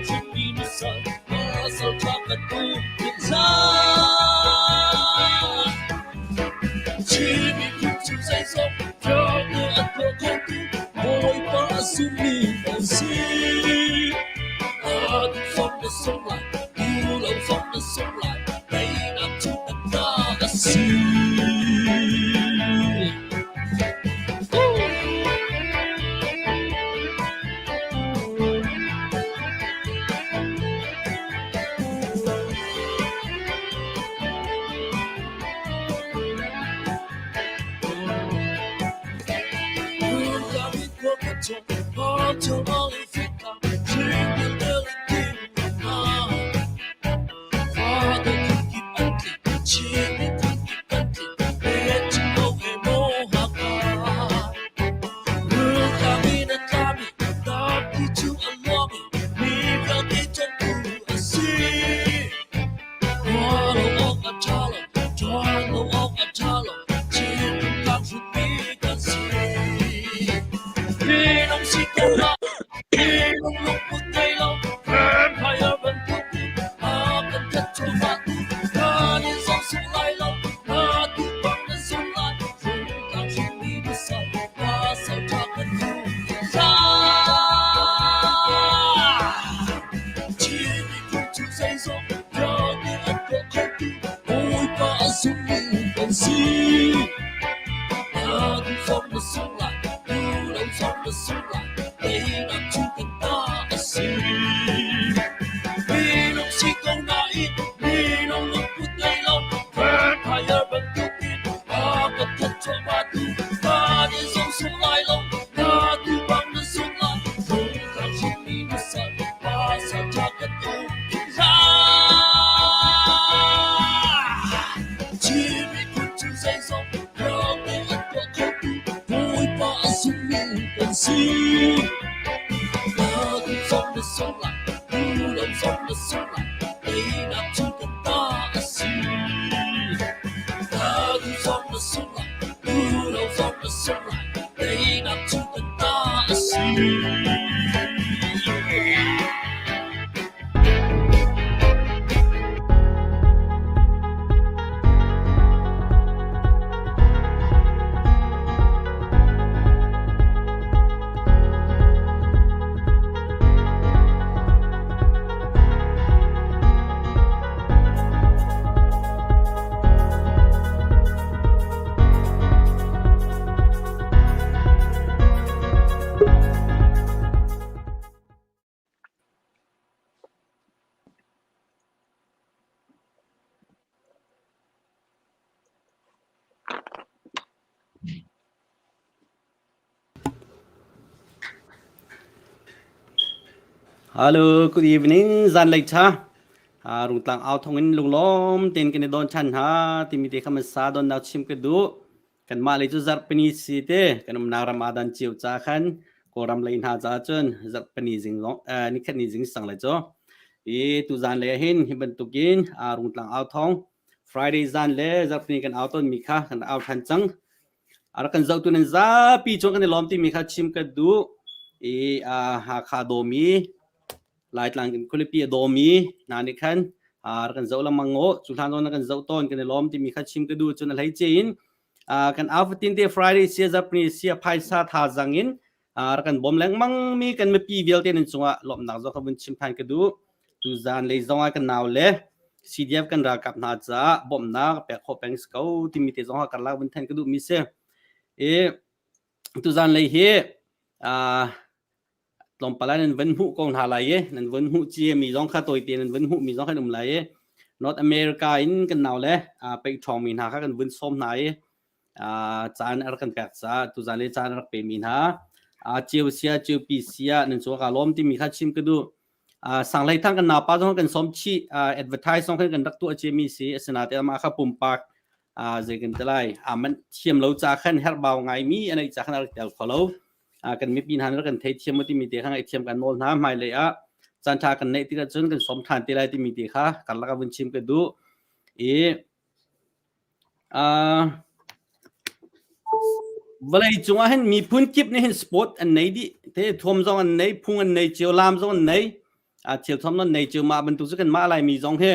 hrimmi nusal pasal ṭha kan um tik hlah. Chin miphun cu zeizong vialte an tuah khotu Bawipa a zummi kan si. A duh zong na sung lai, duh lo zong na sung lai, teinak cu kan ta a si. Hello, good evening. Zanlei ṭha. Rungtlang au thong in lunglawm tein kan i don ṭhan hna timi te kha hmasa donnak chim ka duh. Kanmah lei cu zarhpini si te kan umnak ram aa dan cio ca khan Kawlram lei hna caah cun zarhpini zing zong nikhat ni zing sang lai cu. I tuzan lei ah hin hi bantukin Rungtlang au thong Friday zan le zarhpini kan au tawnmi kha kan au ṭhan cang. A rak kan zohtu nan zapi cung kan i lawm timi kha chim ka duh. I Hakha dawmi Laitlang in khualipi a dawmi hna nih khan rak kan zoh lengmang u. Cu hlan zong na kan zoh tawn kan i lawm timi kha chim ka duh. Cun a hleice in kan au fatin te Friday sia zarhpini sia phaisa thazang in rak kan bawm lengmang mi kan mipi vialte nan cungah lawmhnak zong kha vun chim than ka duh. Tuzan lei zong ah kan nau le CDF kan ralkap hna caah bawmhnak pek khawh peng si ko timi te zong ah karlak vun then ka duh mi si. I tuzan lei hi tlawmpal ah nan van hmuh ko hna lai i nan van hmuh cia mi zong kha tawite nan van hmuh mi zong kan um lai i North America in kan nau le peih ṭhawng mi hna kha kan vun sawm hna i caan a rak kan pek caah tuzan le caan a rak pe mi hna ceu sia ceu pi sia nan cu ka lawm timi kha chim ka duh sanglei thang kan napa zong kan sawm chih advertise zong kan rak tuah cia mi si asinain amah kha pumpak zei kan ti lai man thiam lo ca khan herhbau ngai mi anei ca khan a rak tel kho lo kan mipi hna nih kan theithiam mu timi te kha ngaihthiam kan nawl hna hmailei ah caan ṭha kan neih tikah cun kan sawm ṭhan te lai timi te kha karlak ah vun chim ka duh i vawlei cungah hin miphun kip nih hin sport an nei dih te thuam zong an nei phung an nei cio lam zong an nei. A thil thom non nei cu mah bantuk cu kan mah Laimi zong hi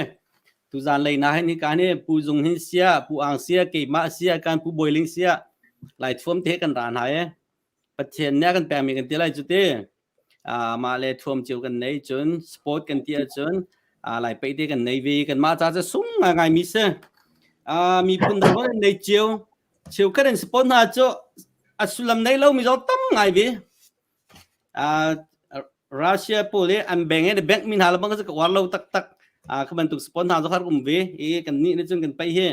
tuzan lei na hin hika ni Pu Zung Hin sia, Pu Ang sia, keimah sia, kan Pu Bawiling sia Lai thuam te kan ra hna e. Pathian nih a kan pekmi kan ti lai cu ti. Mah le thuam cio kan nei cun sport kan ti ahcun Lai paih te kan nei ve kan mah ca cu sung ngai mi si. Miphun dang zong an nei cio. Cheukhat an sport hna cu a sullam nei lo mi zong tam ngai ve. Russia pawl i an beng i bank mi hna le bang ka uar lo taktak. Kha bantuk sport hna zong har um ve i kan nih nih cun kan paih hi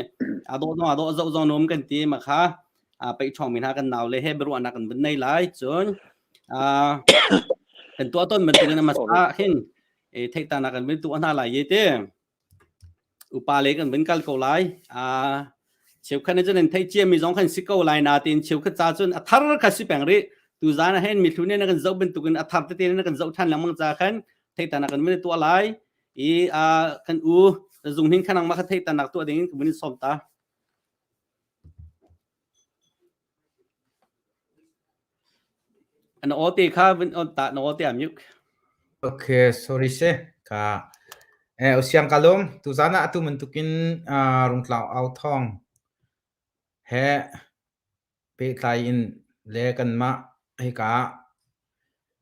a dawh zong a dawh zoh zong nuam kan ti ma kha paih ṭhawng mi hna kan nau le he biaruahnak kan vun nei lai cun kan tuah tawn bantuk in a hmasa hin theihtanak kan vun tuah hna lai ye te. Upa lei kan vun kal ko lai. Cheukhat nih cun an theih ciami zong khan si ko lai nain cheukhat ca cun a thar kha si peng rih. Tuzaan ah hin mithlu nih na kan zoh bantukin a thar tete na kan zoh ṭhan lengmang ca khan theihtanak kan vun tuah lai. I kan u zung hin khan nangmah kha theihtanak tuah ding in ka vun in sawm ta. Na aw te kha vun on ta na aw te a mute. Okay, sorry se. Ka eh usiang kalum tuzan ah atu bantukin rungtlang au thawng he pehtlai in le kanmah hika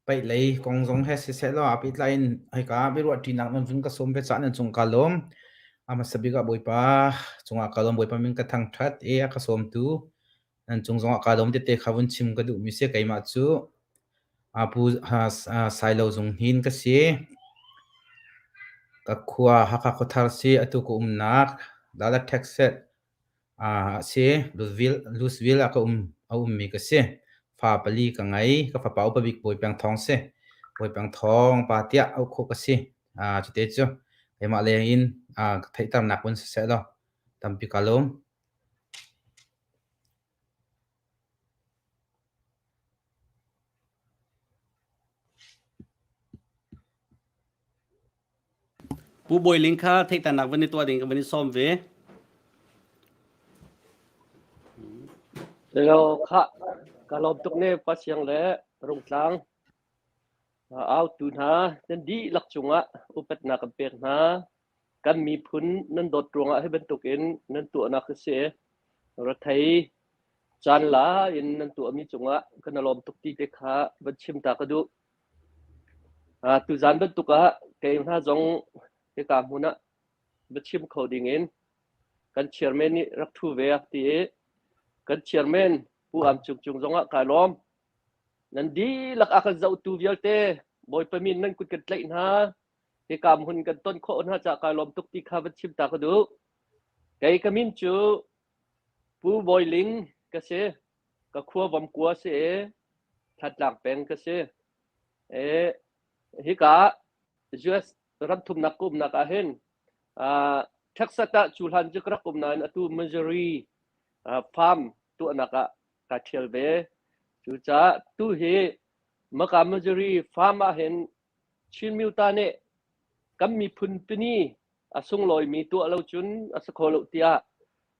paih lei kong zong he siseh law aa pehtlai in hika biaruahṭinak nan vun ka sawm ve caah nan cung kaa lawm. A hmasa bik ah Bawipa cungah kaa lawm. Bawipa min ka thangṭhat i a ka sawmtu nan cung zongah kaa lawm tete kha vun chim ka duhmi si. Keimah cu Pu Sailo Zung Hnin ka si. Ka khua Hakha Khuathar si. Atu ka umnak Dalat Texas A si, Louisville ah ka um a ummi ka si. Fa pali ka ngei. Ka fapa upa bik Bawi Peng Thawng si. Bawi Peng Thawng pa tiah auh khawh ka si. Cute cu keimah leng in ka theihternak vun siseh law tampi ka lawm. Pu Bawi Ling kha theihternak van i tuah ding ka van i sawm ve. Hello, khah. Ka lawm tuk ne Pa Siang le Rungtlang. Autu hna nan dihlak cungah upatnak kan pek hna. Kan miphun nan dawt ruangah hi bantukin nan tuahnak hi si. Rethei caan la in nan tuahmi cungah kan i lawm tuk ti te kha van chim ta ka duh. Tuzaan bantuk ah kei hna zong hika hmun ah biachim kho ding in kan chairman nih rak ṭhu ve a ti i kan chairman Pu Am Cung Cung zong ah kai lawm. Nan dihlak a kan zohtu vialte Bawipa min nan kut kan tlaih hna. Hika hmun kan ton khawh hna caah kai lawm tuk ti kha van chim ta ka duh. Kei ka min cu Pu Bawi Ling ka si. Ka khua Vomkua si i Thantlang peng ka si. E, hika US ram thumnak ka umnak ah hin uh, Texas ah cu hlan cu ka rak um nain atu Missouri uh, farm tuahnak ah kaa ṭhial ve. Cucaah tu hi maka Missouri farm ah hin Chin Myuta nih kan miphun pini a sunglawimi tuah lo cun a si kho lo tiah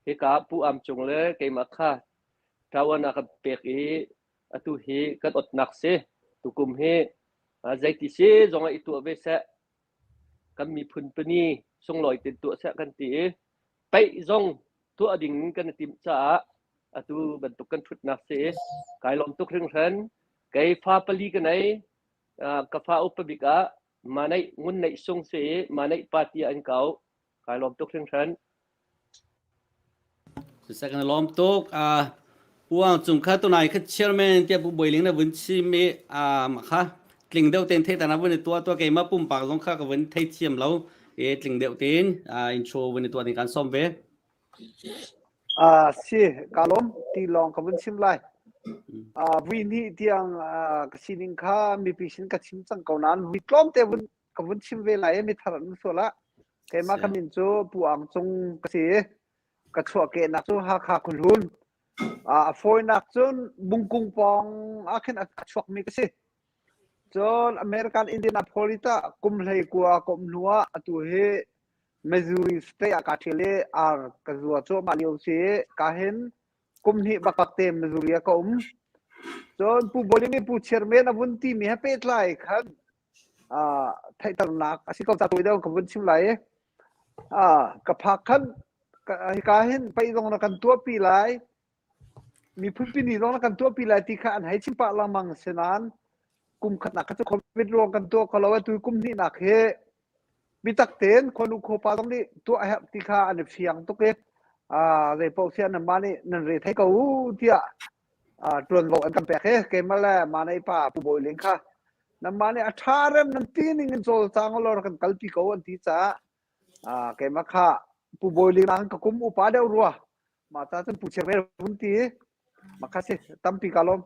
hika Pu Am Cung le keimah kha ṭawan a kan pek i atu hi kan otnak si. Tukum hi zeiti si zong ah i tuah ve seh. Kan miphun pini sunglawi ten tuah seh kan ti i paih zong tuah ding kan i timh caah atu bantuk kan ṭhutnak si. Kai lawm tuk hringhran. Kei fa pali ka nei. Ka fa upa bik ah Manaih Ngun Neih Sung si i Manaih pa tiah an kau. Kai lawm tuk hringhran. Siseh kan i lawm tuk. Pu Aung Cung kha tunai kha chairman tiah Pu Bawi Ling na vun chim i mah kha tling deuh tein theihter na vun i tuah tuah keimah pumpak zong kha ka vun thei thiam lo i tling deuh tein intro vun i tuah ding kan sawm ve. Si, ka lawm ti lawng ka vun chim lai. Vui hnih tiang ka sining kha mipi sin ka chim cang ko nain vui tlawmte vun ka vun chim ve lai i mithar an sual ah keimah ka min cu Pu Ang Cung ka si i ka chuahkehnak cu Hakha Khuahlun. A fawinak cun Bungkung pawng ah khin a chuakmi ka si. Cun American Indianapolis ah kum 19 ka um hnu ah atu hi Missouri State ah kaa ṭhial i ar ka zua cuahmah lio si i ka hin kum hnih bakbak te Missouri ah ka um. Cun Pu Bawling nih Pu Chairman a vun timi he pehtlai khan. Theihternak a si ko ca tawi deuh ka vun chim lai i ka phak khan hika hin paih zong na kan tuahpi lai miphunpi ni zong na kan tuahpi lai ti kha an hei chim pah lengmang si nain kum khatnak kha cu COVID ruang kan tuah kho lo atu kum hnihnak hi bitak tein khuanu khuapa zong nih tuah a herh ti kha an i fiang tuk i zei paoh si an mah nih nan re thei ko u tiah ṭuanvo an kan pek i keimah le manei pa Pu Bawi Ling kha nanmah nih a ṭha rem nan ti ning in cawlcang law kan kalpi ko an ti caah keimah kha Pu Bawi Ling nakin ka kum upa deuh rua mah ca cun Pu Chiang Rel vun ti mah kha si tampi ka lawm.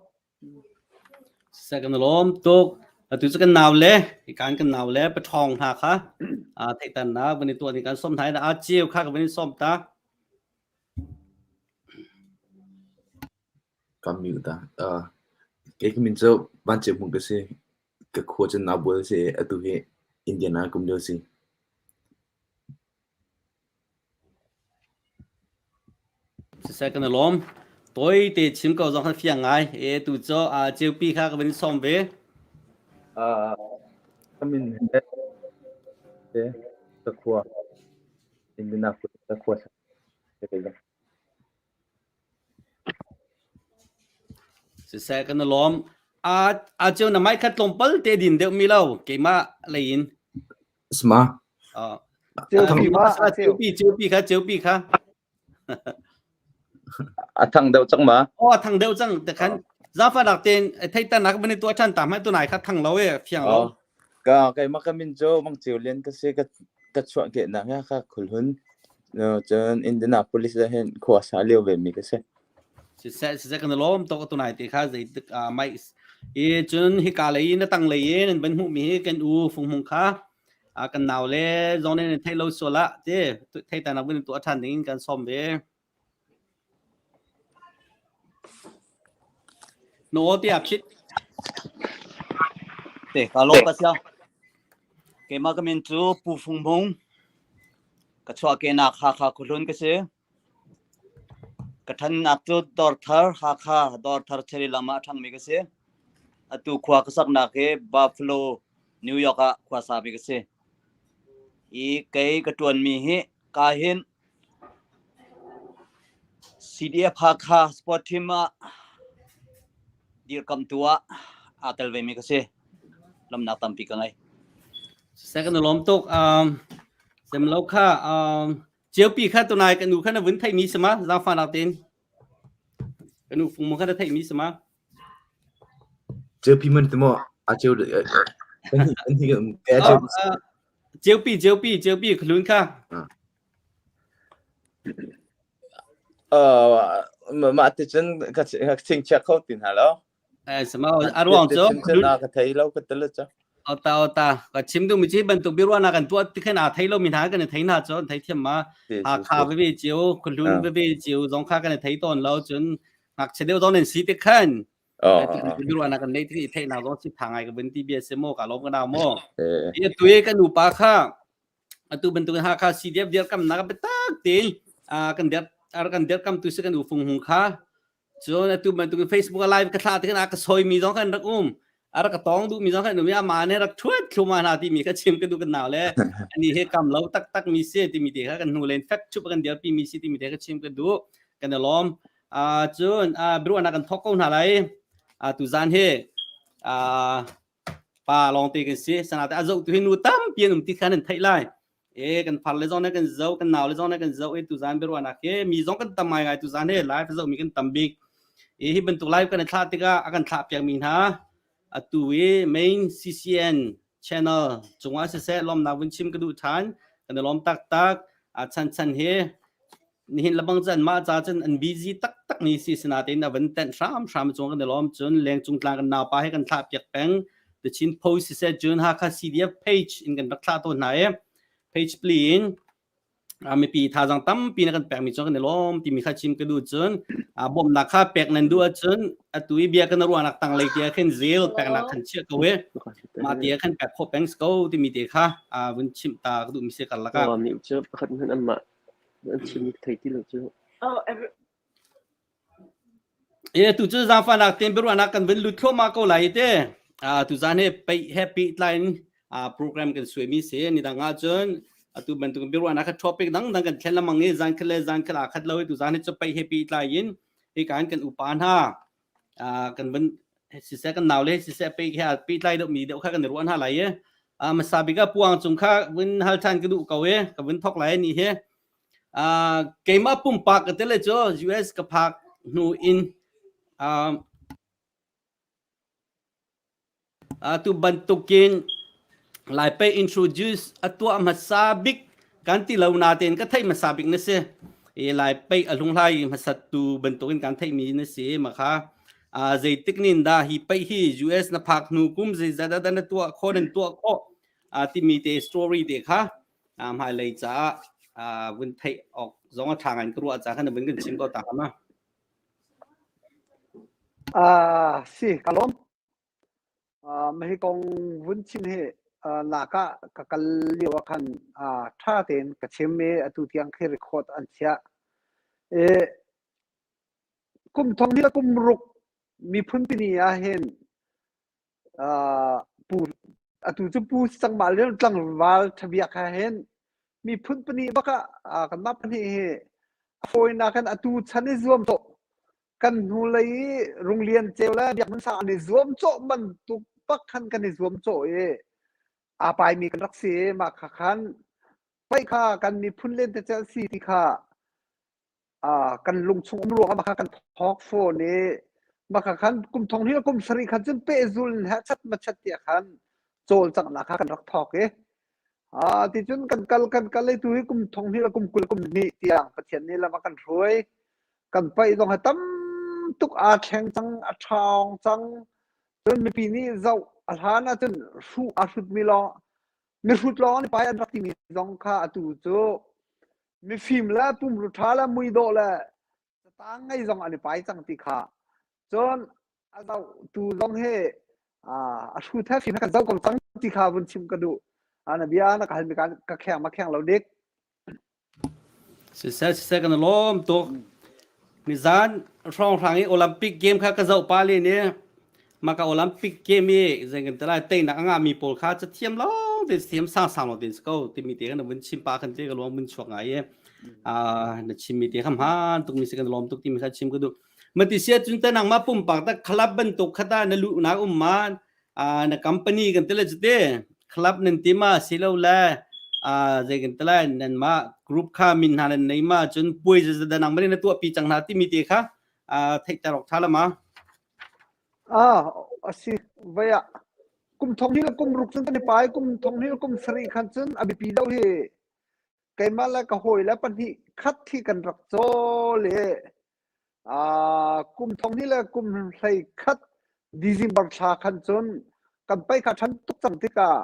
Seh kan lawm tuk. Atu cu kan nau le kan kan nau le paṭhawng hna kha theihternak van i tuah ding kan sawm hna i a ceu kha ka van in sawm ta. Ka mute ta. Uh, kei ka min cu Van Ceu Hmung ka si. Ka khua cu Naubual si i atu hi Indiana kum lio si. Siseh kan i lawm. Tawi te chim ko zong khan fiang ngai. E tu cu uh, Ceupi kha ka van in sawm ve. Uh, ka min he ka khua Indianapolis ka khua Siseh kan i lawm. A ceu na mic kha tlawmpal te din deuh mi lo keimah lei in. Sma. Ceupi ceupi kha ceupi kha. A thang deuh cang ma? Oh a thang deuh cang te khan zafa nak ten theitan nak ban tu chan ta mai tu nai kha thang lo e fiang lo. Ka keimah ka min cu Mang Ceu Lian ka si ka ka chuah kehnak hi ka khulhun cun Indianapolis ah hin khua sa lio ve mi ka si. Siseh siseh kan lawm tuk atu nai te kha zeitik mai i cun hika lei na tang lei in nan van hmuh mi hi kan u Fung Hmung kha kan nau le zong nih thei lo sual ah te thei ta nak vun tuah ṭhan ding in kan sawm ve. No tiah phit. Te ka lawm pa sia. Keimah ka min cu Pu Fung Hmung. Ka chuah kenak Hakha khuahlun ka si. Ka ṭhannak cu Dawrthar Hakha Dawrthar Cherry lam ah a ṭhangmi ka si. Atu khua ka saknak hi Buffalo, New York ah khua sami ka si. I kei ka ṭuanmi hi ka hin CDF Hakha Sport Team ah dirkamtu ah aa tel vemi ka si. Lamnak tampi ka ngei. Second lawm tuk. Um, sem lo kha um, Ceupi kha tunai ka nu kha na vun theihmi si ma? Zaangfahnak tein. Ka nu fung mo kha na theihmi si ma? Ceupi man ti maw? A ceu kan hi kan hi ka ceu. Ceupi ceupi ceupi khlun kha. Uh, mah ti cun ka chingchia kho ti hna lo. Eh, sama a ruang cu ka thei lo ka tel cu. Ota ota ka chim duh mi ci bantuk biaruahnak kan tuah ti khan aa thei lo mi hna kan i thei hna cu an thei thiam ma Hakha veve cio khuhlun veve cio zong kha kan i thei tawn lo cun ngakchia deuh zong nan si te khan biaruahnak kan nei ti theih nak zong si tha ngai ka vun ti bia si mo ka lawm ka nau mo i tu i kan upa kha atu bantuk Hakha CDF dirkamnak biatak tein kan dir kan dirkam tu si kan u fung hung kha Cun atu bantukin Facebook ah live ka thlah tikhin a ka sawimi zong khan rak um. A rak ka tawng duhmi zong khan um i amah nih rak ṭhuat thluma hna timi kha chim ka duh kan nau le ani he kam lo taktak mi si timi te kha kan hnu len fek ṭhup kan dirpi mi si timi te kha chim ka duh. Kan i lawm. Uh, cun uh, biaruahnak kan thawk ko hna lai. Uh, tuzan hi uh, pa lawngte kan si. Sanate a zoh tu hi nu tampi an um ti kha nan theih lai. E kan far le zong ne kan zo kan nau le zong ne kan zo e tuzan biaruahnak hi mi zong kan tam ngai ngai tuzan he live zo mi kan tam bik e hi bantuk live kan i thlah tikah a kan thlah piak mi hna atu i main CCN channel cungah siseh lawmnak vun chim ka duh than kan i lawm taktak a chan chan hi nihin lebang cun mah ca cun an busy taktak ni si sinatein a van tenh hramhram cung kan i lawm cun lengcung tlang kan naupa he kan thlah piak peng The Chin Post siseh cun Hakha CDF page in kan rak thlah tawn hna i page pli in mipi thazaang tampi na kan pekmi cu kan i lawm timi kha chim ka duh cun bawmhnak kha pek nan duh ahcun atu i bia kan ruahnak tanglei tia khin zel peknak khan chiah ko i mah tia khan pek khawh peng ko timi te kha vun chimh ta ka duh mi si karlak ah cu pakhat hmanh anmah An chim thei ti lo cu. Oh, every E tu cu zaangfahnak tein biaruahnak kan vun lut thluahmah ko lai te. Ah tu zan he pei he pehtlai in Program kan suaimi si. Ni dang ahcun atu bantuk biaruahnak kha topic dangdang kan thlen lengmang i zan khat le zan khat aa khat lo i tu zan hi cu pei he pehtlai in hika in kan upa hna kan van siseh kan nau le siseh pei he pehtlai deuh mi deuh kha kan i ruah hna lai i hmasa bik ah puang cung kha vun hal ṭhan ka duh ko i ka vun thok lai ni hi. Keimah pumpak ka tele cu US ka phak hnu in Atu bantukin Laipei introduce a tuah hmasa bik kan ti lo natein ka theih hmasa bik na si. I Laipei a hlunghlai hmasat tu bantukin kan theihmi na si. Makha zeitik nin dah hi paih hi US na phak hnu kum zeizat dah na tuah khawh nan tuah khawh timi te story te kha hmailei caah vun theih awk zong a ṭha ngai ka ruah caah khan vun kan chim ko ta ma. Si ka lawm. Mah hi kong vun chim hi lak ah ka kal lio ah khan ṭha tein ka chim i atu tiang khi record an chiah. I kum thong hi le kum ruk miphun tini ah hin pu atu cu pu cangmah le tlangval ṭhabiak he hin miphun pahnih bak ah kanmah pahnih hi a fawinak in atu chan i zuam cawh kan hnulei i Runglian Ceu le Biak Hmun Sang an i zuam cawh bantuk bak khan kan i zuam cawh i aa paimi kan rak si i mah kha khan paih kha kan miphun lentecelh si ti kha kan lungchung um ruangah mah kha kan thawk fawn i mah kha khan kum thong hnih le kum sarih khan cun pehzul in heh chat ma chat tiah khan cawlcanghnak kha kan rak thawk i ticun kan kal kan kal i tu hi kum thong hnih le kum 20 kum hnih tiang Pathian nih lam a kan hruai. Kan paih zong hi tam tuk aa thleng cang, a ṭhawng cang. Cun mipi nih zoh a hlan ahcun hruh aa hrutmi lawng mihrut lawng an i pai an rak timi zong kha atu cu mifim le pumru ṭha le muidawh le catang ngei zong an i pai cang ti kha. Cun a zohtu zong hi a hrut he fim he kan zoh ko cang ti kha vun chim ka duh. Na bia na ka halmi ka kheng ma kheng lo dik. Siseh siseh kan i lawm tuk. Nizan hrawnghrang i Olympic game kha ka zoh pa len i maka Olympic game i zei kan ti lai teinak a ngahmi pawl kha cathiam lawng te cathiam sangsang lawng te si ko timi te kan vun chim pa khan te ka luang vun chuak ngai i na chimmi te kha hmaan tukmi si kan lawm tuk timi kha chim ka duh. Mati sia cun te nangmah pumpak ta club bantuk khata na luhnak um ma na company kan tile cute club nan ti ma silo le zei kan tile nan ma group kha min hna nan nei ma cun puai za nang mani na tuah pi cang hna timi te kha theih ta rok tha la ma. Ah asi vaya kum thong hi kum ruk cun kan i pai kum thong hi kum sarih khan cun a biapi deuh hi keimah le ka hawi le pahnih khat hi kan rak cawl i kum thong hnih le kum hlei khat December thla khan cun kan pei kha ṭhan tuk cang tikah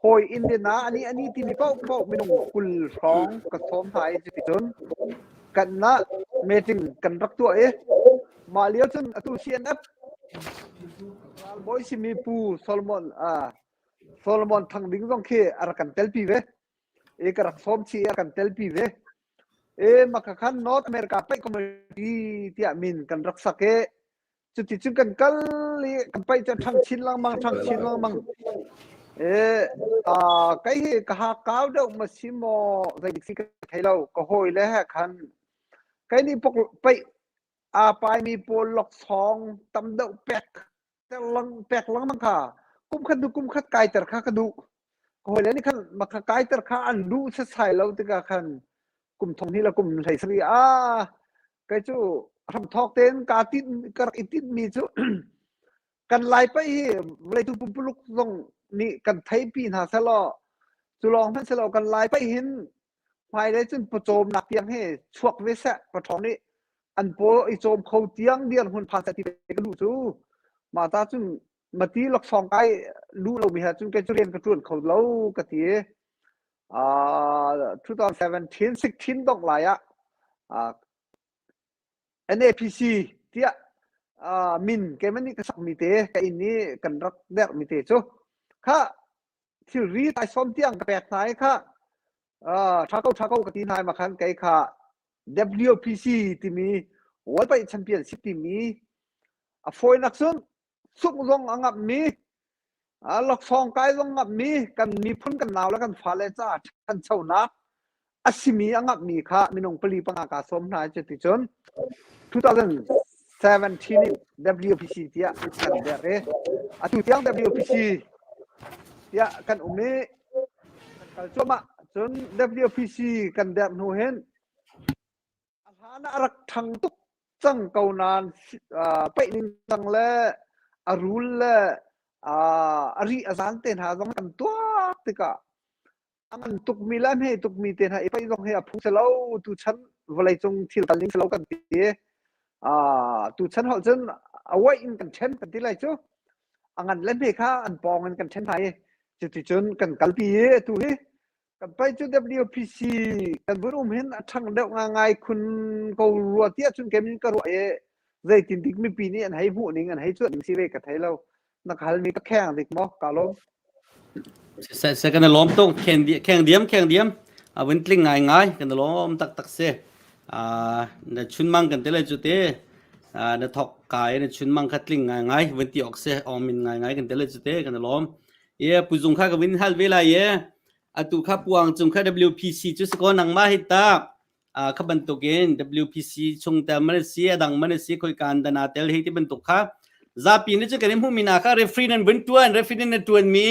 hawi inn in ah ani ani timi paohpaoh minung 20 hrawng ka sawm hna i cuticun kan nah meeting kan rak tuah i mah lio cun atu CNF ralbawi simi Pu Solomon Solomon Thang Ding zong khi a rak kan telpi ve i ka rak sawm chih i a kan telpi ve. E maka khan North America paih community tiah min kan rak sak i cuticun kan kal i kan paih cu ṭhang chin lengmang ṭhang chin lengmang. E kai hi ka ha kau deuh ma si maw zei si ka thei lo ka hawi le he khan kai nih pok paih aa paimi pawl laksawng tam deuh pek pek lengmang kha kum khat hnu kum khat kaiter kha ka duh. Ka hawile nih khan maka kaiter kha an duh setsai lo tikah khan kum thong hnih le kum hlei sarih ah kei cu hramthawk tein kaa tinh ka rak i tinhmi cu kan Lai paih hi vawleitu pumpuluk zong nih kan theipi hna selaw cu lawng hmanh selaw kan Lai paih hin hmailei cun pawcawmnak tiang hi chuak ve seh paṭhawng nih an paw i cawm kho tiang dirhmun phan seh ti ka duh cu mah ta cun mati laksawng kai luh lomi he cun kei cu rian ka ṭuan kho lo ka ti. Uh, 2017 16 dongh lai ah uh, NAPC tiah uh, min keimah nih ka sakmi te ka inn i kan rak derhmi te cu kha thilri taisawm tiang ka pek hna i kha ṭha ko ṭha ko ka ti hna i ma khan kei kha WPC timi World Paih Championship timi a fawinak cun sungh zong a ngamhmi. Laksawng kai zong ngamhmi kan miphun kan nau le kan fale caah ṭhanchonak a simi a ngamhmi kha minung pali panga kaa sawm hna i cuticun 2017 in WPC tiah kan derh i atu tiang WPC tiah kan um i kan kal cuahmah. Cun WPC kan derh hnu hin A hlan ah a rak ṭhang tuk cang ko nain paih ningcang le a rul le a ri a zan te hna zong kan tuak tikah a ngan tukmi le a hme tukmi te hna i paih zong hi a phu si lo tuchan vawleicung thil kal ning si lo kan ti. Tuchan holh cun a uaih in kan ṭhen kan ti lai cu. A ngan le hme kha an pawng in kan ṭhen hna i cuticun kan kalpi i atu hi Kan pai cu WPC kan vun um hin a ṭhang deuh ngangai khun ko rua tiah cun keimin ka ruah i zeitin dik mipi nih an hei hmuh ning an hei cuanh ning si ve ka thei lo. Na ka halmi ka kheng dik maw? Ka lawm. Se se kan lawm tuk kheng kheng diam kheng diam a vun tling ngai ngai kan lawm tak tak se a na chunmang kan te le chu te na thok kai na chunmang kha tling ngai ngai vun ti ok se ong min ngai ngai kan te le chu te kan lawm ye puzung kha ka vin hal ve lai ye Atu kha puang cung kha WPC cu si kaw nangmah hi ta kha bantukin WPC chungtel man si a dang man si khoikan dana tel hi ti bantuk kha zapi nih cu kan i hmuhmi na kha referee nan vun tuan referee na tuan mi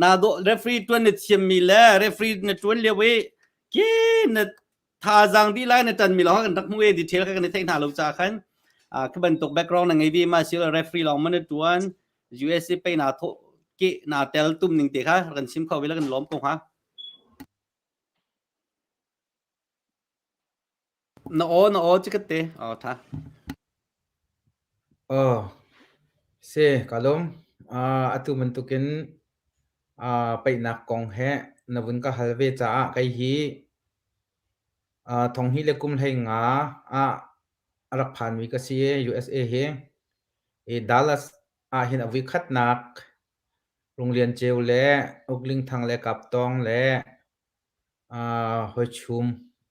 na do referee tuan na thiam mi le referee na tuan lio i ke na thazaang dih lai na tan mi lawng kan rak hmu e detail kha kan i theih hna lo ca khan khi bantuk background na ngei ve ma si referee lawng man na tuan USA pe na tho ke na tel tum ning te kha kan chim kho ve la kan lawm ko ha na o na o chikat te o tha Oh, si ka lawm. Uh, atu bantukin uh, paihnak kong he na vun ka hal ve caah kei hi uh, thong hi le kum hlei nga ah a rak phanmi ka si i USA hi. I Dallas ah hin a vuikhatnak Runglian Ceu le Ukling Thang le Kap Tawng le uh, Hoichum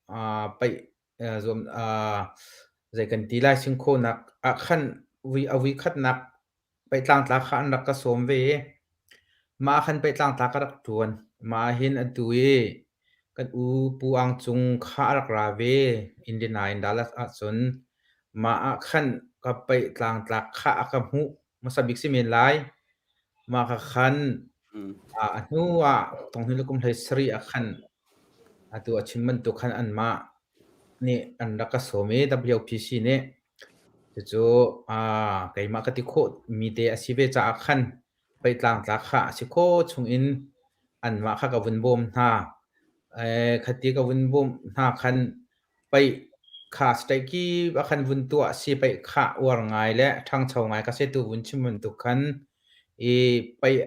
uh, paih uh, zuam uh, zei kan ti lai singkhonak ah khan vui a vuikhatnak Peitlangtla kha an rak ka sawm ve i mah ah khan peitlangtla ka rak ṭuan. Mah ah hin atu i kan u Pu Ang Cung kha a rak ra ve Indiana in Dallas ahcun. Mah ah khan ka peitlangtlak kha a ka hmuh hmasa bik si men lai. Mah ka khan a hnu ah thonghnih le kum 17 ah khan atu a chim bantuk khan anmah nih an rak ka sawm i WPC nih Cucu keimah ka ti khawhmi te a si ve caah khan pei tlangtlak kha a si khawh chungin anmah kha ka vun bawm hna. Khati ka vun bawmh hna khan paih kha state kip ah khan vun tuah a si. Paih kha uar ngai le ṭhangcho ngai ka si tu vun chim bantuk khan i paih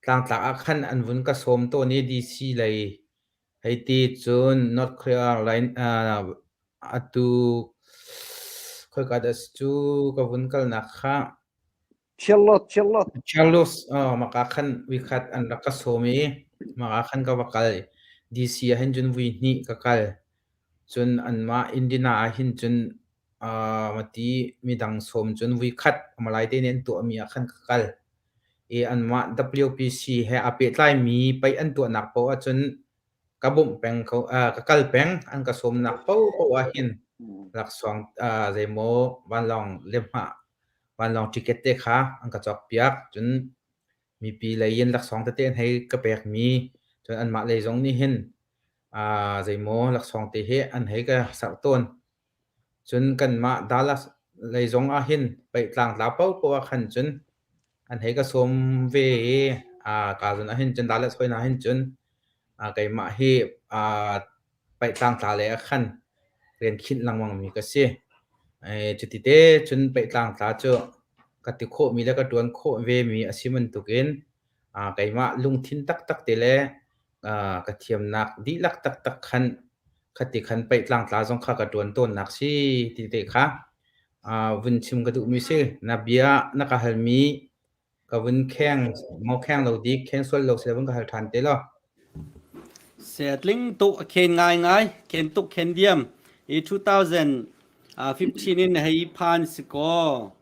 tlangtlak ah khan an vun ka sawm tawn i DC lei hei ti cun North Carolina Atu khoika dah si cu ka vun kalnak kha. Charlotte, Charlotte. Charlotte, oh, maka khan uikhat an rak ka sawm i maka khan ka va kal. DC ah hin cun vui hnih ka kal. Cun anmah Indiana ah hin cun uh, mati midang sawm cun vui khat malai te nih an tuahmi ah khan ka kal. I anmah WPC he aa pehtlaimi paih an tuahnak paoh ahcun ka bawmh peng ko ka kal peng an ka sawmnak paohpaoh ah hin laksawng zeimaw vanlawng lehhmah vanlawng ticket te kha an ka cawkpiak cun mipi lei in laksawng tete an hei ka pekmi cun anmah lei zong nih hin zeimaw laksawng te hi an hei ka serh tawn cun kanmah Dallas lei zong ah hin paih tlangtla paohpaoh ah khan cun an hei ka sawm ve i kaa zawn ah hin cun Dallas hawi hna hin cun keimah hi paih tlangtla lei ah khan rian khinh lengmang mi ka si. Cuti te cun paih tlangtla cu ka ti khawhmi le ka ṭuan khawh vemi a si bantukin keimah lungthin taktak te le ka thiamnak dihlak taktak khan khati khan paih tlangtla zong kha ka ṭuan tawnnak si ti te kha vun chim ka duhmi si. Na bia na ka halmi ka vun kheng maw kheng lo dik kheng sual lo sila vun ka hal ṭhan te law. Setling tuk a khen ngaingai, khen tuk khen diam. I 2015 in hei phan si kaw.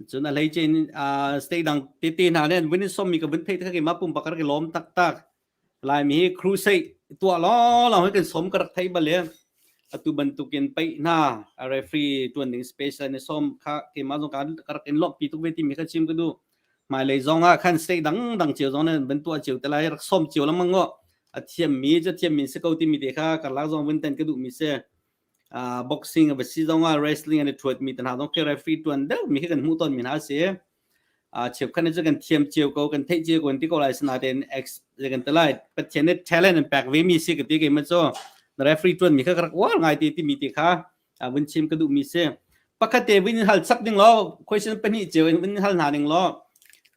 Cun a hleice in state dang tete hna nih an vun in sawmmi ka vun theih tikah keimah pumpak ka rak i lawm taktak. Laimi hi crusade tuah lawnglawng hi kan sawm ka rak theih bal i atu bantukin paih hna referee tuan ding special in sawm kha keimah zong ka rak in lawmhpi tuk ve timi kha chim ka duh. Hmailei zong ah khan state dangdang cio zong nan van tuah cio te lai rak sawm cio lengmang ngo a thiammi cu thiammi si ko timi te kha karlak zong vun ten ka duhmi si. Boxing a va si zong ah wrestling an i ṭhuat mi te hna zong khi referee ṭuan deuh mi khi kan hmuh tawn mi hna si. Cheukhat nih cun kan thiam cio ko kan theih cio ko an ti ko lai sinain ex kan ti lai Pathian nih talent an pek ve mi si ka ti keimah cu referee ṭuan mi kha ka rak uar ngai ti timi ti kha vun chim ka duh mi si. Pakhat te vun in hal chak ding law question pahnih cio in vun hal hna ding law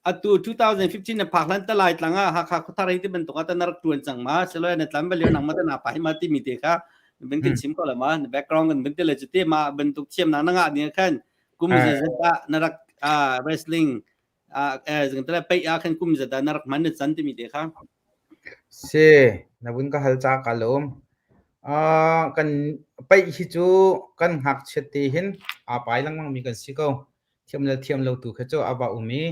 atu 2015 na phak hlan ta lai tlang ah Hakha khuathar hi ti bantuk ah ta na rak ṭuan cang ma silo na tlam bal nang ma ta na pa hi ma ti mi te kha vun kan chim ko la ma background kan vun te le cuti ma bantuk thiam nak na ngah ding khan kum zeizat ah na rak wrestling pei ah khan kum zat ah na rak hman na can timi te kha Si, na vun ka hal ca ka lawm. Kan paih hi cu kan ngakchiat te hin aa pai lengmang mi kan si ko. Thiam le thiam lo tu kha cu a va um i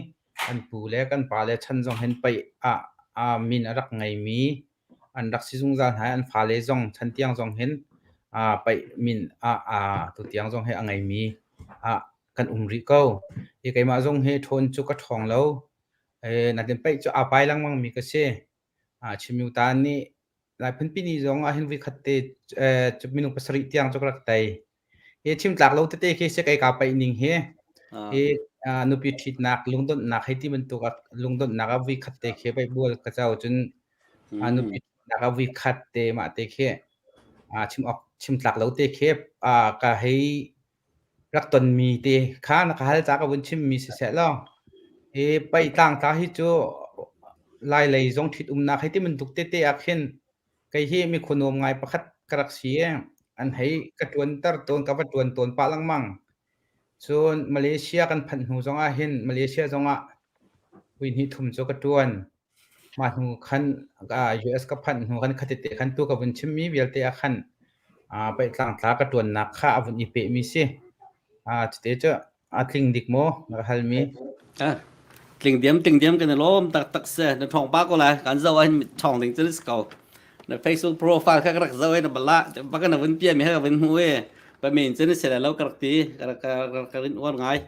kan pu le kan pa le chan zong hin paih ah min a rak ngeimi an rak si zungzal hna i an fale zong chan tiang zong hin paih min ah tutiang zong hi a ngeimi ah kan um rih ko. Hi keimah zong hi ṭhawn cu ka ṭhawng lo. Natin paih cu aa pai lengmang mi ka si. Chimyu-ta nih Lai phunpi ni zong ah hin voikhat te minung pasarih tiang cu ka rak tei. Hi chim tlak lo tete khi si kei ka paih ning hi. Hi nupi ṭhitnak lungdonhnak hei ti bantuk ah lungdonhnak ah voikhat te khi pei bual ka co cun nupi ṭhitnak ah voikhat te mah te khi chim awk chim tlak lo te khi ka hei rak tonmi te kha na ka hal ca ka vun chimmi siseh law hi paih tlangtla hi cu Lai lei zong ṭhit-umnak hei ti bantuk tete ah khin kei hi mikhua nuam ngai pakhat ka rak si i an hei ka ṭuanter tawn ka va ṭuan tawn pah lengmang. Cun Malaysia kan phanh hnu zong ah hin Malaysia zong ah vui hnih thum cu ka ṭuan. Mah hnu khan US ka phanh hnu khan khatete khan tu ka vun chimmi vialte ah khan paih tlangtla ka ṭuannak kha a vun i pehmi si. Cute cu a tling dik maw na ka halmi? Tling diam tling diam kan i lawm taktak si. Na ṭhawng pa ko lai. Kan zoh ahhin ṭhawng ding cu si ko. Na Facebook profile kha ka rak zoh i na bala bak na vun piami kha ka vun hmuh i pamen cu na si lai lo ka rak ti. Ka rak ka rin uar ngai.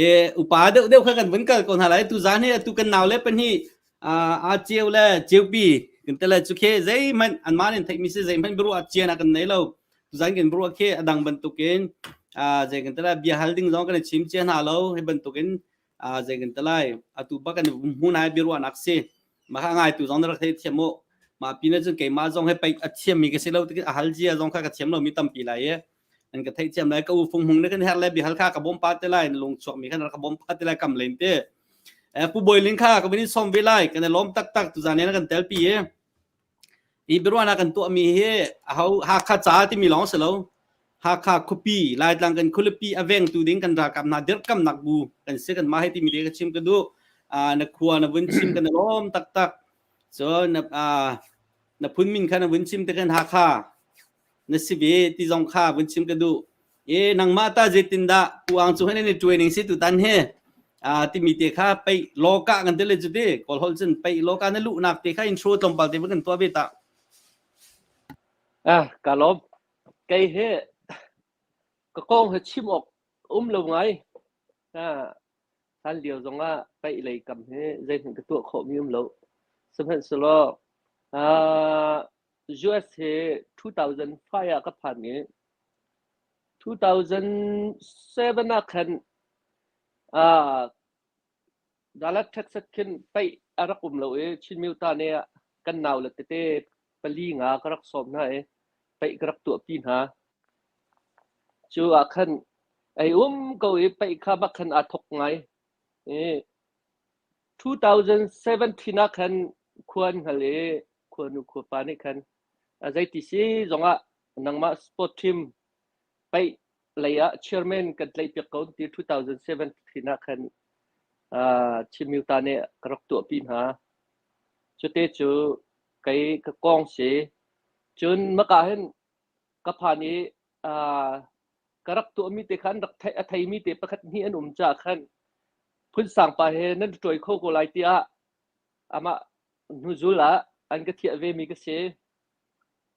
E upa deuh deuh kha kan vun kal ko hna lai tu zan hi atu kan nau le pahnih a ceu le ceupi kan te le chu khe zeihmanh anmah nih theihmi si zeihmanh biaruah cian ah kan nei lo tuzan kan biaruah khi a dang bantukin zei kan te lai bia hal ding zong kan i chim cia hna lo hi bantukin zei kan te lai atu bak kan hmun hai biaruahnak si mah kha ngai tu zong na rak thei thiam mu mah pin cun keimah zong he pei a thiammi ka si lo tik a hal zia zong kha ka thiam lomi tampi lai i an ka theih thiam lai ka u fung hmung ne kan her le bihal kha ka bom pa te lai lung chuak mi khan ka bom pa te lai kam len te pu boilin kha ka bin som ve lai kan lom tak tak tu zan ne kan tel pi e i biruana kan tuah mi hi hau Hakha ca ti mi long se lo Hakha khupi Laitlang kan khulipi aveng tu ding kan ralkap hna dirkam nak bu kan se kan ma he ti mi de ka chim ka du na khua na vun chim kan lom tak tak so na na phun min kha na vun chim te kan Hakha na si ve ti zong kha vun chim ka duh e nangmah ta zeitindah pu ang cu hen ni training si tu tan he a timi te kha pei loka kan te le chu te kawl hol cun pei loka na lu nak te kha intro tlawmpal te kan tua ve ta Ah, ka lawm. Kei he ka kong he chim awk um lo ngai. Ah, hlan lio zongah paih lei kam he zeihmanh ka tuah khawhmi um lo. Sihmanhsehlaw ah US hi 2005 ah ka phan i 2007 ah khan uh, Dallas Texas khin paih a rak um lo i Chin Myo Ta nih kan nau le tete pali nga ka rak sawm hna i paih ka rak tuahpi hna. Cu ah khan ei um ko i paih kha bak khan aa thok ngai. I 2017 ah khan khua an hngal i khuanu khuapa nih khan zeiti si zongah nangmah sport team paih lei ah chairman kan tlaihpiak ko ti 2017 ah khan Chin Myo nih ka rak tuahpi hna. Cute cu kei ka kong si. Cun maka hin ka phan i ka rak tuahmi te khan rak a theimi te pakhat hnih an um caah khan. Phunsang pa he nan ṭuai kho ko lai tiah amah hnuzul ah an ka thiah vemi ka si.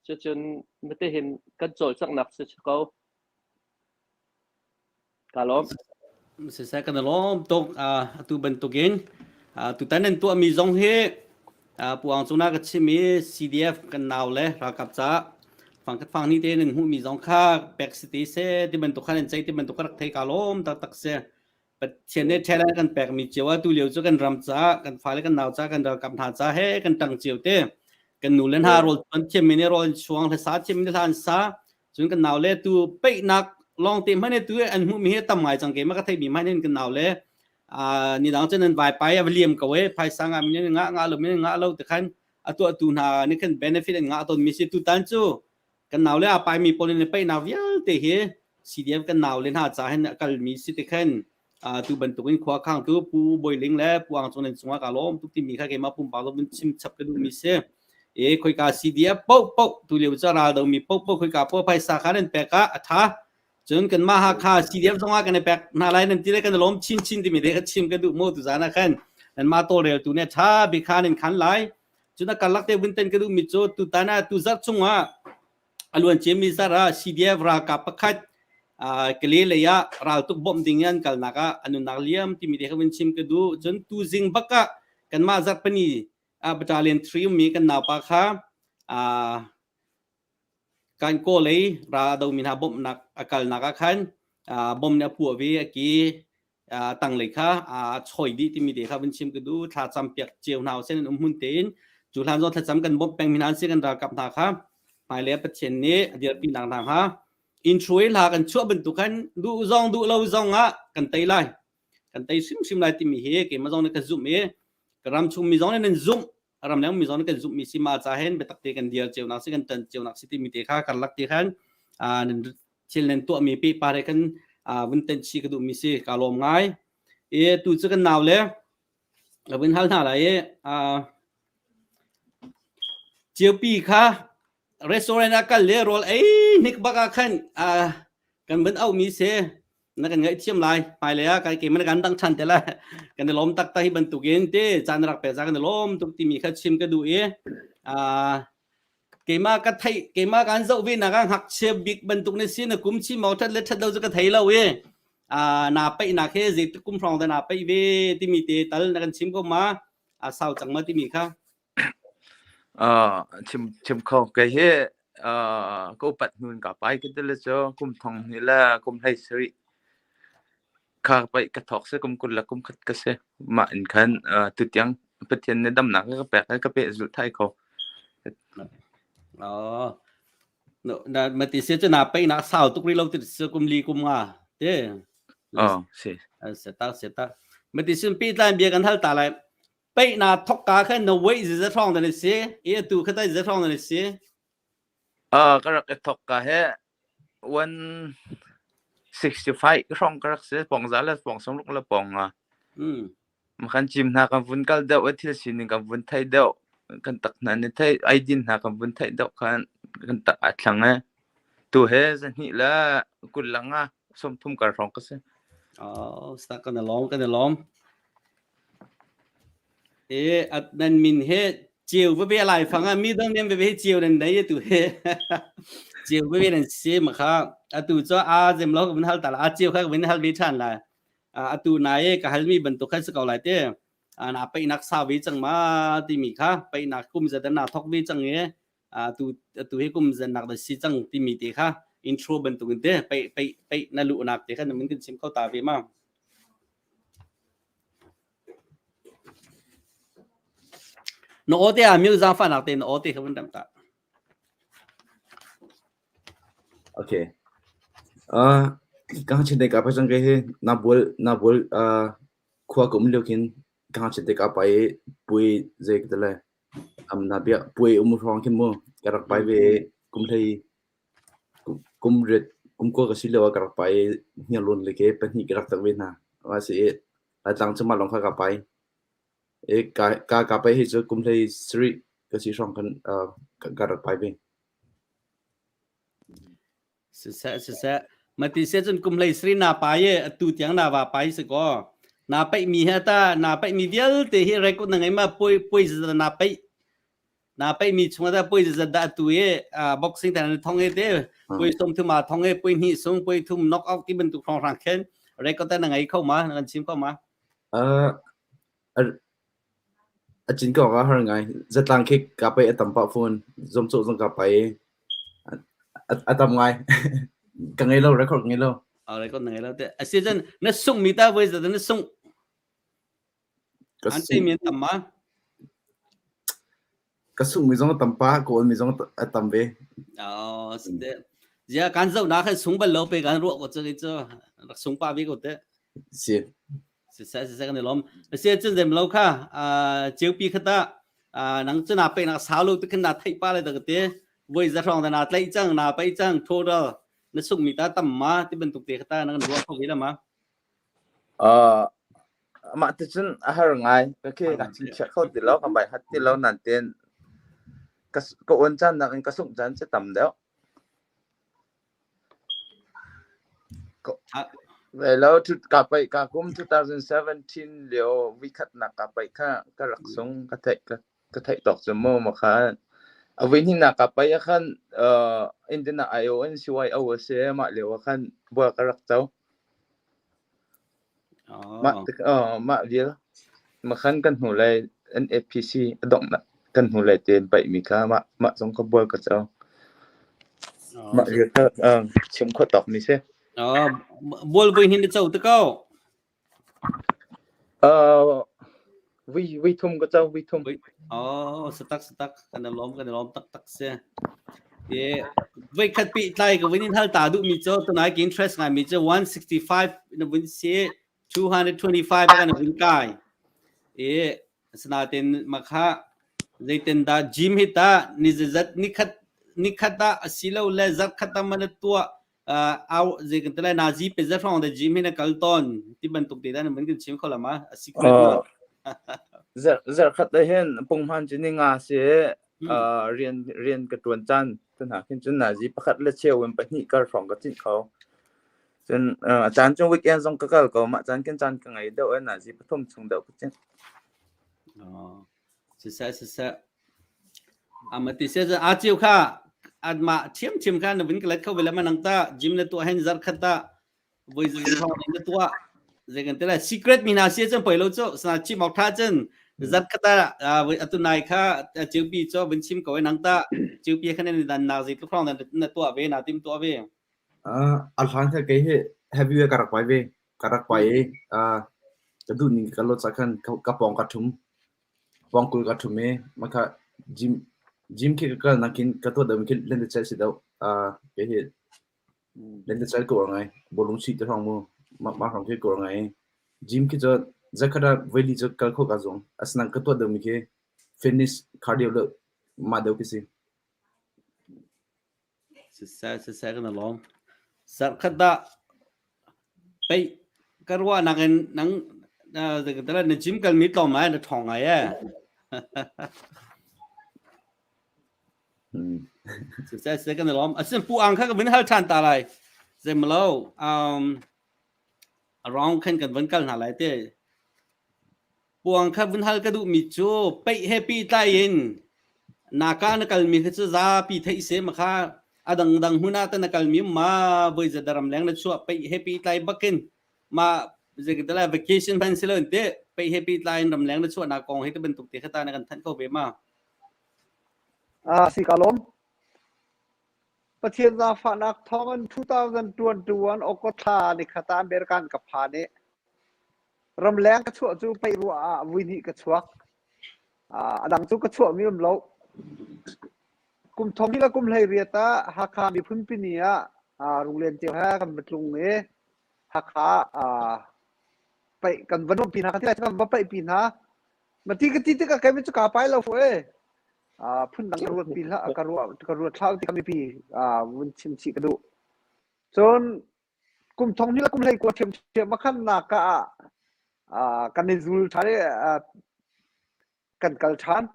Cucun mate hin kan cawlcanghnak si ko. Ka lawm. Siseh kan i lawm tuk. Atu bantukin tutan nan tuahmi zong hi Pu Aung Cung na ka chim i CDF kan nau le ralkap ca fangkhat fang ni te nan hmuhmi zong kha pek si ti se ti bantuk kha nan ceih ti bantuk ka rak thei ka lawm taktak si. Pathian nih ṭhela kan pekmi cio ah tulio cu kan ram caah kan fale kan nau caah kan ralkap hna caah he kan ṭang cio te kan nu le hna rawl chuan thiammi nih rawl an chuang hlasa thiammi nih hla an sa cun kan nau le tu peihnak lawng te hmanh tu an hmuhmi hi tam ngai cang keimah ka theihmi hmanh hin kan nau le ni dang cun an vai pai a va liam ko e phaisa ngah mi ngah ngah lo mi ngah lo te khan a tuahtu hna nih khan benefit an ngah tawn mi si tutan cu kan nau le a paimi pawl in peihnak vialte hi CDF kan nau le hna ca hin a kalmi si ti khan tu bantukin khua khangtu Pu Bawi Ling le Pu Ang Cung nan cungah ka lawm tuk timi kha keimah pumpak lo vun chim chap ka duhmi si. E khoika CDF poh poh tu lio ca ral domi poh poh khoika poh phaisa kha nan pek ah a tha. Cun kan mah Hakha CDF zongah kan i pek hna lai nan ti le kan i lawm chin chin timi te kha chim ka duh mu tu zan ah khan nan mah tawlrel tu nih tha bik kha nan khan lai. Cun a karlak te vun ten ka duhmi cu tutan ah tu zarh chungah a luan ciami zarh ah CDF ralkap pakhat Kale lei ah raltuk bawmh ding in an kalnak ah a nunnak liam timi te kha vun chim ka duh. Cun tuzing bak ah kanmah zarhpini ah battalion 3 ummi kan naupa kha kan kaw lei ral a domi hna bawmhnak a kalnak ah khan bom nih a puah ve a ki tanglei kha a choi dih timi te kha vun chim ka duh thla cam piak cio hna usih nan um hmun tein cu hlan zong thlacam kan bawmh peng mi hna an si kan ralkap hna kha hmailei Pathian nih a dirpi nak hna hnga in hruai hla kan chuah bantuk khan duh zong duh lo zong ah kan tei lai kan tei hrimhrim lai timi hi keimah zong nih ka zumh i ka ram chung mi zong nih nan zumh ramleng mi zong nih kan zumh mi si ma ca hen biatak te kan dir cio nak si kan tan cio nak si timi te kha karlak te khan nan thil nan tuahmi pehpar he kan vun tenh chih ka duhmi si ka lawm ngai i tu cu kan nau le ka vun hal hna lai i Ciopi kha restaurant ah kal le rawl ei hnik bak ah khan kan vun auhmi si na kan ngaihthiam lai hmailei ah kai keimah kan dang ṭhan te lai kan i lawm taktak hi bantukin te caan rak pe ca kan i lawm tuk timi kha chim ka duh i Keimah ka theih keimah kan zoh ve nak ah ngakchia bik bantuk na si na kum chi mau that le that lo cu ka thei lo i na peih nak he zeitik kum hrawng dah na peih ve timi te tal na kan chim ko ma a sau cang ma timi kha Uh, chim chim kho kei hi uh, ka upat hnun ka pai ka tile cu kum thong ni le kum hlei sarih Kha paih ka thawk si kum 20 le kum khat ka si. Mah in khan uh, tutiang Pathian nih damnak a ka pek i ka pehzulh thai kho. Oh. No, na mati se chu na pei na sau tuk ri lo ti se kum li kum nga te. Oh, si. Se ta se ta. Mati sin pi tlan bia kan hal ta lai. Pei na thok ka khan na wei zi za thong da ni si. E tu kha tai za thong da ni si. Uh, ka rak i thok ka he 165 hrawng ka rak si. Pong za le pong sawmruk le pong nga. Mm. Kan cim hna kan vun kal deuh i thil sining kan vun theih deuh. Kan tak hna ni theih eidin hna kan vun theih deuh khan kan tak aa thlang e. Tu he zahnih le 20 le nga 30 kar hrawng ka si. Oh, sta kan lawm kan lawm. E at nan min he ceu veve lai fang ah mi dang nem veve ceu nan nei tu he ceu veve nan si ma kha atu cho a zem lo kan hal ta la a ceu kha kan hal ve than la atu na e ka hal mi bantuk khan se ko lai te na pai nak sa ve chang ma ti mi kha pai nak kum za na thok ve chang e tu tu he kum zan nak da si chang ti mi te kha intro bantuk in te pai pai pai na lu nak te kha na mun kan sim kho ta ve ma Na aw te ah mute zaangfahnak tein na aw te kha vun remh ta. Okay. Uh, ka ngakchia te ka pa cang ke hi na bual na bual uh, khua ka um lio khin ka ngakchia te ka pa i puai zei ka ti le am na bia puai um hrawng khin mu ka rak pai ve kum hlei kum riat kum kua ka si lio ah ka rak pai i hniarlawn le ke pahnih ka rak tak ve hna. Mah si i Laitlang cu mah lawng kha ka pai. I ka ka ka pai hi cu kum hlei sarih ka si hrawng khan uh, ka, ka rak pai ve. Siseh siseh mati se cun kum hlei sri na pai e atu tiang na va pai si ko. Na paih mi hi ta na paih mi vialte hi record na ngei ma poi poi na paih na paih mi chungah dah poi zat dah tu i boxing tan thong e te poi som thum a thong e poi hnih sung poi thum knock out ti bantuk hrawng hrang khen record ta na ngei kho ma na kan chim kho ma? A cin ko ka har ngai. Zatlang khi ka pai a tam pah fawn. Zomcawh zong ka pai. A tam ngai. Ka ngei lo, record ka ngei lo. A record na ngei lo te. A si cun na sung mi ta voi zat na sung. Ka An te mi an tam ma? Ka sungmi zong a tam pah, ka awnmi zong a tam ve. Oh, si te. Zia kan zoh na khan sung bal lo pe kan ruah ko cu cu rak sung pa ve ko te. Si. Siseh siseh kan i lawm. Si cun zem lo kha ceupi kha ta nang cu na pe nak sau lo tu khin na theih pa le da ka te. Voi za hrawng da na tlaih cang na paih cang total na sungmi ta tam ma ti bantuk te kha ta na kan ruah kho ve la ma. Uh, mah ti cun a har ngai. Ka ke ka chingchiah kho ti lo, ka bai hat ti lo nan ten ka ka uan caan nakin ka sungh caan cu tam deuh. Lo ka paih ka kum 2017 lio vikhatnak ka paih kha ka rak sung ka theih ka ka theih tawk cu mu ma khan a vui hnih ka paih ah khan uh, Indiana IO in CYO a si mah lio ah khan bual ka rak co. Mah tik oh, mah vial makhan kan hnulei NAPC a donghnak kan hnulei tein paihmi kha mah mah zong kha bual ka co. Mah vial kha chim khawh tawk mi si. Oh, bual voi hin na co te ko. Uh, vui vui thum ka co vui thum. Oh, satak satak kan lom kan lom tak tak se. E voi khat pi tlai ka win hal ta du mi cho tunai ki interest ngai mi cho 165 na win se 225 kan win kai. E Asinain mah kha zeitindah gym hi tah ni zat nikhat nikhat ah asilole zarhkhat ah maw na tuah au zei kan ti lai nazi pe zat hrawng dah gym hi na kal tawn ti bantuk te dah na van kan chim kho la ma? A secret ma? Zarhkhat ah hin punghman cu ni nga si rian rian ka ṭuan caan tu hna khin cun nazi pakhat le cheu in pahnih kar hrawng ka cinh kho. Cun a caan cu weekend zong ka kal ko. Mah caan khin caan ka ngei deuh i nazi pathum chung deuh ka cinh. Siseh siseh. Amati se a ciu kha anmah ṭhiamṭhiam kha na vun ka let kho ve le ma nang ta gym na tuah hen zarkhat ta voi na tuah zei kan ti lai secret mi hna si cun poi lo cu sana chim awk tha cun zarkhat ah atu nai kha ciupi cu vun chim ko nang ta ciupi khan ni dan nak zei tluk hrawng na tuah ve na tim tuah ve A hlan kha kei hi heavy ka rak pai ve. Ka rak pai i ka duh ning ka lot ah khan ka pawng ka ṭhum. Pawng 20 ka ṭhum i mah kha gym gym khi ka kal nakin ka tuah deuhmi khi lentecelh si deuh. Kei hi lentecelh ka uar ngai. Bawlung chuih te hrawng mu mah hrawng khi ka uar ngai i gym khi cu zakhat ah voili cu kal khawh kaa zuam. Asinain ka tuah deuhmi khi fitness cardio deuh mah deuh khi si. Siseh siseh kan i lawm. Zarhkhat dah peih ka ruahnak in nang na gym kalmi tlawm ai na ṭhawng ngai ee. Siseh siseh kan i lawm. Asin Pu Ang kha ka vun hal ṭhan ta lai. Zeimalo um around khan kan van kal hna lai te. Puang kha vun hal ka duhmi cu peih he pehtlai in naka na kalmi kha cu zapi theih seh ma kha a dangdang hmun ah tah na kalmi um ma voi za daram leng na chuah peih he pehtlai bakin ma zeitindah vacation hman si lo in teh peih he pehtlai in ramleng na chuahnak kong hi te bantuk te kha ta na kan thanh kho ve ma? Ah, si ka lawm. Pathian zaangfahnak thawngin 2021 August thla nikhat ah American ka phan i Ramleng ka chuah cu paih ruah ah vui hnih ka chuak. A dang cu ka chuahmi um lo. Kum thong le kum 18 ah Hakha miphun pini ah Runglen Ceu he kan va tlung i Hakha ah paih kan va nuampi hna kan ti lai kan va paihpi hna. Mati ka ti tikah keimah cu kaa pai lo fu ee. Phundang ka ruat pi hlah ka ruah ka ruat thlau ti mipi vun chim chih ka duh. Cun Kum thong hnih le kum 19 ṭhiamṭhiam ah khan naka ah kan i zul ṭhan i kan kal ṭhan.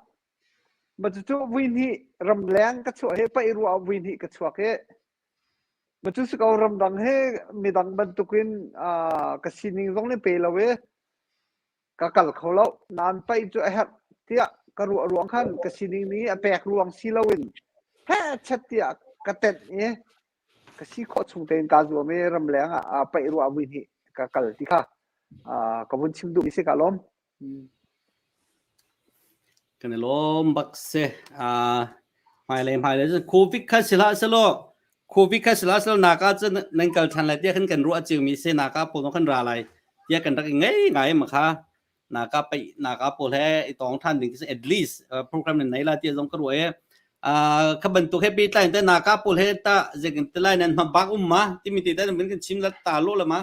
Mah cucu vui hnih ramleng ka chuah hi paih ruah ah vui hnih ka chuak i mah cu si ko ramdang hi midang bantukin ka sining zong nih pe lo i. Ka kal kho lo. Nain paih cu a herh tiah ka ruah ruang khan ka sining nih a pek ruang si loin hehchet tiah ka tenh i ka si khawh chung tein kaa zuam i ramleng ah paih ruah vui hnih ka kal ti kha ka vun chim duhmi si ka lawm. Kan i lawm bak si. Hmailei hmailei cun COVID kha si hlah selaw COVID kha si hlah selaw naka cun nan kal ṭhan lai tiah khan kan ruah ciomi si naka pawl khan ra lai tiah kan rak i ngei ngai ma kha naka paih naka pawl he i tong ṭhan ding khi at least program nan nei la tiah zong ka ruah i kha bantuk he pehtlai in naka pawl he ta zeitin ti lai nan hmabak um ma timi te ta nan kan chim la ta lo la ma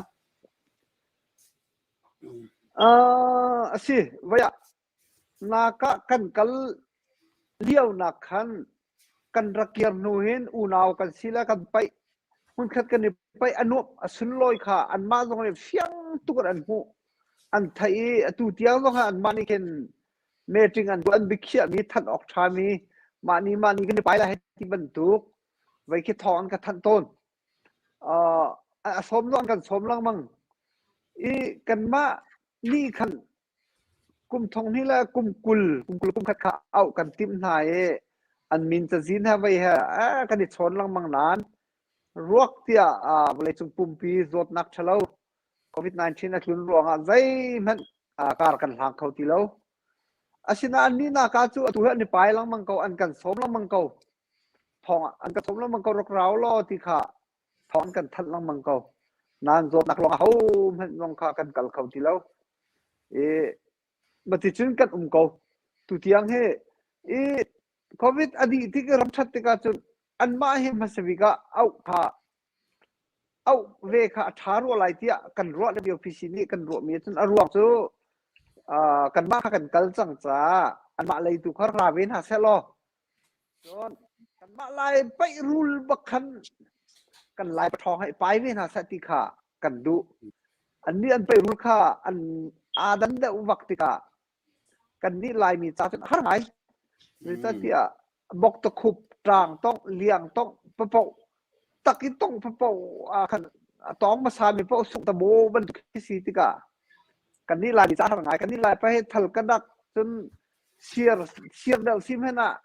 A si, voi ah naka kan kal lionak khan kan rak kir hnu hin unau kan si le kan paih hmunkhat kan i paih a nuamh a sunlawi kha anmah zong nih fiang tuk in an hmuh an theih i atu tiang zong ah anmah nih khin meeting an an biakhiahmi thanh awk ṭhami mah ni mah ni kan i pai lai ti bantuk vei khi thawng an ka thanh tawn. A sawm zong an kan sawm lengmang i kanmah nih khan kum thong hnih le kum 20 kum 20 kum khat kha auh kan timh hna i an min cazin he vei he kan i chawn lengmang nain ruak tiah vawleicung pumpi zawtnak ṭhalo COVID-19 a tlun ruangah zeihmanh kar kan hlang kho ti lo. Asinain ni naka cu atu hi an i pai lengmang ko, an kan sawm lengmang ko. Thawng an ka sawm lengmang ko rak rau law ti kha thawng an kan thanh lengmang ko. Nain zawtnak lawng ahohmanh zong kha kan kal kho ti lo. I maticun kan um ko. Tutiang hi i COVID a dih tik i ram ṭhat tikah cun anmah hi hmasa bik ah auh kha auh ve kha a ṭha rua lai tiah kan ruah le WPC nih kan ruahmi ahcun a ruang cu kanmah kha kan kal cang caah anmah lei tu kha ra ve hna seh law cun kanmah lai paih rul bak khan kan lai paṭhawng hei pai ve hna seh ti kha kan duh. Annih an paih rul kha an aa dan deuh vak tikah kannih Laimi ca cun har ngai. Zeicahtiah bok takhup, ṭaang tongh, liang tongh, papoh, tak i tongh papoh ah khan a tawng hmasa mi paoh sungh ta maw bantuk khi si tikah kannih Laimi ca har ngai. Kannih Lai pa hi thal ka dak cun siar siar deuh si hmanh ah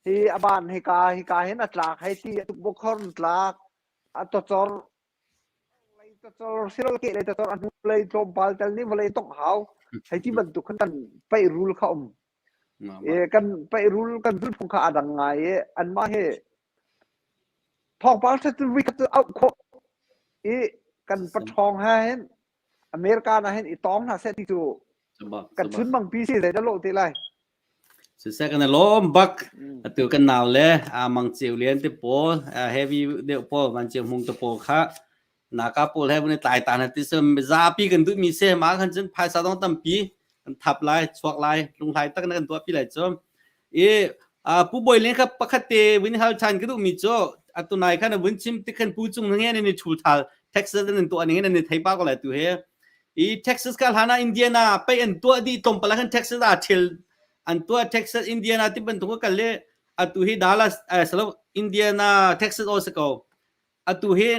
hi a ban hika hika hin a tlak hei ti a tukbokhor tlak a tawcor lei tawcor silo ke lei tawcor a hnu lei tlawmpal tel nih vawlei tongh hau hei ti bantuk khan kan paih rul kha um e kan paih rul kan zulphung kha a dang ngai i anmah hi thawngpang ṭhat cu voi khat cu auh khawh i kan paṭhawng he hin America na hin i tawng hna seh ti cu kan chun mang pi si zei dah lawh te lai. Siseh kan i lawm bak. Atu kan nau le Mang Ceu Lian te pawl, heavy deuh pawl, Van Ceu Hmung te pawl kha naka pawl he vun i tlai ta hna ti sem zapi kan duh mi se ma khan cun phaisa dong tampi kan thap lai chuak lai lunghlai tak na kan tuah pi lai cu i pu Bawi Len kha pakhat te vun hal than ka duh mi cu atu nai khan vun chim ti khan pu cung nge ni thul thal Texas nan tuah ning nan thei pa ko lai tu he i Texas ka hlan ah Indiana pei an tuah dih tlawmpal ah khan Texas ah thil an tuah Texas Indiana ti bantuk ka kal le atu hi Dallas eh salo Indiana Texas o ko atu hi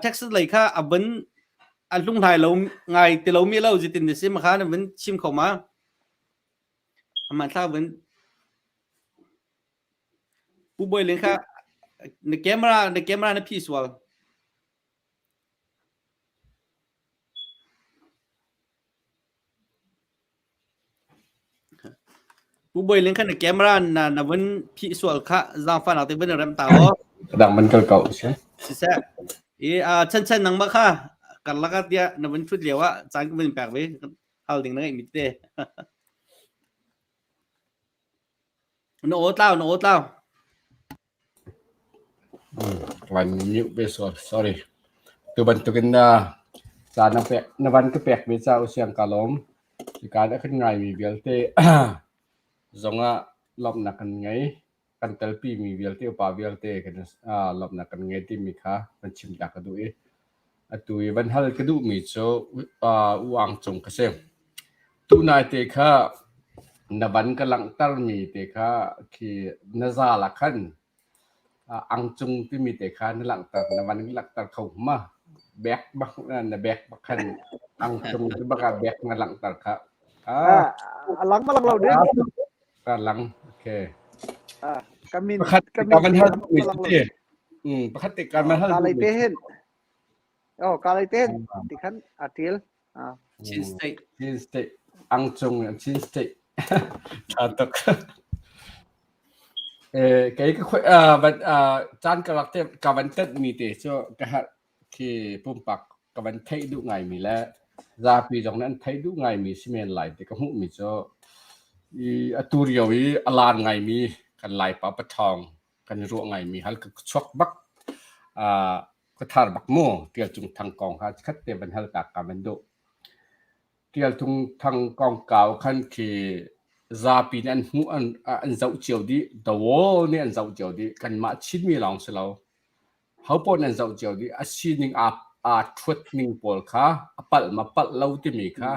Texas lei kha a van a hlunghlai lo ngai ti lo mi lo zitin ni si ma kha na van chim kho ma aman thla van Pu Bawi Len kha na camera na camera na phi sual Pu Bawi Ling kha na camera na na vun phih sual kha zaangfahnak te vun rem ta aw. Dang man kal ko si. Siseh. I a chan chan nangmah kha karlak ah tiah na vun thut lio ah caan ka vun pek ve hal ding na ngeih mi te. Na aw tlau na aw tlau. Van mute ve sorry. Tu bantukin na ca na pek na van ka pek ve ca usiang ka lawm. Hika na kan ngaimi vialte zongah lawmhnak kan ngei. Kan telpi mi vialte upa vialte kan lawmhnak kan ngei timi kha van chim ta ka duh i atu i van hal ka duhmi cu U Ang Cung ka si. Tunai te kha na van ka langhtermi te kha khi na zal ah khan ang cung timi te kha na langhter na van langhter kho ma bek bak na bek bak khan ang cung ti bak ah bek na langhter kha. Ah, A lang ma lang lo ding. Ka lang. Okay. Ah, ka min Pakhat ka ka min van te hal lang mi ma lang lo. si. Mm, pakhat te ka van hal Ka duh lei mi te si. hin. Oh, ka lei te hin. Ti khan a tial. Ah. Chin State. Chin State. Ang cung Chin State. Tha tuk. Eh, kei ka khoi ah van ah caan ka rak te ka van tet mi te cu ka herh khi pumpak ka van theih duh ngaimi le zapi zong nih an theih duh ngaimi si men lai ti ka hmuhmi cu i atu rio i a lar ngaimi kan Laipa paṭhawng kan i ruah ngaimi hal ka chuak bak uh, ka thar bak mu Tial Cung Thang kong kha khat te van hal ta ka van duh. Tial Cung Thang kong kau khan khi zapi nih an hmuh an an zoh cio dih the wall nih an zoh cio dih kanmah Chinmi lawng si lo Hopaoh nan zoh cio dih. A sining aa aa ṭhuat ning pawl kha a palh ma palh lo timi kha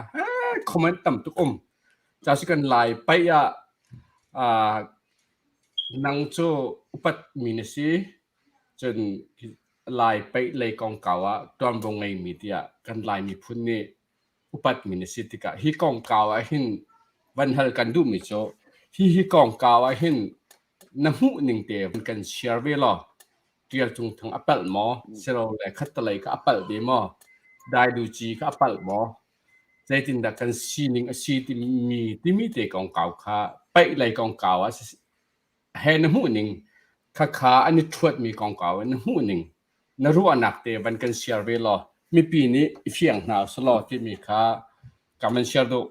comment tam tuk um. Ca si kan Lai paih ah uh, nang cu upat mi na si cun Lai paih lei kongkau ah ṭuanvo ngeimi tiah kan Lai miphun nih upatmi na si tikah hi kongkau ah hin van hal kan duhmi cu hi hi kongkau ah hin na hmuh ning te van kan share ve law Tial Cung Thang a palh maw silole khattelei kha a palh ve maw Daidu Ci kha a palh maw zeitindah kan sining a si timi timi te kongkau kha paih lei kongkau ah he na hmuh ning khakha an i ṭhuatmi kongkau in na hmuh ning na ruahnak te van kan share ve law mipi nih i fiang hna usih timi kha ka van share duh.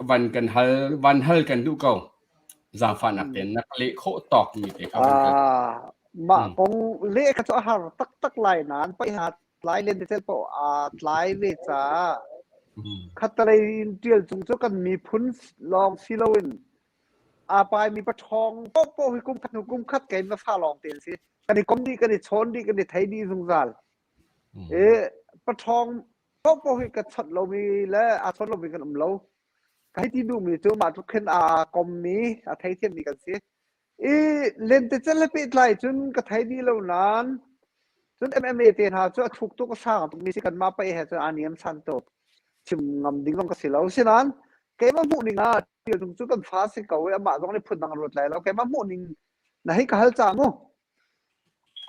Van kan hal van hal kan duh ko. Zaangfahnak tein na ka leh khawh tawk mi te kha van kan. Ah, mah kong leh kha cu a har taktak lai nain paih ha tlai len te cel paoh aa tlai ve caah khattelei in ṭial cung cu kan miphun lawng si loin aa paimi paṭhawng paohpaoh hi kum khat hnu kum khat kei na fa lawng te an si. Kan i kom dih, kan i chawn dih, kan i thei dih zungzal. I paṭhawng paohpaoh hi ka chawnh lomi le aa chawn lomi kan um lo. Ka hei ti duhmi cu mah tluk khin aa kommi, a theithiammi kan si. I lentecelh he pehtlai cun ka thei dih lo nain cun MMA te hna cu a thuk tuk a sang tukmi si kanmah paih he cun aa niam san tuk. Chim ngam ding zong ka si lo. Sinain keimah hmuh ning ah Tial Cung cu kan fa si ko i amah zong nih phundang a ruat lai lo. Keimah hmuh ning na hei ka hal ca mu.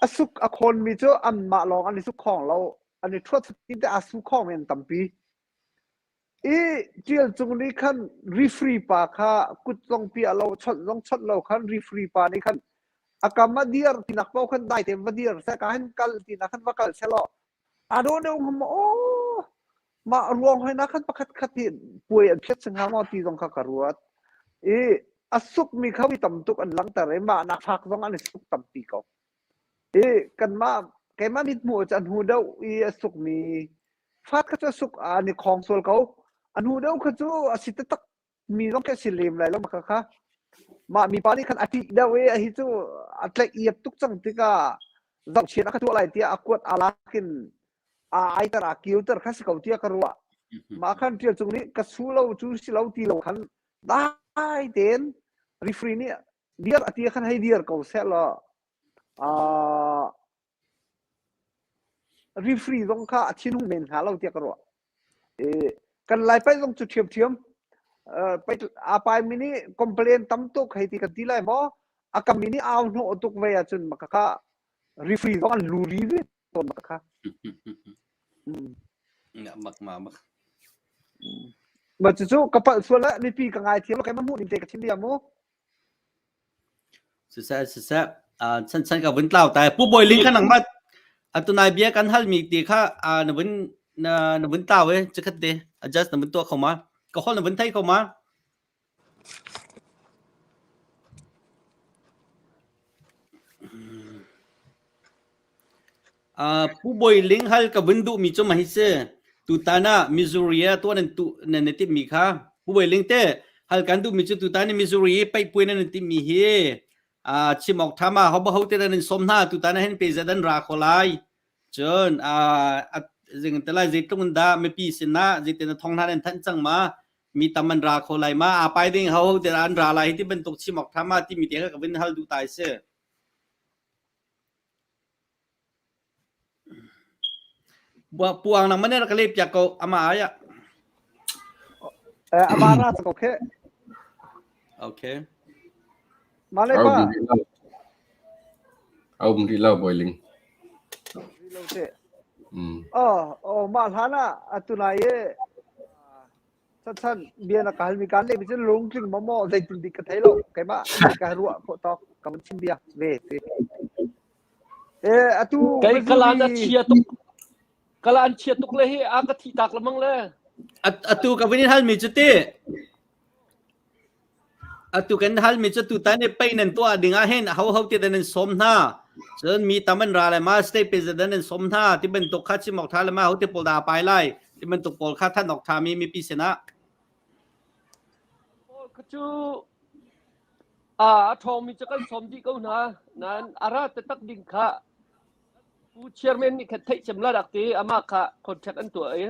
A suk a khawnmi cu anmah lawng an i suk khawng lo. An i ṭhuat fatin te aa su khawngmi an tampi. I Ṭial Cung nih khan referee pa kha kut zong piah lo, chawnh zong chawnh lo khan referee pa nih khan a kam a dir tinak paoh khan dai tein va dir seh, ka hin kal tinak khan va kal sehlaw aa dawh deuh hnga maw? Aw, mah ruang hoi na khan pakhat khat hi puai an phiat si hnga maw ti zong kha ka ruat. I a sukmi kha mi tam tuk an langhter i mah nak fak zong an i suk tampi ko. I kanmah keimah mithmuh cu a hnu deuh i a sukmi Fat kha cu a suk an i khawng sual ko. A hnu deuh kha cu a si taktak mi zong khi a si lem lai lo kha kha. Mah mipa nih khan a ṭih deuh i hi cu a tlaih iap tuk cang tikah zohchiat a ka tuah lai tiah a kuat aa lak in aa aiter aa kirter kha si ko tiah ka ruah. Mah khan Ṭial Cung nih ka su lo cu si lo ti lo khan dai tein referee nih dir a ti khan hei dir ko seh law uh, Referee zong kha a thinhung men hnga lo tiah ka ruah. I kan Laipaih zong cu ṭhiamṭhiam. Uh, aa paimi nih complain tam tuk hei ti kan ti lai maw? A kami nih au hnawh tuk ve ahcun maka kha referee zong an luri ve tawn maka kha. Mm. Mak ma mak. Ma cucu ka palh sual ah mipi ka ngaithiam lo keimah hmuh ning te ka chim bia mu. Siseh siseh uh, chan chan ka vun tlau tai pu Bawi Ling kha nangmah atunai bia kan hal mi ti kha uh, na vun na na vun tlau e chikhat te adjust na vun tuah kho ma ka hol na vun thei kho ma Pu Bawi Ling hal ka vun duhmi cu mah hi si. Tutan ah Missouri ah tuah nan tu nan i timhmi kha Pu Bawi Ling te hal kan duhmi cu tutan i Missouri i paihpuai nan i timhmi hi uh, chim awk ṭha ma ho ho te nan in sawm hna tutan ah hin pe zat an ra kho lai. Cun uh, zing te lai zeitluk in dah mipi sinah zeitin a thong hna nan thanh cang ma mi tam an ra kho lai ma aa pai ding ho ho te an ra lai hi ti bantuk chim awk ṭha ma timi te kha ka vun hal duh tai si. Puang nang man rak leh piak ko ama ai ah. Eh, amah ra ko khe. Okay. Male pa. A um rih lo boiling. Rih lo te. Oh, oh mah hlan ah atu nai i chan bia na ka hal mi kan le mi cu lungtling maw maw zeitin dik ka thei lo keimah ka ruah khawh tawk ka van chim bia ve ti. Eh atu Kei kalan a chia tuk kalan chia tuk le hi a ka thi tak lamang le. Atu ka vin hal mi cu ti. Atu kan hal mi cu tutan i pei nan tuah ding ah hin ho ho ti dan nan sawm hna. Cun mi tam an ra lai ma state president nan sawm hna ti bantuk kha chim awk tha le ma ho ti pawl dah pai lai ti bantuk pawl kha than awk tha mi mipi sinah. Pawl kha cu a a ṭhawng mi cu kan sawm dih ko hna. Nain a ra taktak ding kha Pu chairman nih khan theih cem la rak ti amah kha contract an tuah i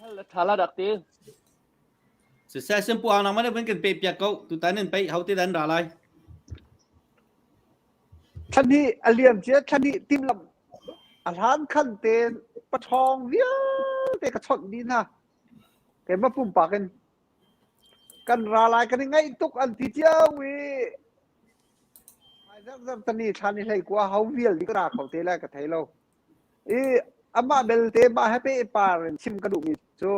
hal a ṭha la rak ti. Siseh pu ang nang man vun kan pe piak ko tutan in pei ho te dan ra lai. Thlan hi a liam cia thlan hi timlam a hlan khan tein paṭhawng vialte ka chawnh dih hna. Keimah pumpak in kan ra lai kan i ngaih tuk an ti cio i Hmai tani thla ni hlei kua ho vial di ka ra kho te lai ka thei lo. I amah belte mah he pe par in chim ka duhmi cu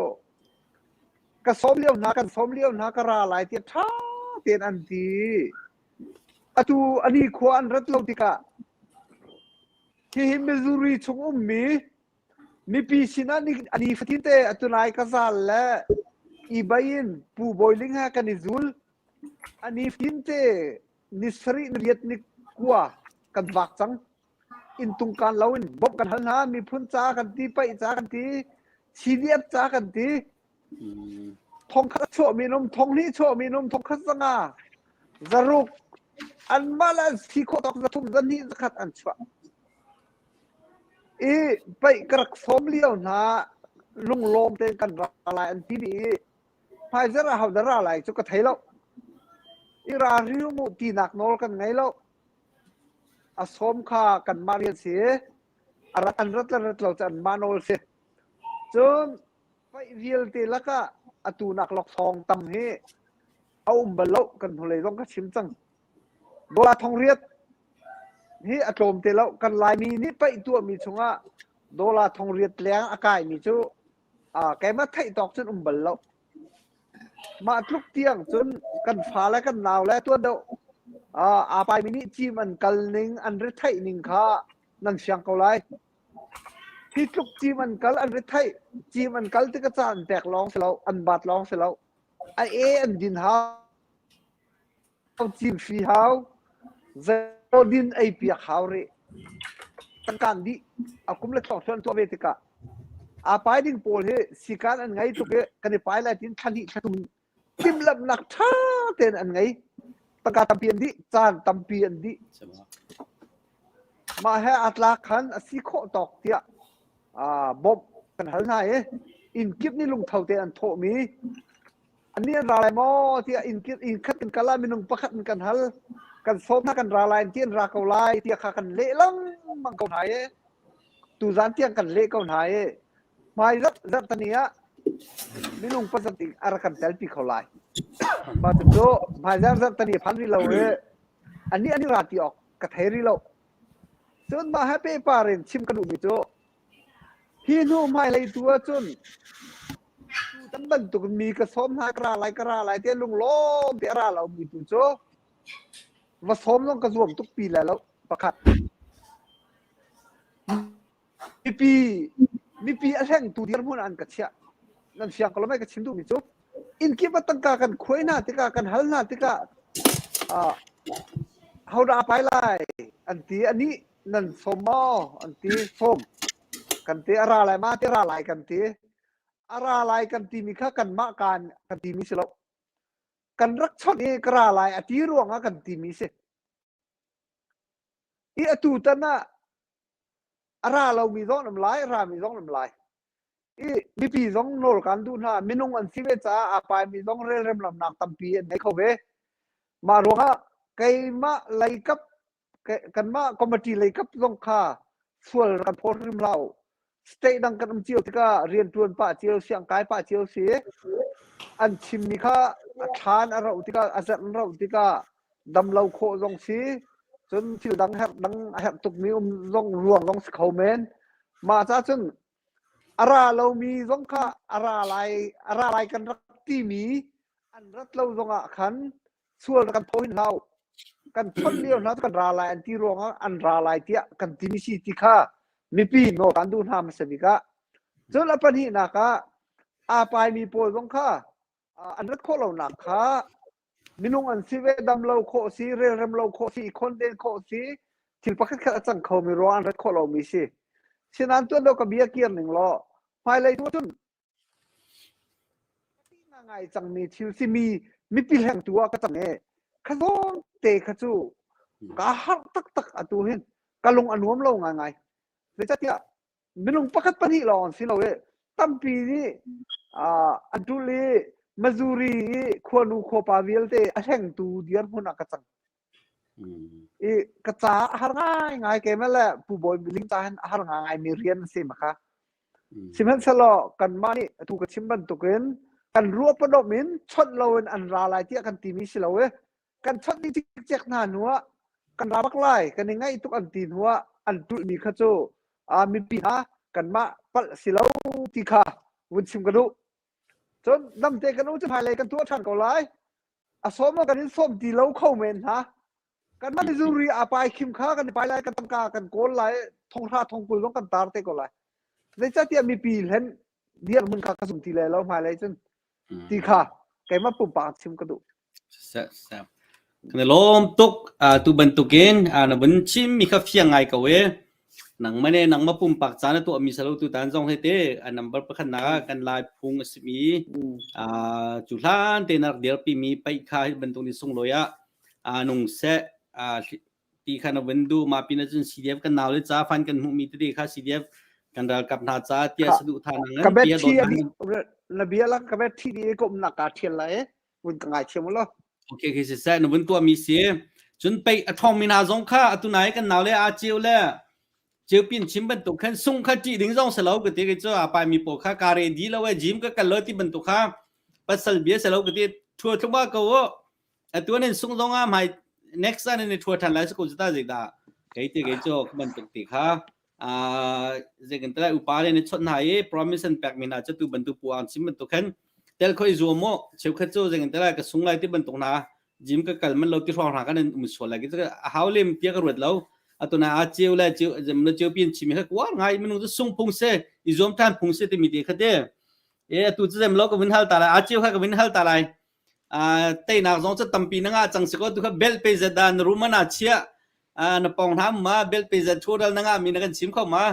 ka sawm lio hna kan sawm lio hna ka ra lai tiah ṭha tein an ti. Atu ani khua an rat lo tikah hihi Missouri chung ummi mipi sinah ni ani fatin te atu nai ka zal le i bai in Pu Bawi Ling he kan i zul. Ani fatin te ni sarih ni riat ni kua kan vak cang. Inntung kaan loin bawmh kan hal hna. Miphun ca kan ti, paih ca kan ti, CDF ca kan ti. Thongkhat a chuahmi an um, thonghnih chuahmi an um, thongkhat zanga, zaruk, anmah le an si khawh tawk zathum, zahnih, zakhat an chuah. I paih ka rak sawm lio hna lunglawm tein kan ra lai an ti dih i hmaizarh ah hodah ra lai cu ka thei lo. I ra riu mu tinak nawl kan ngei lo. A sawm kha kanmah rian si. A rat an rat le rat lo cu anmah nawl si. Cun paih vialte lakah atu nak laksawng tam hi a um bal lo kan hnulei zong ka chim cang. Dollar thong riat hi a tlawm te lo. Kan Laimi nih paih tuahmi chungah dollar thong riat leng a kaimi cu keimah theih tawk cun um bal lo. Mah tluk tiang cun kan fa le kan nau le tuan deuh aa paimi nih cim an kal ning an retheih ning kha nan fiang ko lai. Hi tluk cim an kal an retheih cim an kal tikah ca an pek lawng si lo an bat lawng si lo a e an din hau Cim hri hau, zeidin ei piak hau rih. Tangkaan dih a kum le thlawng tuah ve tikah aa pai ding pawl hi sikaan an ngei tuk i kan i pai lai tin thla hnih thla thum timhlamhnak ṭha tein an ngei. Tangka tampi an dih, caan tampi an dih. Mah he aa tlak khan a si khawh tawk tiah bawmh kan hal hna i inn kip nih lungtho tein an thawhmi Annih an ra lai maw tiah inn inn khat kan kal ah minung pakhat in kan hal. Kan sawm hna kan ra lai ti an ra ko lai tiah kha kan leh lengmang ko hna i tuzan tiang kan leh ko hna i hmai zarh zarh tani ah minung pasat ding a rak kan telpi kho lai. Mah cucu hmai zarh zarh tani a phan rih lo i annih an i ra ti awk ka thei rih lo. Cun mah he pehpar in chim ka duhmi cu Hi hnu hmailei tu ahcun tutan bantuk mi ka sawm hna ka ra lai ka ra lai tiah lunglawm te a ra lomi tu cu va sawm zong ka zuam tuk pi lai lo pakhat. Mipi mipi a hlengtu dirhmun ah an ka chiah. Nan fiang ko lo mei ka chim duhmi cu inn kip ah tangka kan khuai hna tikah kan hal hna tikah ah hodah a pai lai an ti anih nan sawm maw an ti sawm kan ti a ra lai ma ti ra lai kan ti a ra lai kan timi kha kanmah kaan kan timi si lo kan rak chawnh i ka ra lai a ti ruangah kan timi si i atu tan ah a ra lomi zong an um lai a rami zong an um lai i mipi zong nawl kan duh hna minung an si ve caah aa paimi zong relrem lamnak tampi an ngei kho ve mah ruangah keimah leikap kanmah committee leikap zong kha sual kan phaw hrim hlah u. State dang kan um cio tikah rianṭuan pah cio, siangkai pah cio si. An chimmi kha a thlan a roh tikah, a zerh an roh tikah dam lo khawh zong si. Cun thil dang herh dang a herh tukmi um zong ruang zong si kho men. Mah ca cun a ra lomi zong kha a ra lai a ra lai kan rak timi an rat lo zongah khan sual kan pho hin hlah kan chawnh lio hna kan ra lai an ti ruangah an ra lai tiah kan timi si ti kha mipi nawl kan duh hna hmasa bik ah cun a pahnihnak ah aa paimi pawl zong kha an rat khawh lonak kha minung an si ve dam lo khawh si relrem lo khawh si khonden khawh si thil pakhat khat a cang khomi ruang an rat khawh lomi si sinan tuan do ka bia kir ning law hmailei tu cun ngai cangmi thil si mi mipi hlengtu ah ka cang e kha zawn te kha cu ka harh taktak atu hin ka lung a nuam lo ngaingai zeicahtiah minung pakhat pahnih lawng an si lo i tampi nih an ṭul i Missouri i khuanu khuapa vialte a hlengtu dirhmun ah ka cang. I ka ca a har ngaingai keimah le Pu Bawi Ling ca hin a har ngaingai mi rian a si ma kha. Sihmanhsehlaw kanmah nih atu ka chim bantukin kan ruah padomh in chawnh loin an ra lai tiah kan timi si lo i kan chawnh dih cikcek hna hnu ah kan ra bak lai kan i ngaih tuk an ti hnu ah an ṭulhmi kha cu mipi hna kanmah palh si lo ti kha vun chim ka duh. Cun damte kan um cu hmailei kan tuah ṭhan ko lai. A sawm kan in sawm ti lo kho men hna. Kanmah Missouri a pai khim kha kan i pai lai, kan tangka kan kawl lai, thonghra thongkul zong kan tar te ko lai. Zeicahtiah mipi hlen dirhmun kha ka zum ti lai lo hmailei cun ti kha keimah pumpak chim ka duh. Kan i lawm tuk tu bantukin na vun chim mi kha fiang ngai ko e. Nangmah ne nangmah pumpak ca na tuahmi salo tutan zong he te a number pakhat nak ah kan lai phung a simi cu hlan te na rak dirpi mi paih kha hi bantuk ni sunglawi ah nung seh ti kha na vun duh mah pin ahcun CDF kan nau le ca fan kan hmuhmi tete kha CDF kan ralkap hna ca tiah saduh tha na ngan tiah dawt na bia la ka bet thi di ko na ka thial lai vun ka ngai thiam lo Okay khi si seh na vun tuah mi si cun pei a thong mi hna zong kha atu nai kan nau le a ceu le ceu pin chim bantuk khan sung kha ṭih ding zong si lo ka ti ke cu a pai mi pawl kha ka re di lo e gym ka kal lo ti bantuk kha pasal bia si lo ka ti thua thluma ko o atu nan sung zong ah hmai next an ni thua than lai ko ta zik da kei te kei cho bantuk ti kha a zei kan tlai upa le ni chot hna i promise an pek mi hna chu tu bantuk pu ang chim bantuk khan tel khoi zuam mo cheukhat chu zei kan tlai ka sung lai ti bantuk hna gym ka kal man lo ti hrawng hna kan um sual lai ki a hau lem tia ka ruat lo atuna a cheu le cheu zem le cheu pin chimi kha kwar ngai minung chu sung phung se i zuam than phung se ti mi te kha te e atu chu zem lo ka vin hal ta lai a cheu kha ka vin hal ta lai teinak zong cu tampi na ngah cang si ko tu kha bel pe zat dah na room ah na chiah na pawng hna ma bel pe zat thu dal na ngah mi na kan chim kho ma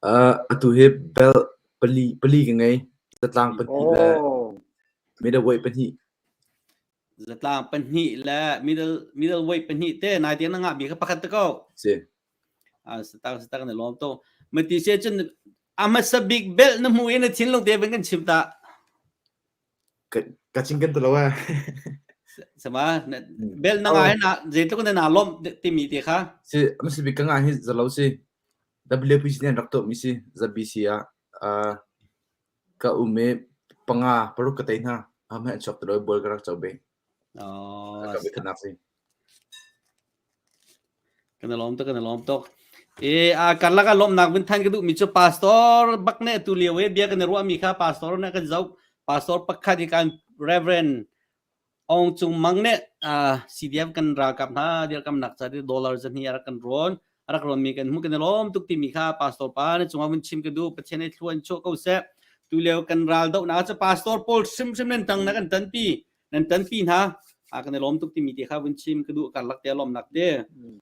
Atu hi bel pali pali ka ngei. Zatlang pahnih le middleweight pahnih. Zatlang pahnih le middle middleweight pahnih te nai tiang na ngah mi kha pakhat te ko. Si. Satak satak na lawm to. Mati se cun a hmasa bik bel na hmu in na thinlung te van kan chim ta. Ka ching kan ti lo eh. Sama bel na ngai na zeitluk na na lawmh timi te kha. Si masi bik ka ngai hi zalo si. WPC nih an rak tuahmi si ZBC ah uh, ka um i panga paruk ka tei hna. Am he chuak ti lo bual ka rak co be. Oh, Ka biaknak si. Kan i lawm tuk, kan i lawm tuk. E a karlak ah lawmhnak vun than ka duhmi cu pastor bak nih tu lio i bia kan i ruahmi kha pastor nih kan zoh. Pastor pakhat hi kan Reverend Aung Cung Mang nih CDF kan ralkap hna dirkamnak ca dollar zahnih a rak kan rawn. A rak rawnmi kan hmuh kan i lawm tuk timi kha pastor pa na cungah vun chim ka duh. Pathian nih thlua in chuah ko seh. Tu lio kan ral dohnak cu pastor pawl hrimhrim nan tang na kan tanpi. Nan tanpi hna a kan i lawm tuk timi te kha vun chim ka duh karlak te lawmnak te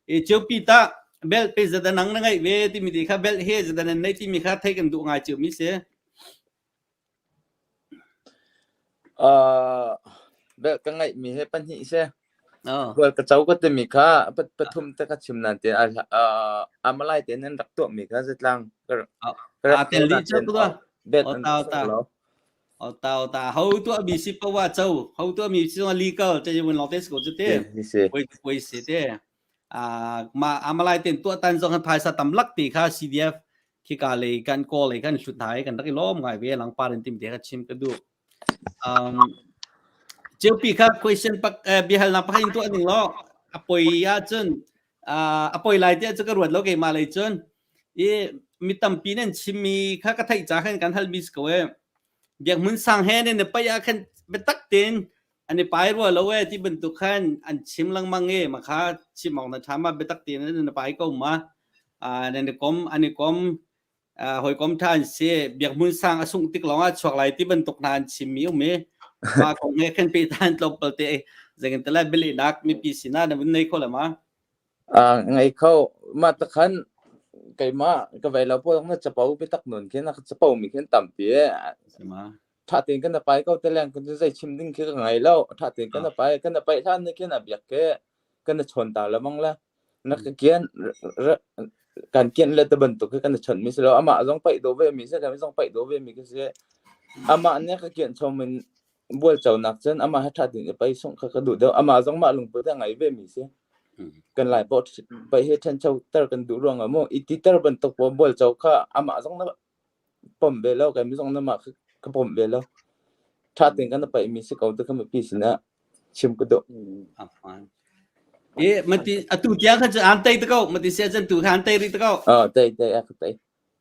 e ceupi ta bel pe zada nang na ngai ve timi te kha bel he zada nan nei timi kha thei kan duh ngai cio mi si Uh, bel ka ngaih mi he pahnih se. Bual ka co ka timi kha pathum te ka chim nan te amalai te nan rak tuah mi kha zatlang a tel di chak tu bet an ta Ta ta ho tu mi si pa cho ho tu mi si legal che won long te ko chu te poi poi se te a ma amalai ten tu tan zong phaisa tam lak ti kha CDF Khika lei kan kawl lei kan hlut hna i kan rak i lawm ngai ve langpar in tim te kha chim ka duh. Um, Ceupi kha question pak eh, biahalnak pakhat in tuah ning law a poi ahcun uh, a poi lai tiah cu ka ruat lo keimah lei cun i mi tampi nan chimmi kha ka theih ca khan kan halmi si ko e biak hmun sang he ne na pai ah khan biatak tein an i pai rua lo e ti bantuk khan an chim lengmang e ma kha chim awk na tha ma biatak tein na pai ko ma nan i kom an i kom hawikom ṭha an si biak hmun sang a sungh tik lawngah chuak lai ti bantuk hna an chimmi um i mah kong he khan pehtan tlawmpal te zeitin te lai bialehnak mipi sinah na vun nei kho le ma? Ngei kho mah takhan keimah ka vei lo pawl na capo biatak nun khin a capo mi khin tampi e ṭha tein kan pai ko te leng kan zei chim ding khi ka ngei lo ṭha tein kan pai kan pai hlan ni khin a biak ke kan chawn ta lamang le na ka kian kan kian le te bantuk khi kan chon mi si lo amah zong paih do ve mi si kan zong paih do ve mi ka si amah nih ka kian chom in bual cho nak cun amah he ṭha tin i pai sung kha ka duh deuh amah zong mah lungput a ngei ve mi si kan lai po pai he ṭhen cho ter kan duh ruang ah mu i ti ter bantuk po bual cho kha amah zong na pom ve lo kai mi zong na mah ka pom ve lo ṭha tein kan paih mi si ko te kha mipi sinah chim ka duh. E mati atu tiang kha an tei te ko mati sia chan tu kha an tei ri te ko. Oh tei tei a ka tei.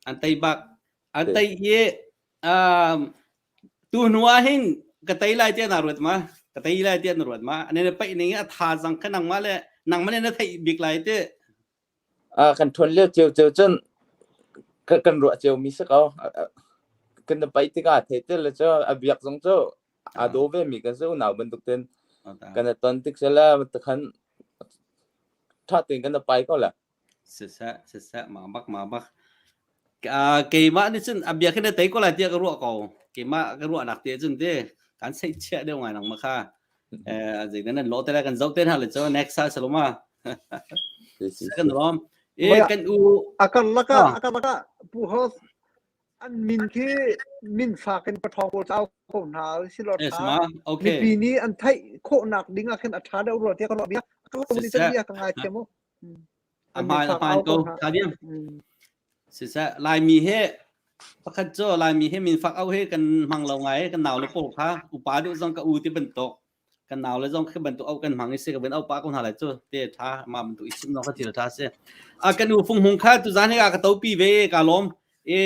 An tei bak. An tei i um tu hnu ah hin ka tei lai tiah na ruat ma ka tei lai tiah na ruat ma ane na paih ning a tha zang kha nangmah le nangmah ne na theih bik lai te Kan ṭhuan lio ciocio cun kan ruah ciomi si ko. Kan i paih tikah thei te le cu a biak zong cu aa daw vemi kan si unau bantuk tein kan i ton tik sile khan ṭha tein kan i pai ko le. Siseh, siseh, mah bak, mah bak. Keimah nih cun a biak hin na tei ko lai tiah ka ruah ko. Keimah ka ruahnak te cun te kan seihchiah deuh ngai nang ma kha. Eh, zeidan nan lawh te lai kan zoh te hna le cu next ah saloma. Kan rom. E kan u akar laka akar laka pu host an min khi min fak in pathawng pawl cau ko hna si lo tha mipi nih an theih khawhnak ding ah khin a tha deuh rua tiah ka ruah bia ka ni chan bia ka ngai thiam mu a hmaan a hmaan ko tha diam siseh laimi he pakhat cu laimi he min fak au he kan hmang lo ngai kan nau le pawl kha upa deuh zong ka u ti bantuk kan nau le zong khi bantuk au kan hmang i si ka ben au pa ko hna lai cu te tha ma bantuk i chim no ka thil tha si a kan u fung hung kha tu zan he ka topi ve ka lom e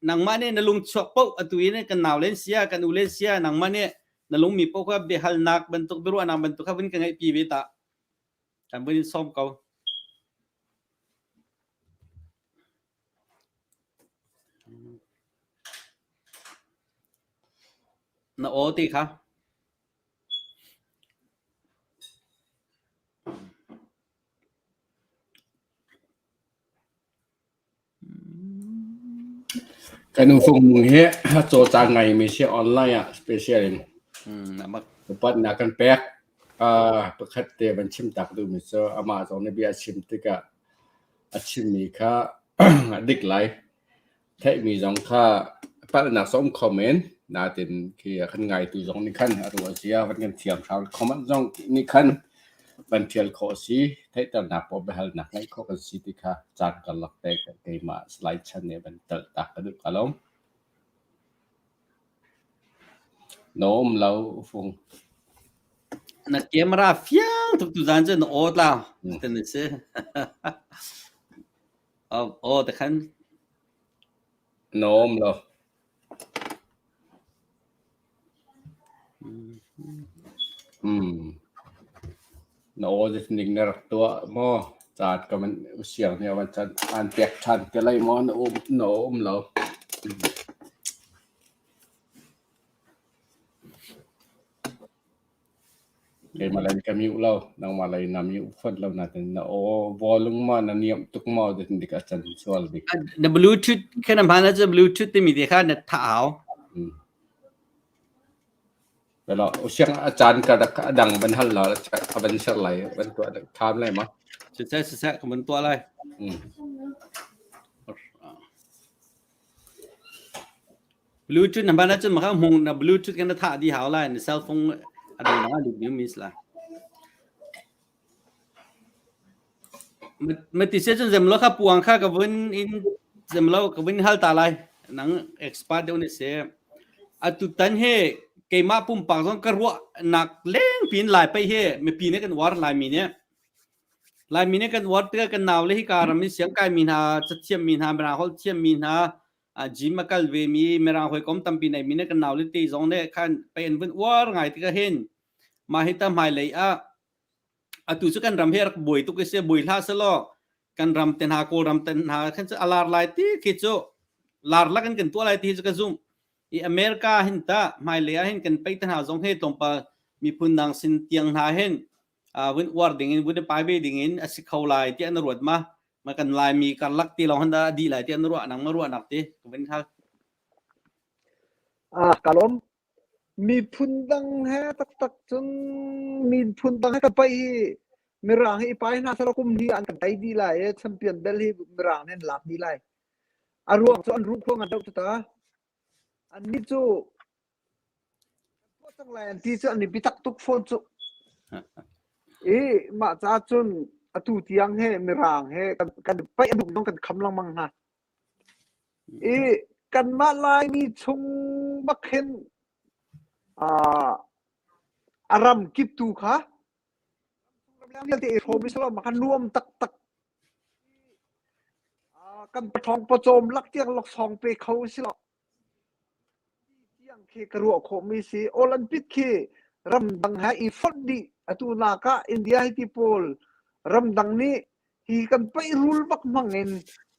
nangmah nih na lung chuak po atu in kan nau len sia kan u len sia nangmah nih na lung mi po kha biahalnak bantuk biaruahnak bantuk kha vun ka ngaih pi ve ta Kan vun in sawm ko. Na aw ti kha. Kan ufung hi cawlcang ngaimi si online ah special in upatnak kan pek. Pakhat te van chim tak duhmi cu amah zong nih bia a chim tikah a chimmi kha a dik lai. Theihmi zong kha palhnak zong um kho men. Natin khi a kan ngaitu zong nih khan a ruah zia van kan thiam hram. Comment zong nih khan van ṭial khawh a si. Theihternak paoh biahalnak ngeih khawh kan si ti kha caan karlak te keimah slide chan nih van telh tak ka duh ka lawm. Na um lo fung. Na camera fiang tuk tu zan cu na aw tla. Ten si. Aw te khan. Na um lo. Na aw ning na rak tuah maw? Caan ka van siang nih a van can aan pek ṭhan te lai maw? Na um na um lo. Keimah lei ka mute lo, nangmah lei na mute fawn lo nain na aw volume ma na niam tuk maw dik a can sual bik. Na Bluetooth kha na hman ahcun Bluetooth timi te kha na thah hau. Pero usiang a caan ka rak a dang ban hal la a ban ser lai ban tuah tham lai ma. Siseh siseh ka ban tuah lai. Bluetooth na hman ahcun maka hmung na Bluetooth kan na thah dih hau lai na cell phone a dang dang ah lut mi mis la. Mati se cun zem lo kha puang kha ka vun in. Cem lo ka vin hal ta lai. Nang expert deuh ni si. Atu tan he keimah pumpak zong ka ruah nak leng pin lai pai he mipi nih kan uar Laimi nih. Laimi nih kan uar tikah kan nau le hi ka ram in siang kai mi hna, cathiam mi hna, mirang holh thiam mi hna, gym a kal ve mi, mirang hawikom tampi nei mi nih kan nau le te zong nih khan pei an vun uar ngai tikah hin mah hi ta hmailei ah atu cu kan ram hi rak buai tuk i si buai hlah selaw kan ram te hna Kawlram te hna khan cu a lar lai ti khi cu lar lak in kan tuah lai ti cu ka zumh i America hin ta hmailei ah hin kan pei te hna zong hi tlawmpal miphun dang sin tiang hna hin vun uar ding in vun i pai ve ding in a si kho lai tiah na ruat ma ma kan Laimi karlak ti lawng hin dah a dih lai tiah na ruah nang ma ruahnak ti ka vun hal. Ah, ka lawm. Miphun dang he taktak cun miphun dang he ka paih hi Mirang hi i pai hna selaw kum hnih an kan tei dih lai i champion bel hi Mirang nih an lak dih lai. A ruang cu an ruh khua ngan deuh cu ta. Annih cu kan tuah cang lai an ti cu an i biatak tuk fawn cu. I mah ca cun atu tiang he Mirang he kan, kan paih a duh zong kan kham lengmang hna. I kanmah Laimi chung bak hin uh, a ram kip tu kha ramleng vialte i hrawm i selaw mah kha nuam taktak uh, kan pathawng pawcawm lak tiang laksawng pe kho si lo Tiang khi ka ruah khawhmi si. Olympic khi ramdang he i fonh dih. Atu nak ah India hi ti pawl ramdang nih hi kan paih rul bak hmang in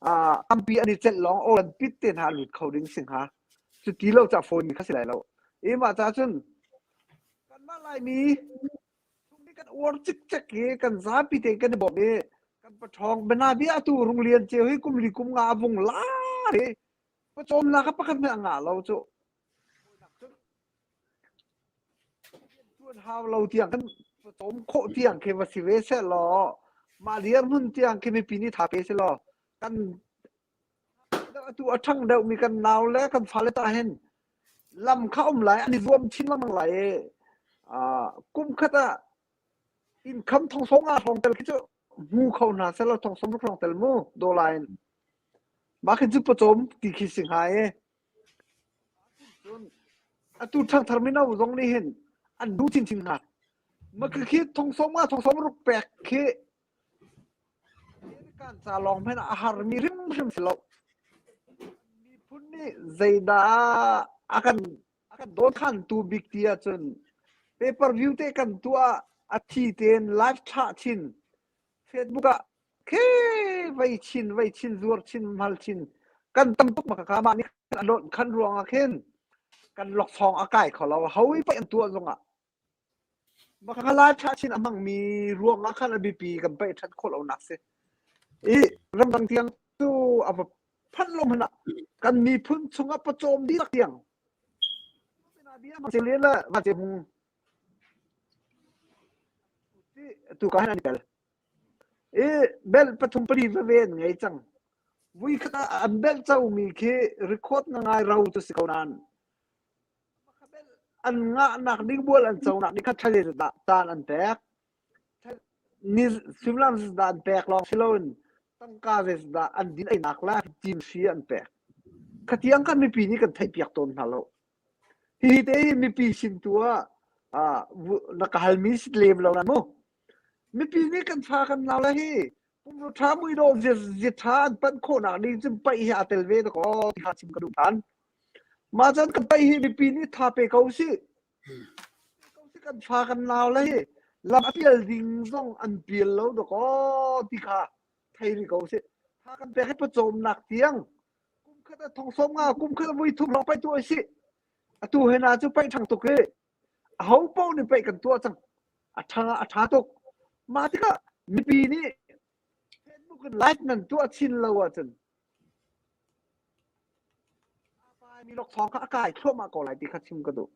uh, tampi an i celh lawng Olympic te hna lut kho ding si hnga. Cu ti lo ca fawi mi kha si lai lo. I mah ca cun kanmah Laimi chung nih kan uar cikcek i kan zapi te kan i bawm i kan paṭhawng bianabia atu Runglian ceu hi kum li kum nga a vung lar i Pawcawmnak kha pakhat hmanh a ngah lo cu. Tuan hau lo tiang kan pawcawm khawh tiang khi va si ve seh law mah dirhmun tiang khi mipi nih tha pe seh law kan atu a ṭhang deuhmi kan nau le kan fale ta hin lam kha um lai an i zuam chin lengmang lai i kum khat ah income thong sawng nga hrawng tel khi cu hmu kho hna seh law thong sawm hrawng tel mu dollar in Mah khi cu pawcawm ti khi si hnga e. Cun atu ṭhangthar mino zong nih hin an duh chinchin hna. Mah khi thong sawm nga thong sawm ruk pek khi American ca lawng hmanh ah a harmi hrimhrim si lo. Miphun nih zeidah a kan a kan dawnkhantu bik ti ahcun pay per view te kan tuah a thi tein live thlah chin Facebook ah Khi vei chin vei chin zuar chin hmal chin kan tam tuk ma ka mah nih a lonh khan ruang ah khin kan loksawng a kai kho lo ho i paih an tuah zong ah maka lai tha chin a hmang mi ruang ah khan a biapi kan paih that khawh lo nak si i ramdang tiang cu a va phanh lo hmanh ah kan miphun chung ah pawcawm dihlak tiang bia ma le la ma che hung tu ka han an tel I bel pathum pali veve an ngei cang. Vuikhat ah an belh comi khi record na ngai ro cu si ko nain an ngahnak ding bual an conak ding kha thale dah caan an pek. Ni suimilam dah an pek lawng si loin tangka zeizah an din einak le cin hri an pek. Khatiang khan mipi nih kan theihpiak tawn hna lo. Hihi te hi mipi sin tu ah na ka halmi si lem lo na mu. Mipi nih kan fa kan nau le hi pumrua ṭha muidawh zia ṭha an panh khawhnak ding cun paih hi aa tel ve dakaw ti kha chim ka duh ṭhan. Mah cun kan paih hi mipi nih tha pe ko usih. Kan fa kan nau le hi lam a pial ding zong an pial lo dakaw ti kha thei rih ko usih. Tha kan pek hi pawcawmnak tiang kum khat ah thong sawm nga kum khat ah voi thum lawng paih tuah usih. Atu he na cu paih ṭhang tuk hi aho paoh nih paih kan tuah cang. A ṭha a ṭha tuk. Mah tikah mipi nih Facebook in live nan tuah chin lo ahcun aa paimi laksawng kha a kai thluahmah ko lai ti kha chim ka duh.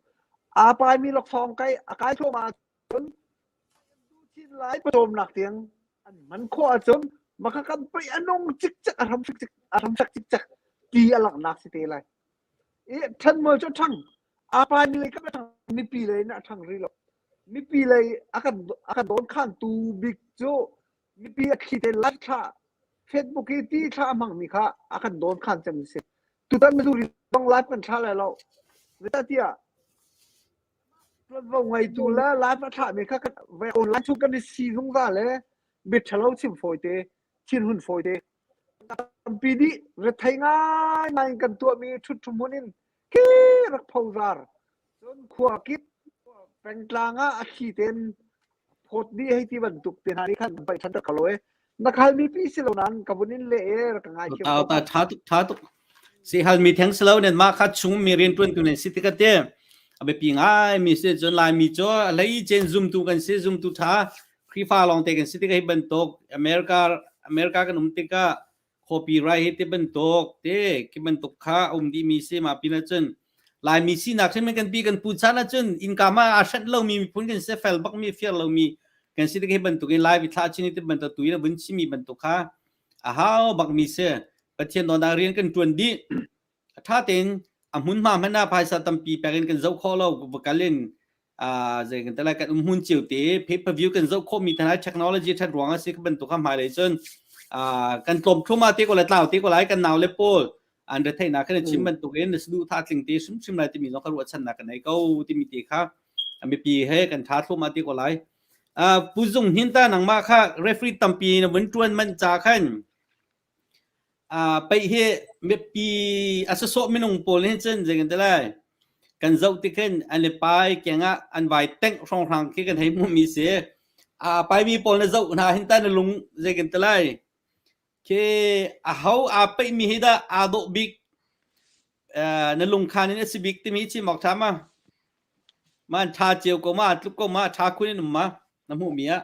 Aa paimi laksawng kai a kai thluahmah ahcun duh chin lai pawcawmnak tiang an hman khawh ahcun maka kan paih a nung cikcek a hram cikcek a hram fek cikcek ti a langhnak si te lai. I ṭhanmual cu a ṭhang. Aa paimi lei kap a ṭhang. Mipi lei in a ṭhang rih lo. Mipi lei a kan a kan dawnkhantu bik cu mipi a thli te live thlah. Facebook i ti thla a hmangmi kha a kan dawn khan cem si. Tutan Missouri zong live kan thla lai lo. Zeicahtiah tuanvo ngeitu le live a thlahmi kha kan online chung kan i si zungzal le bia ṭhalo chim fawite, thinhun fawite. Tampi dih rethei ngaingai in kan tuahmi ṭhutṭhu hmun in khi rak phozar. Cun khua kip pengtlang ah a thli tein phawt dih hei ti bantuk te hna nih khan paih ṭhan ta kho lo e. Na khalmi pi si lo nain ka vun in leh e rak ka ngaithiam Ta ko. ta tha tuk tha tuk. Si hal mi theng si lo nen mah kha chung mi rian tuan tu nen si tika te. A biapi ngai mi si cun lai mi cu lei chen zumtu kan si zumtu tha Khrihfa lawng te kan si tikah hi bantuk America America kan um tikah copyright hi ti bantuk te khi bantuk kha a um dih mi si ma pin ahcun Laimi sinak hrim kan pi kan pu chan ahcun innka ma aa hrenh lomi miphun kan si fel bak mi fiar lomi kan si tik hi bantuk in Lai thla chin ti bantuk tu in vun chimi bantuk kha a hau bak mi si Pathian dawtnak rian kan tuan dih a tha tein a hmunhma hmanh ah phaisa tampi pek in kan zoh khawh lo va kal in zei kan tala kan um hmun cio te pay per view kan zoh khawh mi tana technology that ruang a si ka bantuk kha hmailei cun kan tlawm thluma te ko la tlau te ko lai kan nau le pawl an re theina khan chim bantuk in na sudu tha tling te hrim hrim lai timi zong ka ruah chan na kan nei ko timi te kha mipi he kan tha thluma te ko lai pu zung hin ta nangma kha referee tampi na vun tuan man cha khan Paih hi mipi a sasawh minung pawl hin cun zei kan ti lai kan zoh tik hin an i pai keng ah an vai tengh hrawnghrang khi kan hei hmuhmi si. A paimi pawl na zoh hna hin ta na lung zei kan ti lai khi aho aa paihmi hi dah aa dawh bik na lungkhan in a si bik timi chim awk ṭha ma? Man ṭha cio ko ma tluk ko ma ṭha khun in um ma na hmuhmi ah?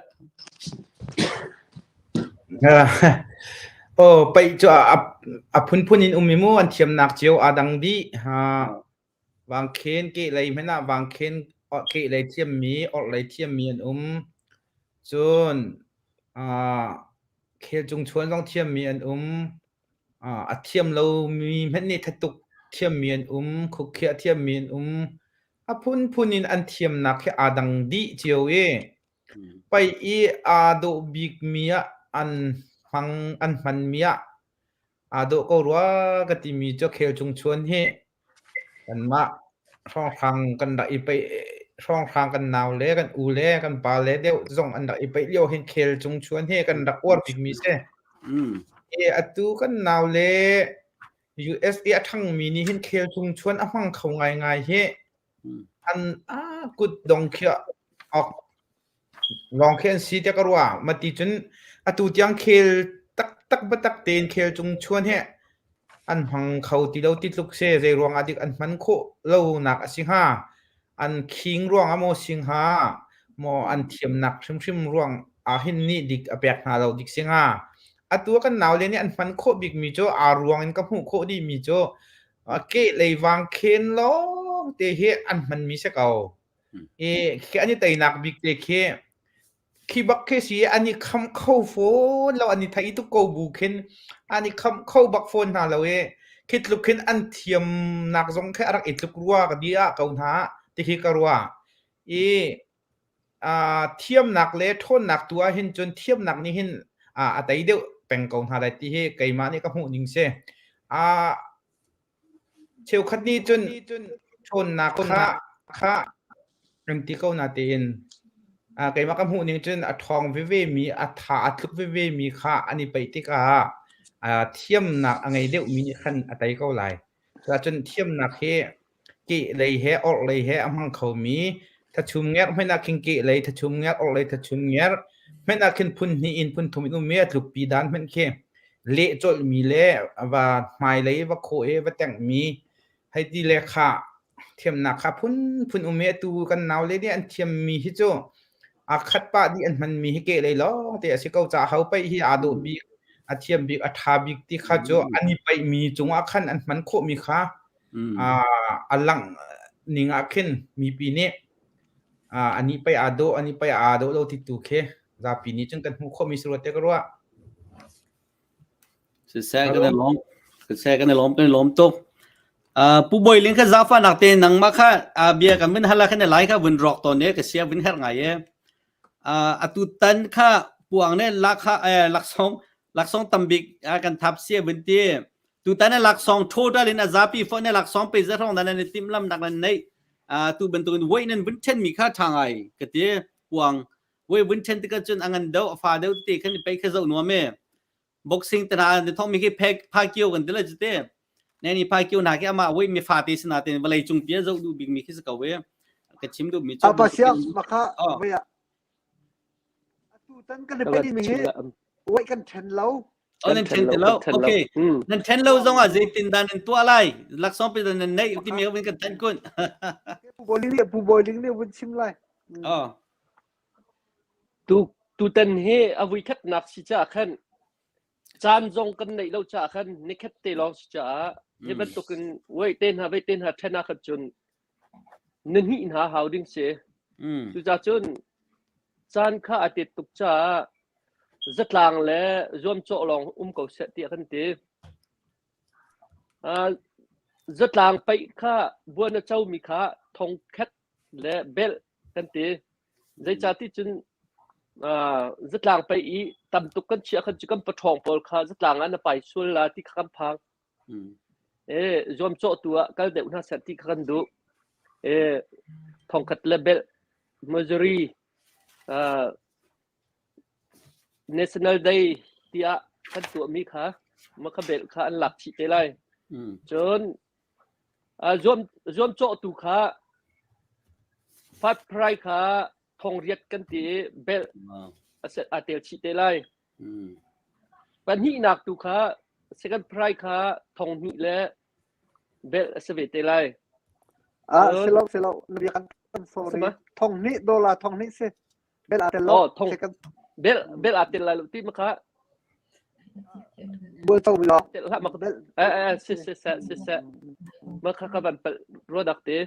Oh, paih cu a, a phunphun in um i mu an thiamnak cio aa dang dih. Ha vangkhen kehlei hmanh ah vangkhen kehlei thiammi, orhlei thiammi an um. Cun ah khel cung chuan zong thiammi an um. A thiam lomi hmanh nih thatuk thiammi an um, khukhiah thiammi an um. A phunphun in an thiamnak hi aa dang dih cio i paih i aa dawh bikmi ah an hmang an hmanmi ah aa dawh ko rua ka timi cu khel cung chuan hi Kanmah hrawnghrang kan rak i peih hrawnghrang kan nau le kan u le kan pa le deuh zong an rak i peih lio hin khel cung chuan hi kan rak uar bikmi si. Mm. E atu kan nau le USA a ṭhangmi nih hin khel cung chuan a hmang kho ngaingai hi. Mm. An a kut dong khi ok Lawng khi an si tiah ka ruah. Mati cun atu tiang khel taktak biatak tein khel cung chuan hi an hmang kho ti lo ti tluk si. Zei ruang ah dik an hman khawh lonak a si hnga? An khing ruang ah maw si hnga? Maw an thiamnak hrimhrim ruang ah hin nih dik a pek hna lo dik si hnga? Atu ah kan naule nih an hman khawh bikmi cu aa ruang in ka hmuh khawh dihmi cu kehlei vang khen lawng te hi an hmanmi si ko. I khi an i teinak bik te khi khi bak khi si an i kham kho fawn lo an i thei tuk ko bu khin an i kham kho bak fawn hna lo i khi tluk khin an thiamnak zong khi a rak i tluk rua ka di ah ko hna ti khi ka rua i thiamnak le ṭhawnnak tu ah hin cun thiamnak nih hin a tei deuh peng ko hna lai ti hi keimah nih ka hmuh ning si. Cheukhat nih cun ṭhawnnak kha kha an ti ko natein keimah ka hmuh ning cun a ṭhawng vevemi, a tha a tluk vevemi kha an i paih tikah thiamnak a ngei deuhmi nih khan a tei ko lai. Cuahcun thiamnak hi kehlei he orhlei he a hmang khomi thachum ngerh hmanh ah khin kehlei thachum ngerh, orhlei thachum ngerh hmanh ah khin phun hnih in phun thum in um i a tlukpi dan hmanh khi leh colhmi le va hmailei va khawh i va tenghmi hei ti le kha thiamnak kha phunphun um i atu kan naule nih an thiammi hi cu aa khat pah dih an hmanmi hi kehlei lawng te a si ko caah ho paih hi aa dawh bik a thiam bik a ṭha bik ti kha cu an i paihmi cungah khan an hman khawhmi kha a langh ning ah khin mipi nih ani paih aa dawh ani paih aa dawh lo ti tu khi zapi nih cun kan hmuh khawhmi si rua te ka ruah. Siseh kan i lawm. Siseh kan i lawm kan i lawm tuk. Uh, Pu Bawi Ling kha zafa nak te nangmah kha uh, bia kan vun hala khan lai kha vun rock ton e ka sia vun her ngai e. Uh, atu tan kha puang ne lak kha eh, laksong. Laksawng tambik kan thap sia vun ti. Tutan na laksawng total in a zapi fo na laksawng pe za hrong dan nan tim lam nak nan nei. Tu bantukin voi nan vun then mi kha tha ngai ka ti. Puang voi vun then tikah cun a ngan deuh a fa deuh te khan pei kha zoh nuam e. Boxing tana na thong mi khi phek pha kio kan ti la te. Ne ni pha kio na ki ama voi mi fa te sina te vawlei cung pia zoh duh bik mi khi si ko e. Ka chim duh mi cu Apa siang maka voi Atu tan kan i pe mi hi wai kan then lo. Oh, nan then ti lo. Okay. Nan then lo zong ah zeitin dah nan tuah lai? Laksawng pe nan nei ti mi kan kan tan kun. Pu Boiling nih Pu Boiling nih vun chim lai. Oh. Tu tutan hi a vui khatnak si ca khan caan zong kan neih lo ca khan nikhat te lawng si caah hi bantukin wei te hna wei te hna then ah khan cun na hnih hna hau ding si. Cucaah cun caan kha a tet tuk caah zatlang le zuamcawh lawng um ko seh tiah kan ti. Uh, zatlang paih kha buan a comi kha thongkhat le belh kan ti. Zeicahti cun uh, zatlang paih i tam tuk kan chiah khan cu kan paṭhawng pawl kha zatlang ah na pai sual la ti kha kan phang. E zuamcawhtu ah kal deuh hna seh ti kha kan duh. E thongkhat le belh Missouri uh, National Day tiah kan tuahmi kha makha belh kha an lak chih te lai. Cun uh, zuam zuamcawhtu kha fat fry kha thongriat kan ti i belh a tel chih te lai. Pahnihnak tu kha second prize kha 2000 le belh a si ve te lai. Ah, silo silo na bia kan sorry. 2000 dollar 2000 si. Bel aa tel lo. Oh, thong bel bel aa tel lai lo ti ma kha. Bul to mi lo. Tel hlah ma bel. Eh eh si si se si se. Ma kha ka van pel ruadak te.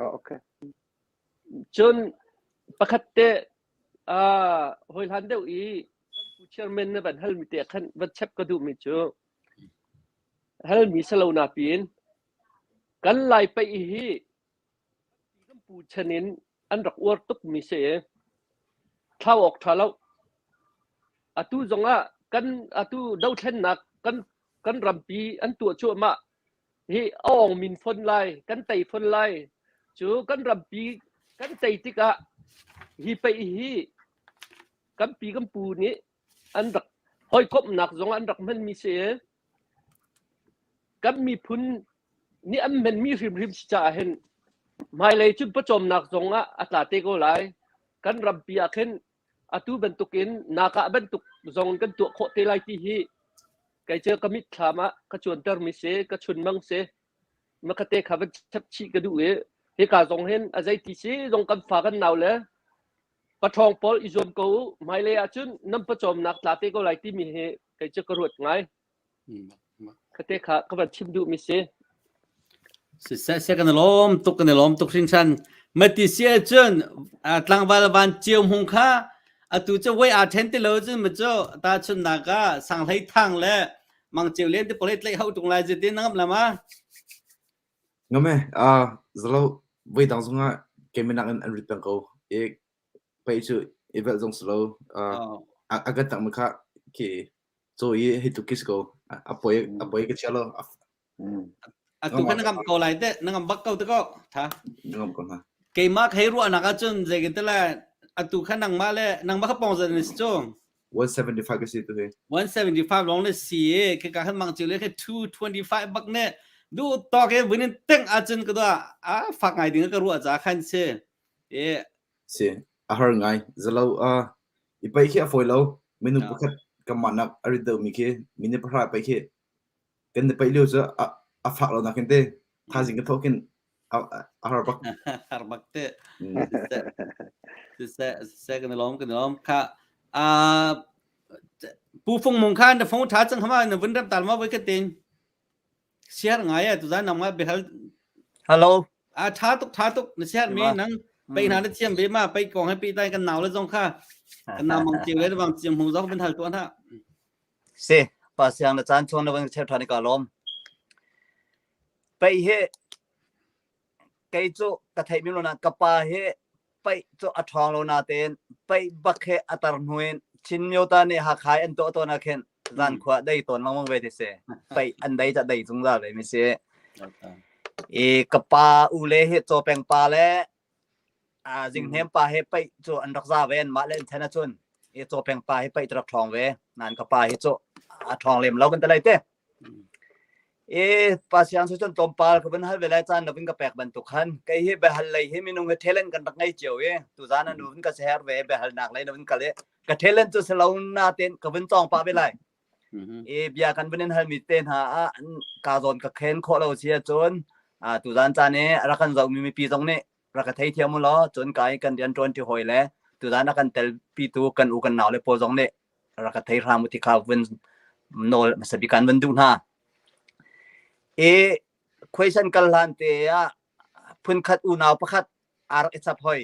Oh, okay. Cun pakhat te hawi hlan deuh i kan chairman na van halmi te khan van chep ka duhmi cu halmi salo na piin kan lai paih hi kan pu chan in an rak uar tukmi si i thlau awk ṭha lo. Atu zongah kan atu dothlennak kan kan rampi an tuah cuahmah hi a awng min fon lai kan tei fon lai cu kan rampi kan tei tikah hi pei hi kan pi kan pu nih an rak hawikomhnak zong an rak hmanmi si i kan miphun nih an hmanmi hrimhrim si caah hin hmailei cun pawcawmnak zong ah a tla te ko lai kan rampi ah khin atu bantukin nakah bantuk zong kan tuah khawh te lai ti hi kei cu ka mitthlam ah ka cuantermi si ka chunmang si makate kha van chap chih ka duh i hika zong hin a zeiti si zong kan fa kan nau le paṭhawng pawl i zuam ko u hmailei ahcun nan pawcawmnak tla te ko lai timi hi kei cu ka ruat ngai Khate kha ka van chim duhmi si. Siseh seh kan i lawm tuk kan i lawm tuk hringhran. Mati si ahcun tlangval van cio hmung kha atu cu voi aa then ti lo cun ma cu ta chunnak ah sanghlei thang le mang ceu len te pawl he tlaih hau tung lai je tin na ngam lama. Ngam e, zalo voi dang zongah keiminak in an rit peng ko. I pei cu i velh zong si lo. A kan tak mi kha khi Caw i hei tuk khi si ko. A poi a poi ka chia lo. Atu kha na ngam ko lai te, na ngam bak ko te ko. Tha. Na ngam ko hna. Keimah khei ruahnak ahcun zei kan te le atu kha nangmah le nangmah kha pong zan si cu. 175 ka si tu hi. 175 long le si e ke ka han mang chiu le ke 225 bak ne du to ke bunin teng ahcun ka do a fak ngai ding ka ruah ca khan si. E Si, a har ngai. Zalo uh, i paih khi a fawi lo. Minung pakhat kanmah nak a rit deuhmi khi minute pahra paih khi kan i paih lio cu a, a fak lo nakin te thaizing ka thawh khin a, a har bak. Har bak te. Siseh, siseh, siseh kan i lawm, kan i lawm. Kha, uh, Pu Fung Mung kha na phone tha cang hama na vun rem tal ma voi ka tin. Siar ngai e tuzan nang ma behal Hello. A tha tuk tha tuk na siar mi nang pei hna na thiam ve ma pei kong he pi tai kan nau le zong kha kan nau mang chiu le bang chiam hmu zong bin hal tuan ha. Si pa siang na caan chuang na van cheu than ka lawm. Pei he kei cu ka theih mi lo na ka pa he pei cu a ṭhawng lo natein pei bak he a tar hnu in Chin Myota nih Hakha an tuah tawn ah khin zan khua dei tawn lengmang ve ti si. Paih an dei ca dei zungzal ve mi si. I ka pa u le hi Cawpeng pa le Zinghnem pa he paih cu an rak za ve an mah le an then ahcun i Cawpeng pa hi paih cu rak ṭhawng ve. Nain ka pa hi cu a ṭhawng lem lo kan ti lai te. I pa siang cu cun tlawmpal ka vun hal ve lai caan na vun ka pek bantuk khan kei hi biahal lei hi minung hi talent kan rak ngei cio i tuzaan an vun ka share ve biahalnak lei na vun kal i ka talent cu si lo natein ka vun cawng pah ve lai. I bia kan vun in halmi te hna ah ka zawn ka khen khawh lo si ahcun tuzaan caan i rak kan zohmi mipi zong nih rak ka theithiam u law cun ka i kan rian ṭuan ṭi hawi le tuzaan a kan telpitu kan u kan nau le pawl zong nih rak ka thei hram u ti kha vun nawl hmasa bik an vun duh hna. I khuaisan kal hlan te ah phunkhat unau pakhat aa rak i chap hoi.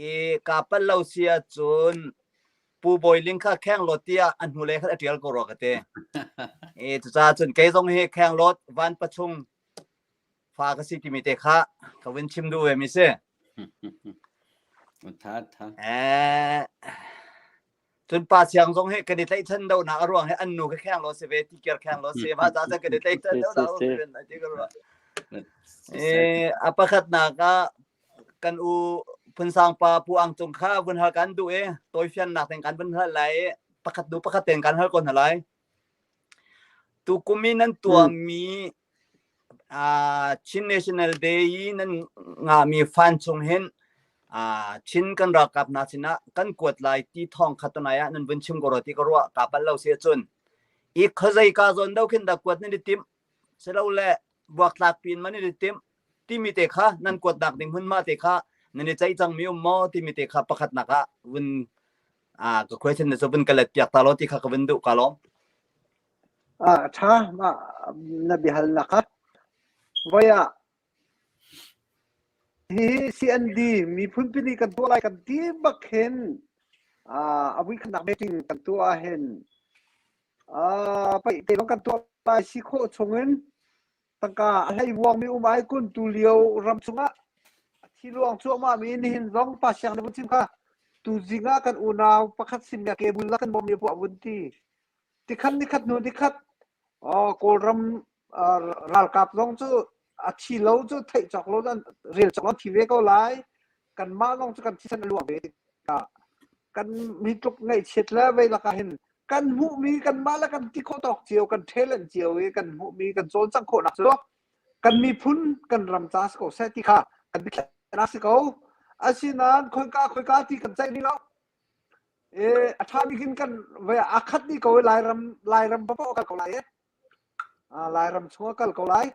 I ka pal lo si ahcun Pu Bawi Ling kha khenglawt tiah a hnulei khan a ṭial ko rua ka ti. I cucaah cun kei zong hi khenglawt van pachung fa ka si timi te kha ka vun chim duh ve mi si. Tha tha. Eh, cun pa siang zong hi kan i tlaihchan do nak a ruang hi an nu kha kheng lo si ve ti kiar kheng lo si ma ca kan i tlaihchan do nak a ti ka ruah. Eh, a pakhat nak ah kan u phunsang pa pu ang cung kha vun hal kan duh i tawifian nak ten kan vun hal lai i pakhat du pakhat ten kan hal ko hna lai. Tukum i nan tuahmi Chin National Day i nan ngahmi fund chung hin Chin kan ralkap hna sinah kan kuat lai ti thawng kha tunai ah nan vun chim ko rua ti ka ruah kaa palh lo si ahcun i khuazei ka zawn do khin dah kuat nan i timh silole buaktlak pin man i timh timi te kha nan kuatnak ding hmunhma te kha nan i ceih cangmi um maw timi te kha pakhatnak ah vun ka question na cu vun ka let piak ta law ti kha ka vun duh ka lawm. A ṭha mah na biahalnak kha. Voi ah hihi CND miphun pini kan tuah lai kan ti bak hin a vuikhatnak meeting kan tuah ahhin paih te lawng kan tuah lai si khawh chungin tangka a hlei vuangmi um ai kun tu lio ram chungah a thi luang cuahmah mi nihin zong pa siang na vun chim kha tu zing ah kan unau pakhat sim ya ke bul la kan bawm mi puah vun ti Tikhat nikhat hnu nikhat Kawlram ralkap zong cu a thi lo cu theih cawk lo an rel cawk lo thi ve ko lai. Kanmah zong cu kan thisen a luang ve tikah kan hi tluk ngaihchiat le vei lakah hin kan hmuhmi kanmah le kan ti khawh tawk cio kan talent cio i kan hmuhmi kan cawlcangh khawhnak cu kan miphun kan ram ca si ko seh ti kha kan biakhiahnak si ko. Asinain khoika khoika ti kan ceih rih lo. E a ṭha bik in kan vai a khat dih ko i Lairam Lairam paoh a kal ko lai e. Lairam chung a kal ko lai.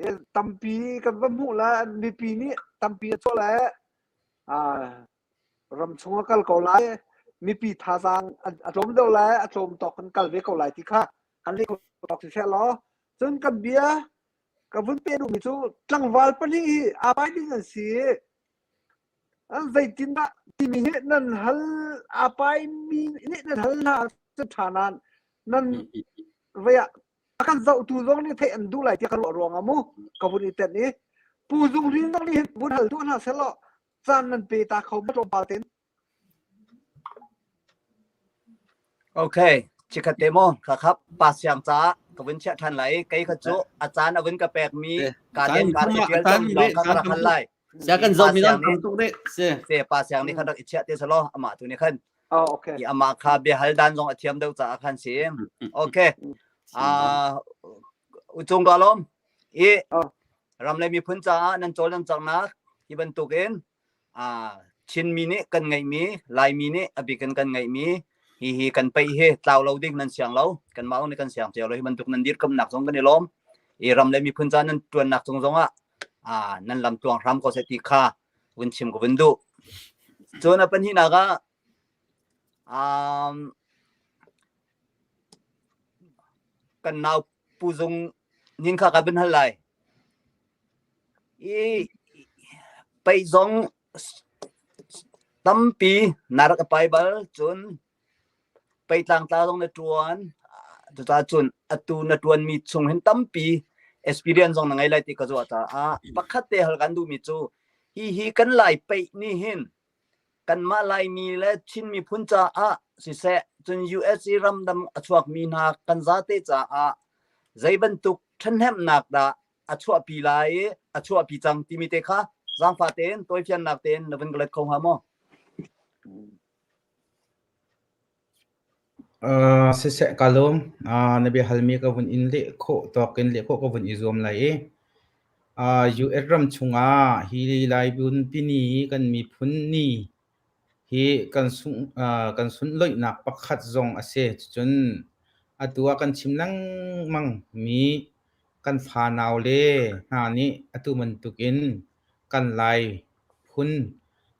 E tampi kan va hmuh la mipi nih tampi a chuah lai ram chung a kal ko lai. Mipi thazaang a tlawm deuh lai, a tlawm tawk kan kal ve ko lai ti kha kan leh tawk si seh law. Cun kan bia ka vun pe duhmi cu tlangval pahnih hi aa pai ding an si i Zeitindah timi hi nan hal aa paimi nih nan hal hna ahcun ṭha nain nan vei ah a kan zohtu zong nih theih an duh lai tiah ka ruah ruangah mu ka vun i tenh i Pu Zung Rin zong nih hin vun hal duh hna sehlaw caan nan pe ta kho ma tlawmpal tein. Okay, chikkhat te maw kha kha pa siang caah ka vun chiah ṭhan lai i kei kha cu a caan a vun ka pekmi ka den ka rak i ṭial cangmi lawng kha ka rak hal lai. Sia kan zoh mi tam tuk deh. Si. Se pa siang nih khan rak i chiah te selaw amah tu nih khan. Oh, okay. I amah kha bia hal dan zong a thiam deuh caah khan si. Okay. Ah ucung ka lom. I ram le miphun caah nan cawl nan cangnak hi bantukin Chinmi nih kan ngeihmi, Laimi nih a bik in kan ngeihmi hihi kan peih hi tlau lo ding nan siang lo. Kanmah zong nih kan siang cio lo. Hi bantuk nan dirkamnak zong kan i lawm. I ram le miphun ca nan ṭuannak cung zong ah nan lam tluang hram ko seh ti kha vun chim ka vun duh. Cun a pahnihnak ah um, kan nau Pu Zung nin kha ka vun hal lai. I paih zong tampi na rak i pai bal cun paih tlangtla zong na ṭuan. Cucaah cun atu na ṭuanmi chung hin tampi experience zong na ngei lai ti ka ruah caah pakhat te hal kan duhmi cu hihi kan Lai paih nih hin. Kanmah Laimi le Chin miphun caah siseh, cun US i ramdang a chuakmi hna kan zate caah zei bantuk ṭhahnemnak dah a chuahpi lai i a chuahpi cang timi te kha zaangfah tein tawifiannak tein na vun ka let kho hnga maw? Uh, siseh ka lawm. Uh, na bia halmi ka vun in leh khawh tawk in leh khawh ka vun i zuam lai i uh, US ram chungah hi Lai pini kan miphun ni hi kan sung uh, kan sunloihnak pakhat zong a si. Cun atu ah kan chim lengmang mi kan fanau le hna nih atu bantukin kan Lai phun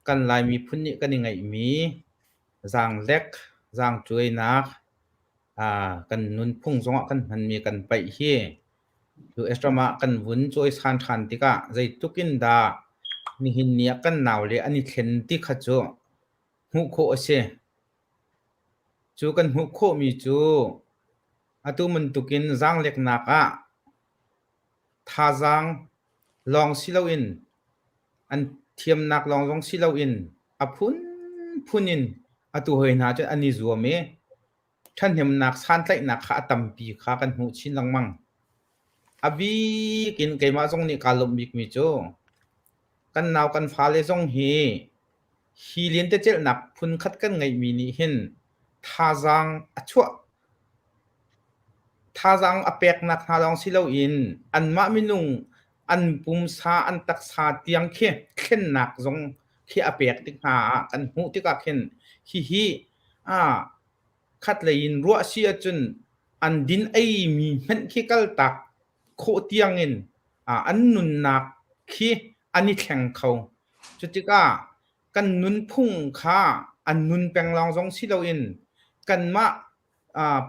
kan Lai miphun nih kan i ngeihmi zaanglek, zaangcuainak, kan nunphung zongah kan hmanmi kan paih hi US ram ah kan vun cawisan ṭhan tikah zeitluk in dah nihin ni ah kan naule an i thlen ti kha cu hmuh khawh a si. Cu kan hmuh khawhmi cu atu bantukin zaangleknak ah thazaang lawng si loin an thiamnak lawng zong si loin a phunphun in atu hoi hna cun an i zuam i ṭhahnemnak santlaihnak kha a tampi kha kan hmuh chin lengmang. A bik in keimah zong nih kaa lawmh bikmi cu kan nau kan fale zong hi hi lentecelhnak phunkhat kan ngeihmi nih hin thazaang a chuah Thazaang a peknak hna lawng si loin anmah minung an pumsa an taksa tiang khi thlennak zong khi a pek tik hna ah kan hmuh tikah khin hihi khatlei in ruah si ahcun an din eimi hmanh khi kaltak khawh tiangin an nunnak khi an i thleng kho. Cutikah kan nunphung kha an nun peng lawng zong si loin kanmah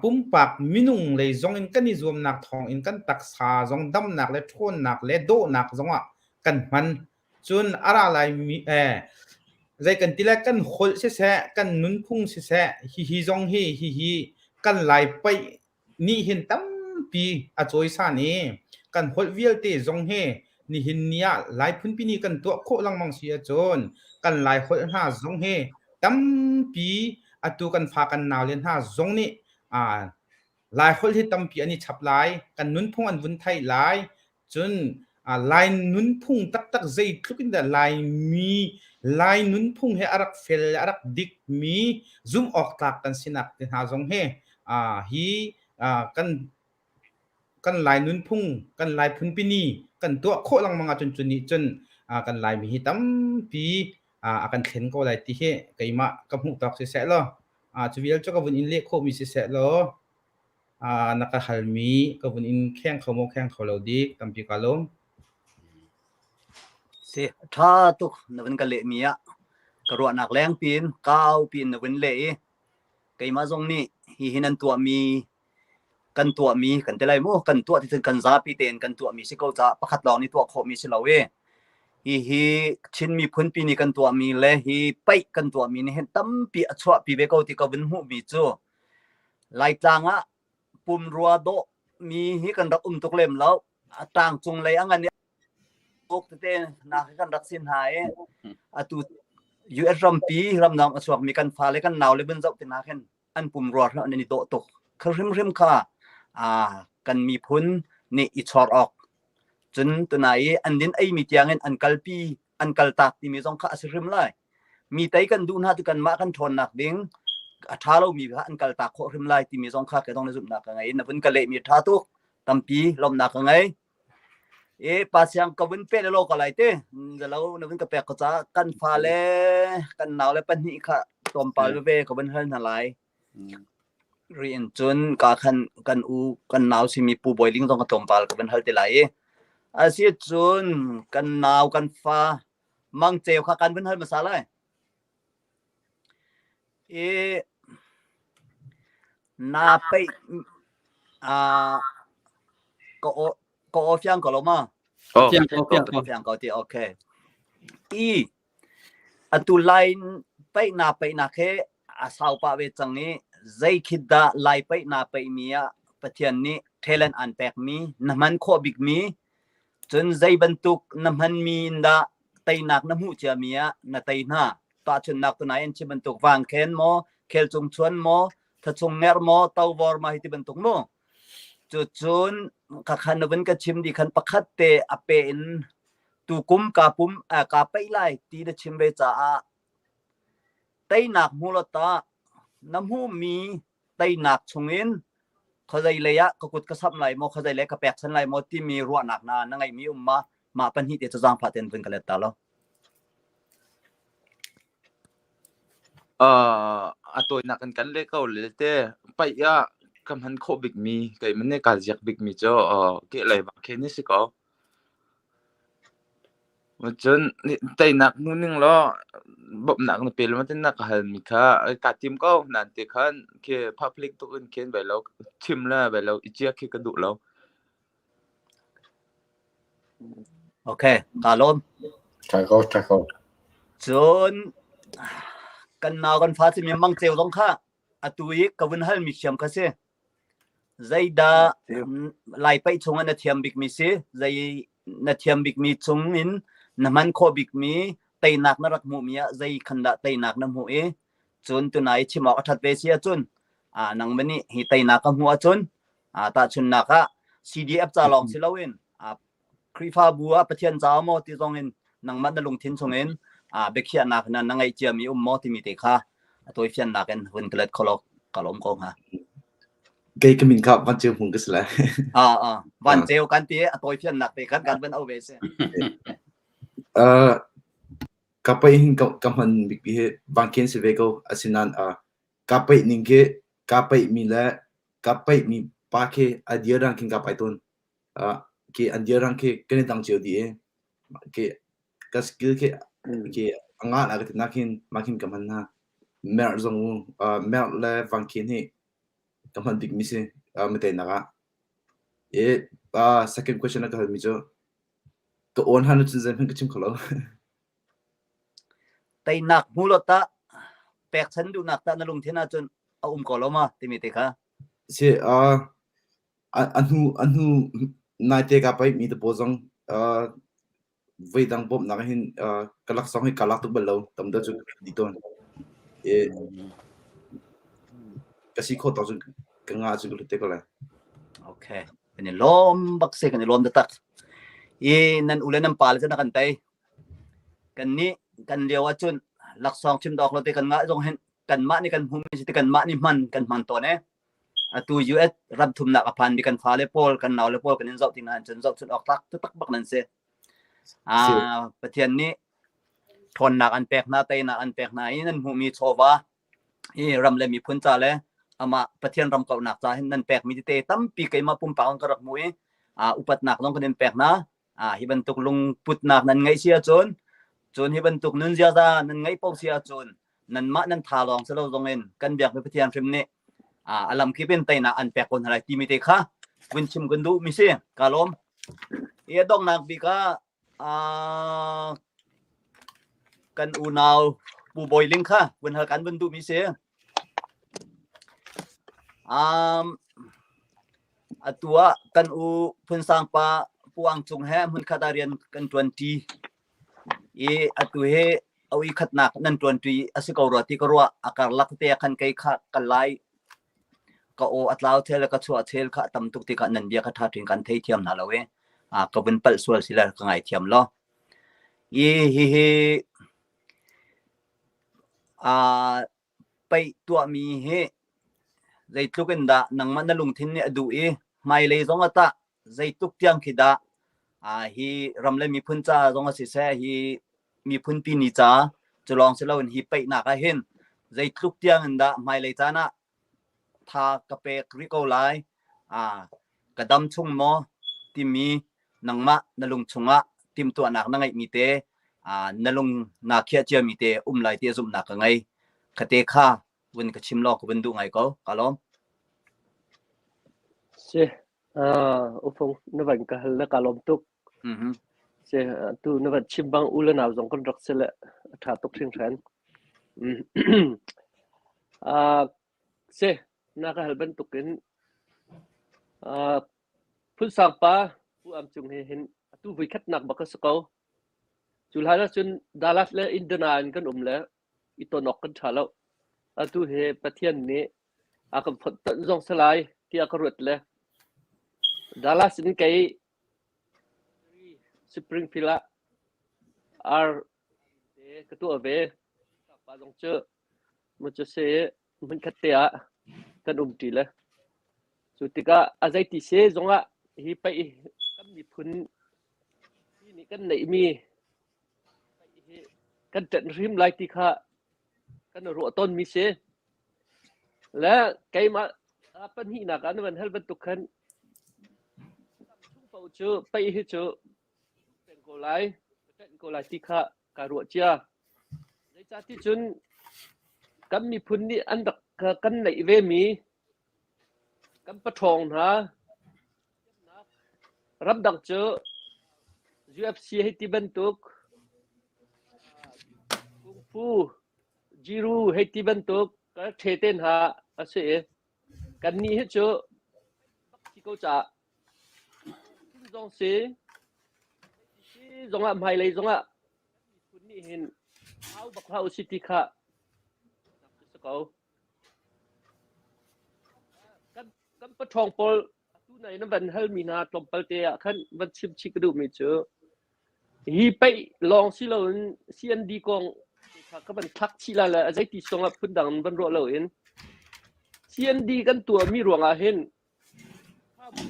pumpak minung lei zong in kan i zuamnak thawng in kan taksa zong damnak le ṭhawnnak le dawhnak zongah kan hman. Cun a ra laimi zei kan ti le kan holh siseh, kan nunphung siseh, hihi zong hi hihi kan Lai paih nih hin tampi a cawisan i kan holh vialte zong hi nihin ni ah Lai phunpi ni kan tuah khawh lengmang si ahcun kan Lai holh hna zong hi tampi atu kan fa kan naule hna zong nih Lai holh hi tampi an i chap lai, kan nunphung an vun theih lai, cun Lai nunphung taktak zeitluk in dah Laimi Lai nunphung he a rak fel le a rak dikmi zumh awk tlak kan sinak te hna zong hi hi kan kan Lai nunphung kan Lai phunpi ni kan tuah khawh lengmang ahcun cu nih cun kan Laimi hi tampi a kan thlen ko lai ti hi keimah ka hmuh tawk siseh law cu vial cu ka vun in leh khawhmi siseh law na ka halmi ka vun in kheng kho maw kheng kho lo dik tampi ka lawm. Si ṭha tuk na vun ka lehmi ah ka ruahnak leng piin kau piin na vun leh i keimah zong nih hihi nan tuahmi kan tuahmi kan ti lai mu kan tuah ti cun kan zapi tein kan tuahmi si ko caah pakhat lawng nih tuah khawhmi si lo i hihi Chin miphun pi nih kan tuahmi le hi paih kan tuahmi nih hin tampi a chuahpi ve ko ti ka vun hmuhmi cu Laitlang ah pumrua dawh mi hi kan rak um tuk lem lo. A tlang cung lei a ngan i uk tete nak hi kan rak si hna i atu US rampi ramdang a chuakmi kan fale kan naule vun zoh ti hna khin an pumrua hrim an i dawh tuk. Kha hrimhrim kha kan miphun nih i chawr awk cun tunai i an din eimi tiangin an kalpi an kaltak timi zong kha a si hrim lai. Mi tei kan duh hna tu kanmah kan ṭhawnnak ding a ṭha lomi kha an kaltak khawh hrim lai timi zong kha kei dong na zumhnak ka ngei. Na vun ka lehmi ṭha tuk tampi lawmhnak ka ngei. E pa siang ka vun pe le lo ka lai te zalo na vun ka pek ko ca kan fa le kan nau le pahnih kha tlawmpal veve ka vun hal hna lai. Ri in cun ka khan kan u kan nau simi Pu Bawi Ling zong ka tlawmpal ka vun hal te lai i. Asi cun kan nau kan fa Mang Ceu kha kan vun hal hmasa lai. I na peih uh, ka aw ka aw fiang ko lo ma? Oh, Fiang ko, fiang ko. Fiang ko ti okay. I atu line peih na peih nak he a sau pah ve cang i zei khit dah lai peih na peih mi ah Pathian nih talent an pek mi na hman khawh bik mi Cun zei bantuk na hmanmi in dah teinak na hmuh ciami ah na tei hna? Tahchunhnak tunai in chim bantuk vangkhen maw, khelcung chuan maw, thachung ngerh maw, tovor ma hi ti bantuk mu. Cucun khakhan na vun ka chim di khan pakhat te a pe in tukum ka pum ka peih lai ti na chim ve caah teinak hmu lo ta na hmuhmi teinak chungin khuazei lei ah ka kut ka samh lai maw khuazei lei ka pekchan lai maw timi ruahnak na na ngeihmi um ma mah pahnih te cu zaangfah tein vun ka let ta lo. A tawinak in kan leh ko le te paih ah ka hman khawh bikmi keimah nih kaa ziak bikmi cu kehlei bak khi ni si ko. Cun teinak hmu ning law bawmhnak na pe lo maw na ka halmi kha kaa tim ko. Nain ti khan khi public tuk in khin bai lo chim le bai lo i ciak khi ka duh lo. Okay, kaa lawm. Ṭha ko, ṭha ko. Cun kan nau kan fa cimi Mang Ceu zong kha atu i ka vun halmi thiam kha si. Zeidah Lai paih chung ah na thiam bikmi si? Zei na thiam bikmi chung in na hman khawh bikmi teinak na rak hmuhmi ah zei khan dah teinak na hmuh i cun tunai chim awk a ṭhat ve si ahcun nangmah nih hi teinak ka hmuh ahcun tahchunhnak ah CDF ca lawng si loin Khrihfabu ah Pathian ca maw ti zong in nangmah na lungthin chungin biakhiahnak na na ngeih ciami um maw timi te kha a tawifiannak in vun ka let kho law ka lawm ko hnga. Kei ka min kha Van Ceu Hmung ka si lai. Ah ah Van Ceu kan ti a tawifiannak te khan kan van au ve si. Uh, ka paih hin ka, ka hman bikpi hi vangkhen si ve ko asinain uh, ka paih ning khi ka paih mi le ka paih mi pa khi a dir rang khin ka pai tawn. Uh, khi an dir rang khi kan i dang cio dih i khi ka skill khi khi a ngah la ka ti nak hin mah khin ka hman hna. Merh zong uh, merh le vangkhen hi ka hman bik mi si uh, miteinak ah. I uh, second question na ka hal mi cu ka awn han cun zeihmanh ka chim kho lo. Teinak hmu lo tah pekchan duhnak tah na lungthin ahcun a um ko lo ma timi te kha. Si uh, a hnu a hnu naite ka paih mi te pawl zong uh, voi dang bawmhnak hin uh, ka laksawng hi ka lak tuk bal lo tam deuh cu ka di tawn. E, ka si khawh tawk cun ka ngah cun ka hlut te ko lai. Okay. Kan i lawm bak si kan i lawm taktak. I nan u le nan pa le cu na kan tei. Kan nih kan lio ahcun laksawng chim dawk lo te kan ngah zong hin kanmah nih kan hmuhmi si ti kanmah nih hman kan hman tawn e. Atu US ram thumnak a phanmi kan fale pawl kan naule pawl kan in zoh ti hna cun zohchun awk tlak taktak bak nan si. Ah, Pathian nih ṭhawnnak an pek hna, teinak an pek hna i nan hmuhmi chawva i ram le miphun ca le amah Pathian ram kauhnak ca hin nan pekmi tete tampi keimah pumpak in ka rak hmu i upatnak zong kan in pek hna. Hi bantuk lungputnak nan ngeih si ahcun cun hi bantuk nun ziaza nan ngeih paoh si ahcun nanmah nan tha lawng si lo zong in kan biakmi Pathian hrim nih a lamkip in teinak an pek ko hna lai timi te kha vun chim kan duh mi si ka lawm. I a donghnak bik ah kan unau Pu Bawi Ling kha vun hal kan vun duh mi si. Um, atu ah kan u Phunsang pa Pu Ang Cung he hmunkhat ah rian kan ṭuanṭi i atu hi a ui khatnak nan ṭuanṭi a si ko rua ti ka ruah. A karlak te ah khan kei kha ka lai ka aw a tlau chel le ka chuah chel kha a tam tuk tikah nan bia kha ṭha ṭin kan theithiam hna lo i ka vun palh sual si le ka ngaithiam law. I hihi paih tuahmi hi zeitluk in dah nangmah na lungthin nih a duh i hmailei zong ah tah zeitluk tiang khi dah hi ram le miphun ca zong ah siseh hi miphun pi ni ca cu lawng si loin hi paihnak ah hin zeitluk tiang in dah hmailei caan ah tha ka pek rih ko lai ka dam chung maw timi nangmah na lung chungah timhtuahnak na ngeihmi te na lung naa khiah ciami te um lai ti zumhnak ka ngei khate kha vun ka chim law ka vun duh ngai ko ka lawm Si ufung na van ka hal le ka lawm tuk Si tu na van chim bang u le nau zong kan rak si le a ṭha tuk hringhran Si na ka hal bantukin Phunsang pa Pu Am Cung he hin atu voikhatnak bak a si ko. Cu hlan ahcun Dallas le Indiana in kan um le. i ton awk kan ṭha lo. Atu hi Pathian nih a kan fonhtonh zong si lai tiah ka ruat le Dallas in kei Springfield ah ar te ka tuah ve. Pa zong cu mu cu si hmunkhat te ah kan um ṭi le cu tikah a zeiti si zongah hi paih kan miphun nih kan neihmi hi kan ṭanh hrim lai ti kha kan ruah tawnmi si. Le keimah pahnihnak ah na van hal bantuk khan chung paoh cu paih hi cu peng ko lai, ka ṭanh ko lai ti kha kaa ruah cia. Zeicahti cun kan miphun nih an rak kan neih vemi kan paṭhawng hna ramdang cu UFC hei ti bantuk Kung Fu, Jiru hei ti bantuk karate te hna a si i kannih hi cu si ko caah zong si zongah hmailei zongah miphun nih hin au bak hlah usih ti kha si ko. Kan kan paṭhawng pawl atu nai na van halmi hna tlawmpal te ah khan van chim chih ka duhmi cu hi paih lawng si loin CND kong kha ka van thlak chih lai le a zeiti songah phundang van ruah loin CND kan tuahmi ruangah hin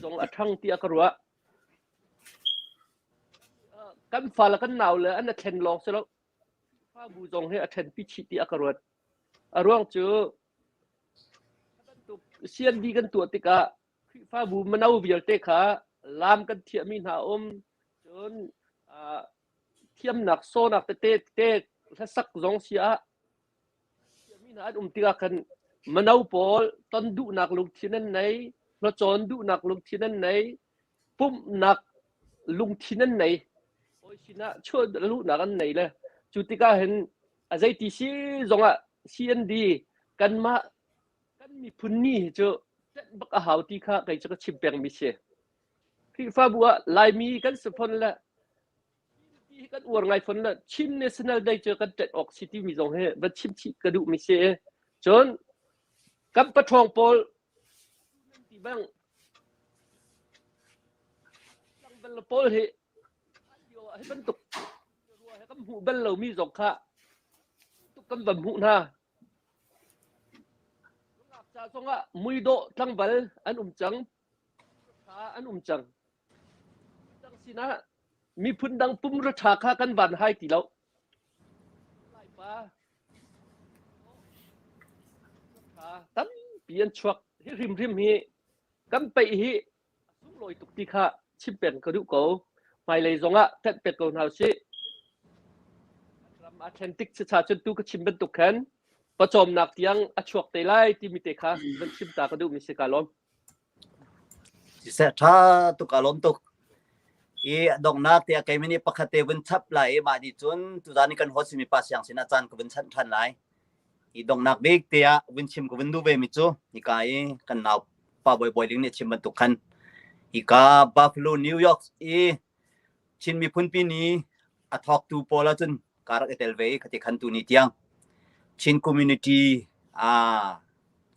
zong a ṭhang tiah ka ruah. Kan fa le kan nau le an a thlen lawng si lo. Khrihfabu zong hi a ṭhenpi chih tiah ka ruat. A ruang cu bantuk CND kan tuah tikah Khrihfabu mino vialte kha laam kan thiahmi hna um cun thiamnak sawnak tete tete hlasak zong si ah Thiammi hna an um tikah khan mino pawl ton duhnak lungthin an nei, hlacawn duhnak lungthin an nei, pumhnak lungthin an nei. Hawi sinah chuah luhnak an nei le cu tikah hin a zeiti si zongah CND kanmah kan miphun ni hi cu ṭanh bak a hau ti kha kei cu ka chim pengmi si. Khrihfabu ah Laimi kan si phon le Hi kan uar ngai fawn le Chin National Day cu kan ṭet awk si timi zong hi va chim chih ka duhmi si. Cun kan paṭhawng pawl ti bang tlangval pawl hi hi bantuk rua he kan hmuh bal lomi zong kha tuk kan van hmuh hna. Nungak ca zongah muidawh tlangval an um cang, ṭha an um cang. Dang sinah miphun dang pumra ṭha kha kan van hai ti lo. Laipa ṭha tampi an chuak. Hi hrimhrim hi kan peih hi a sunglawi tuk ti kha chim peng ka duh ko. Hmailei zongah ṭanh pek ko hna usih. Ram a thlen tik chicha cun tu ka chim bantuk khan pawcawmnak tiang a chuak te lai timi te kha van chim ta ka duhmi si ka lawm. Siseh ṭha tuk aa lawm tuk. I donghnak tiah keimah nih pakhat te vun chap lai i mah nih cun tuzaan i kan host simi pa siang sinah caan ka vun chanh ṭhan lai. I donghnak bik tiah vun chim ka vun duh ve mi cu hika i kan nau pa Bawi Bawi Ling nih a chim bantuk khan hika Buffalo, New York i Chin miphunpi ni a thawktu pawl ahcun ka rak i tel ve i khati khan tu ni tiang Chin community ah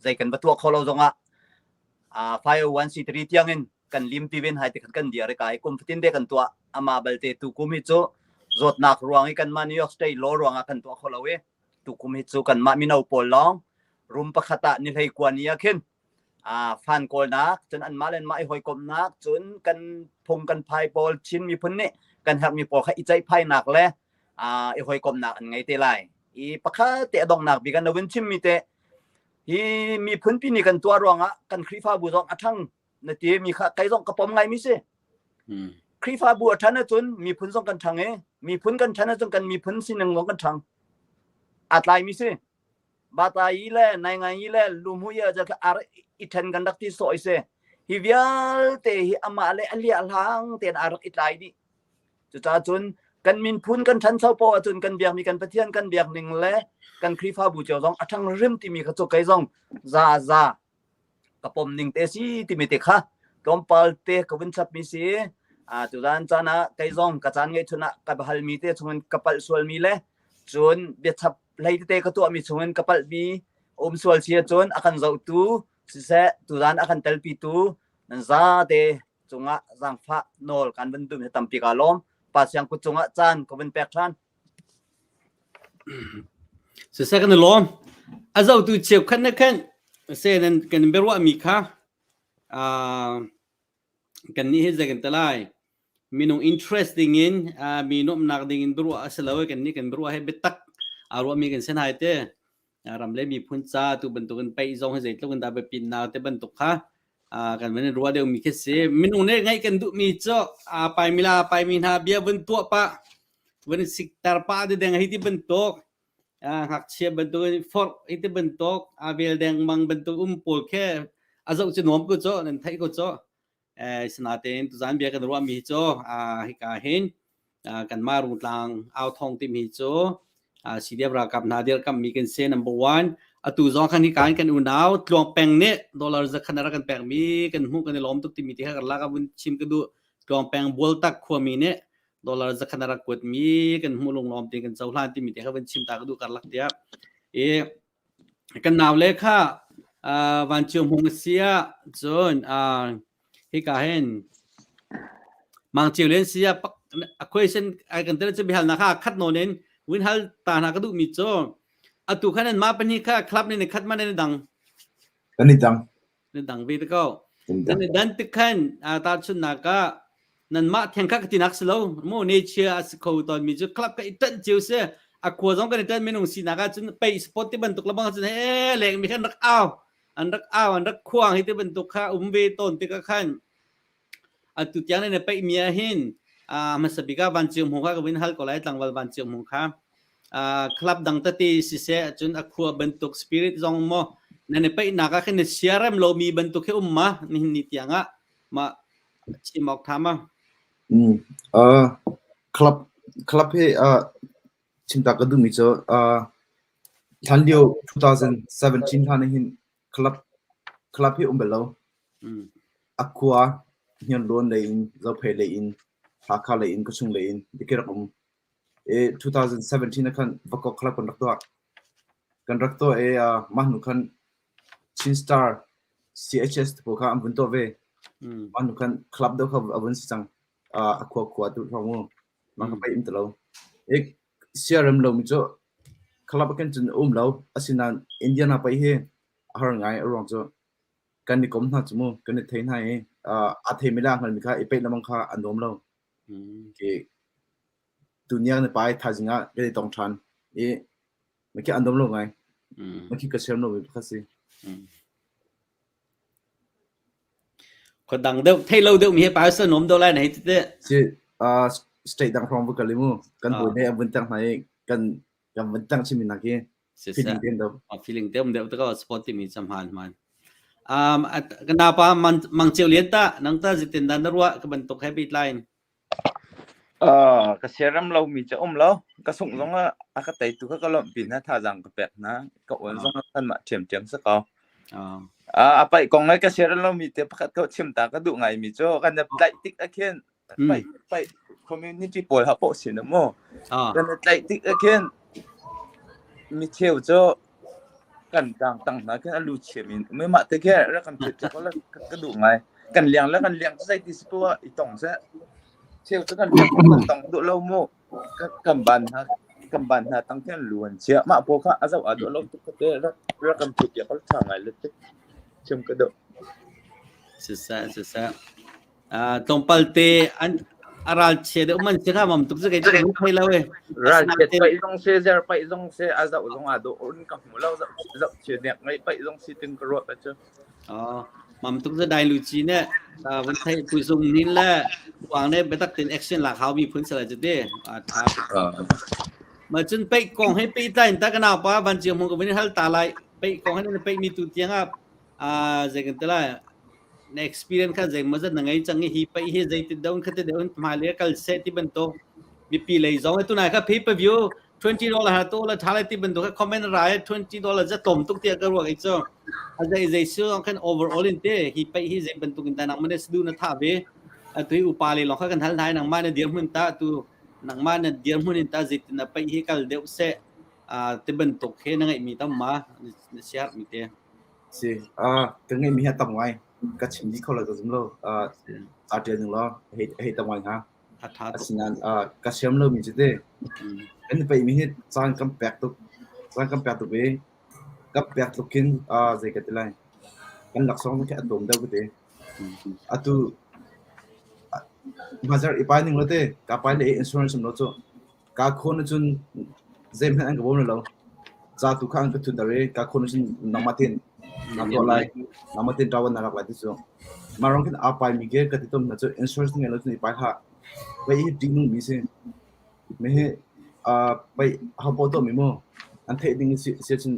zei kan va tuah kho lo zongah 501c3 tiang in kan lim ti ven hai ti khan kan dir i kai kum fatin te kan tuah ama balte tu kum hi cu zawtnak ruang i kanmah New York State law ruangah kan tuah kho lo i tu kum hi cu kanmah mino pawl lawng room pakhat ah ni hlei kua ni ah khin fan kawlnak cun anmah le anmah i hawikomhnak cun kan phung kan phai pawl Chin miphun nih kan herhmi pawl kha i ceihphainak le i hawikomhnak an ngei te lai i pakhat te a donghnak bik an lo vun chimmi te hi miphun pi nih kan tuah ruangah kan Khrihfabu zong a ṭhang na ti mi kha kei zong ka pom ngaimi si Khrihfabu a ṭhan ahcun miphun zong kan ṭhang i miphun kan ṭhan ahcun kan miphun sining zong kan ṭhang aa tlaimi si Batayi le Nainganyi le Lumhui ah ar i ṭhen kan rak ti sawh i si. Hi vialte hi amah le a liahhlang tein aa rak i tlai dih. Cucaah cun kan minphun kan ṭhancho poah ahcun kan biakmi kan Pathian kan biak ning le kan Khrihfabu cio zong a ṭhang hrim timi kha cu kei zong za za ka pom ning te si timi te kha tlawmpal te ka vun chapmi si. Tuzaan caan ah kei zong ka caan ngeihchun ah ka halmi te chungin ka palh sualmi le cun biachap Hlei tete ka tuahmi chungin ka palhmi um sual si ahcun a kan zohtu siseh tuzan a kan telpitu nan zate cungah zaangfah nawl kan van duhmi tampi kaa lawm. Pa Siang kut cungah caan ka vun pek ṭhan. Siseh kan i lawm. A zohtu cheukhat na khan se nan kan biaruahmi kha uh, kan nih hi zei kan ti lai minung interest ding in uh, mi nuamhnak ding in biaruah a si lo i kan nih kan biaruah hi biatak aa ruahmi kan si hna te ram le miphun ca tu bantukin peih zong hi zeitluk in dah biapitnak te bantuk kha kan van in ruah deuhmi khi si minung nih ngaih kan duhmi cu aa paimi la paimi hna bia vun tuah pah vun sikter pah de deng hi ti bantuk ngakchia bantuk forh hi ti bantuk a vel deng mang bantuk um pawl khe a zoh cu nuam ko cu nan theih ko cu Sinain tuzaan bia kan ruahmi cu hika hin kanmah Rungtlang authawng timi cu CDF ralkap hna dirkamhmi kan si number one. Atu zong khan hika hin kan unau Tluang Peng nih dollar zakhat a rak kan pekmi kan hmuh kan i lawm tuk timi ti kha kan lak ah vun chim ka duh. Tluang Peng Bualtak khuami nih dollar zakhat a rak kuatmi kan hmuh lunglawm tein kan cohlan timi te kha vun chim ta ka duh karlak tiah. I kan naule kha vanciung hmung a si ah cun hika hin mangciu len si ah a question ai kan tel cu bihalnak kha khat nawn in win hal ta hna ka duh mi cu atu khan an mah pahnih kha club nih khat man in dang kan i dang Nan dang ve te ko. Nan i dan tik khan tahchunhnak ah nanmah theng kha ka tinak si lo mu ne chia a si kho tawn mi cu club ka i ṭanh cio si a khua zong kan i ṭanh minung sinak ah cun pei sport ti bantuk lebang cun he leng mi khan rak au an rak au an rak khuang hi ti bantuk kha um ve tawn tikah khan atu tiang na peih mi ah hin hmasa bik ah vancung hmung kha ka vun hal ko lai tlangval vancung hmung kha club dang tete siseh cun a khua bantuk spirit zong maw nan i peihnak ah khin na siarem lomi bantuk hi um ma nihin ni tiang ah ma chim awk tha ma Mm. Uh, club club hi uh, chim ta ka duhmi cu uh, hlan lio 2017 hlan hin club club hi um bal lo. Mm. A khua Hniarlawn lei in Zophei lei in Hakha lei in Khuachung lei in dikir rak um. I 2017 ah khan Vakok club kan rak tuah. Kan rak tuah i uh, mah hnu khan Chin Star CHS te pawl kha an vun tuah ve. Mm. Mah hnu khan club deuh kha a vun si cang. Uh, a khua khua tu hrawng mu. Mah ka Mm. pei um ti lo. I siarem lomi cu club ah khin cun um lo. Asinain Indiana pei hi a har ngai a ruang cu kan i kom hna cu mu kan i thei hna i uh, aa theimi le aa hngalmi kha i peih lengmang kha a nuam lo. Mm. Ke tuniang na pai thaizing ah kan i tong ṭhan i makhi an nuam lo ngai. Mm. Makhi ka siam lomi pakhat si. Mm. Khua dang deuh thei lo deuh mi he pa sa nom do lai na hei ti te. Si uh, state dang hrawng va kal i mu kan Ah. hawi ne an vun tang hna i kan kan vun tang chimi nak hi Si feeling sa. te do. Feeling te um deuh te ko sport timi cham han man. Um kan pa mang mang cheu lian ta nang ta zitin dan na ruah ka bantuk he bit line. Uh, ka siaram lo mi cu um lo. Ka sungh zong ah a ka teitu kha ka lawmh pin hna thazaang ka pek hna. Ka uan zong ah kanmah ṭhiamṭhiam si ko. Ah. Uh, a paih kong ai ka siaram lo mi te pakhat ko chim ta ka duh ngai mi cu kan i tlaih tik ah khin Mm. paih paih community pawl ha poh sin mu. Ah. Kan i tlaih tik ah khin mi cheu cu kan tang tang hna khin a lu chiam in um i mah te khi rak kan phit ko la ka duh ngai. Kan liang le kan liang cu zeiti si poah i tong seh. Cheu cu kan liang kan tong duh lo mu. Kan ban hna kan ban hna tang khin lu an chia. Mah pawl kha a zoh aa dawh lo tuk te rak rak kan phit piak tha ngai le tik chim ka duh. Siseh siseh. Tlawmpal te an a ralchia deuh man si kha mam tuk cu kei cu ka hmu thei lo e. Ral chiat paih zong si zer paih zong si a zoh zong aa dawh un ka hmu lo zoh zoh chia nek ngai paih zong si ting ka ruat cu. Oh, mam tuk cu dai lu chi ne vun thei puizung nin le wang ne biatak tin action lak hau mi phun sala cu te a tha. Ma cun peih kong he pe tlai ta kana pa van chiang hmung ka vun hal ta lai peih kong he ne peih mi tu tiang ah zei kan ti lai na experience kha zei maw zat na ngei cang i hi paih hi zeitin deuh in khati deuh in hmailei kal seh ti bantuk mipi lei zong tunai kha pay per view 20 dollar ha to la tha lai ti bantuk kha comment ra 20 dollar za tlawm tuk tiah ka ruak i cu a zei zei si zong khan overall in te hi paih hi zei bantuk in ta nang mane sdu na tha ve atu hi upa le long kha kan hal hna nangmah na dirhmun ta tu nangmah na dirhmun in ta zeitin na paih hi kal deuh seh. Ti bantuk he na ngeihmi tam ma na share mi te? Si, ka ngeihmi hi a tam ngai. Ka chim dih kho lo ka zum lo. Ca ṭial ning law hei tam ngai hnga. A ṭha tuk. Asinain ka siam lomi cu te kan i peihmi hi caan kan pek tuk. Caan kan pek tuk i kan pek tluk khin zei ka ti lai. Kan laksawng khi a tlawm deuh ka ti. Atu hmaizarh i pai ning law te ka pai le insurance um lo cu Ka khawn ahcun zeihmanh an ka bawm lai lo. Ca tu kha an ka thutter i ka khawn ahcun nangmah tein naa tuah lai. Nangmah tein ṭawan naa lak lai ti cu. Mah ruang khin aa paimi ke ka ti tawn hna cu insurance ngei lo cun i pai hlah. Pei hi ṭihnungmi si. Mi hi pei hopoah tuahmi mu an theih ding si ahcun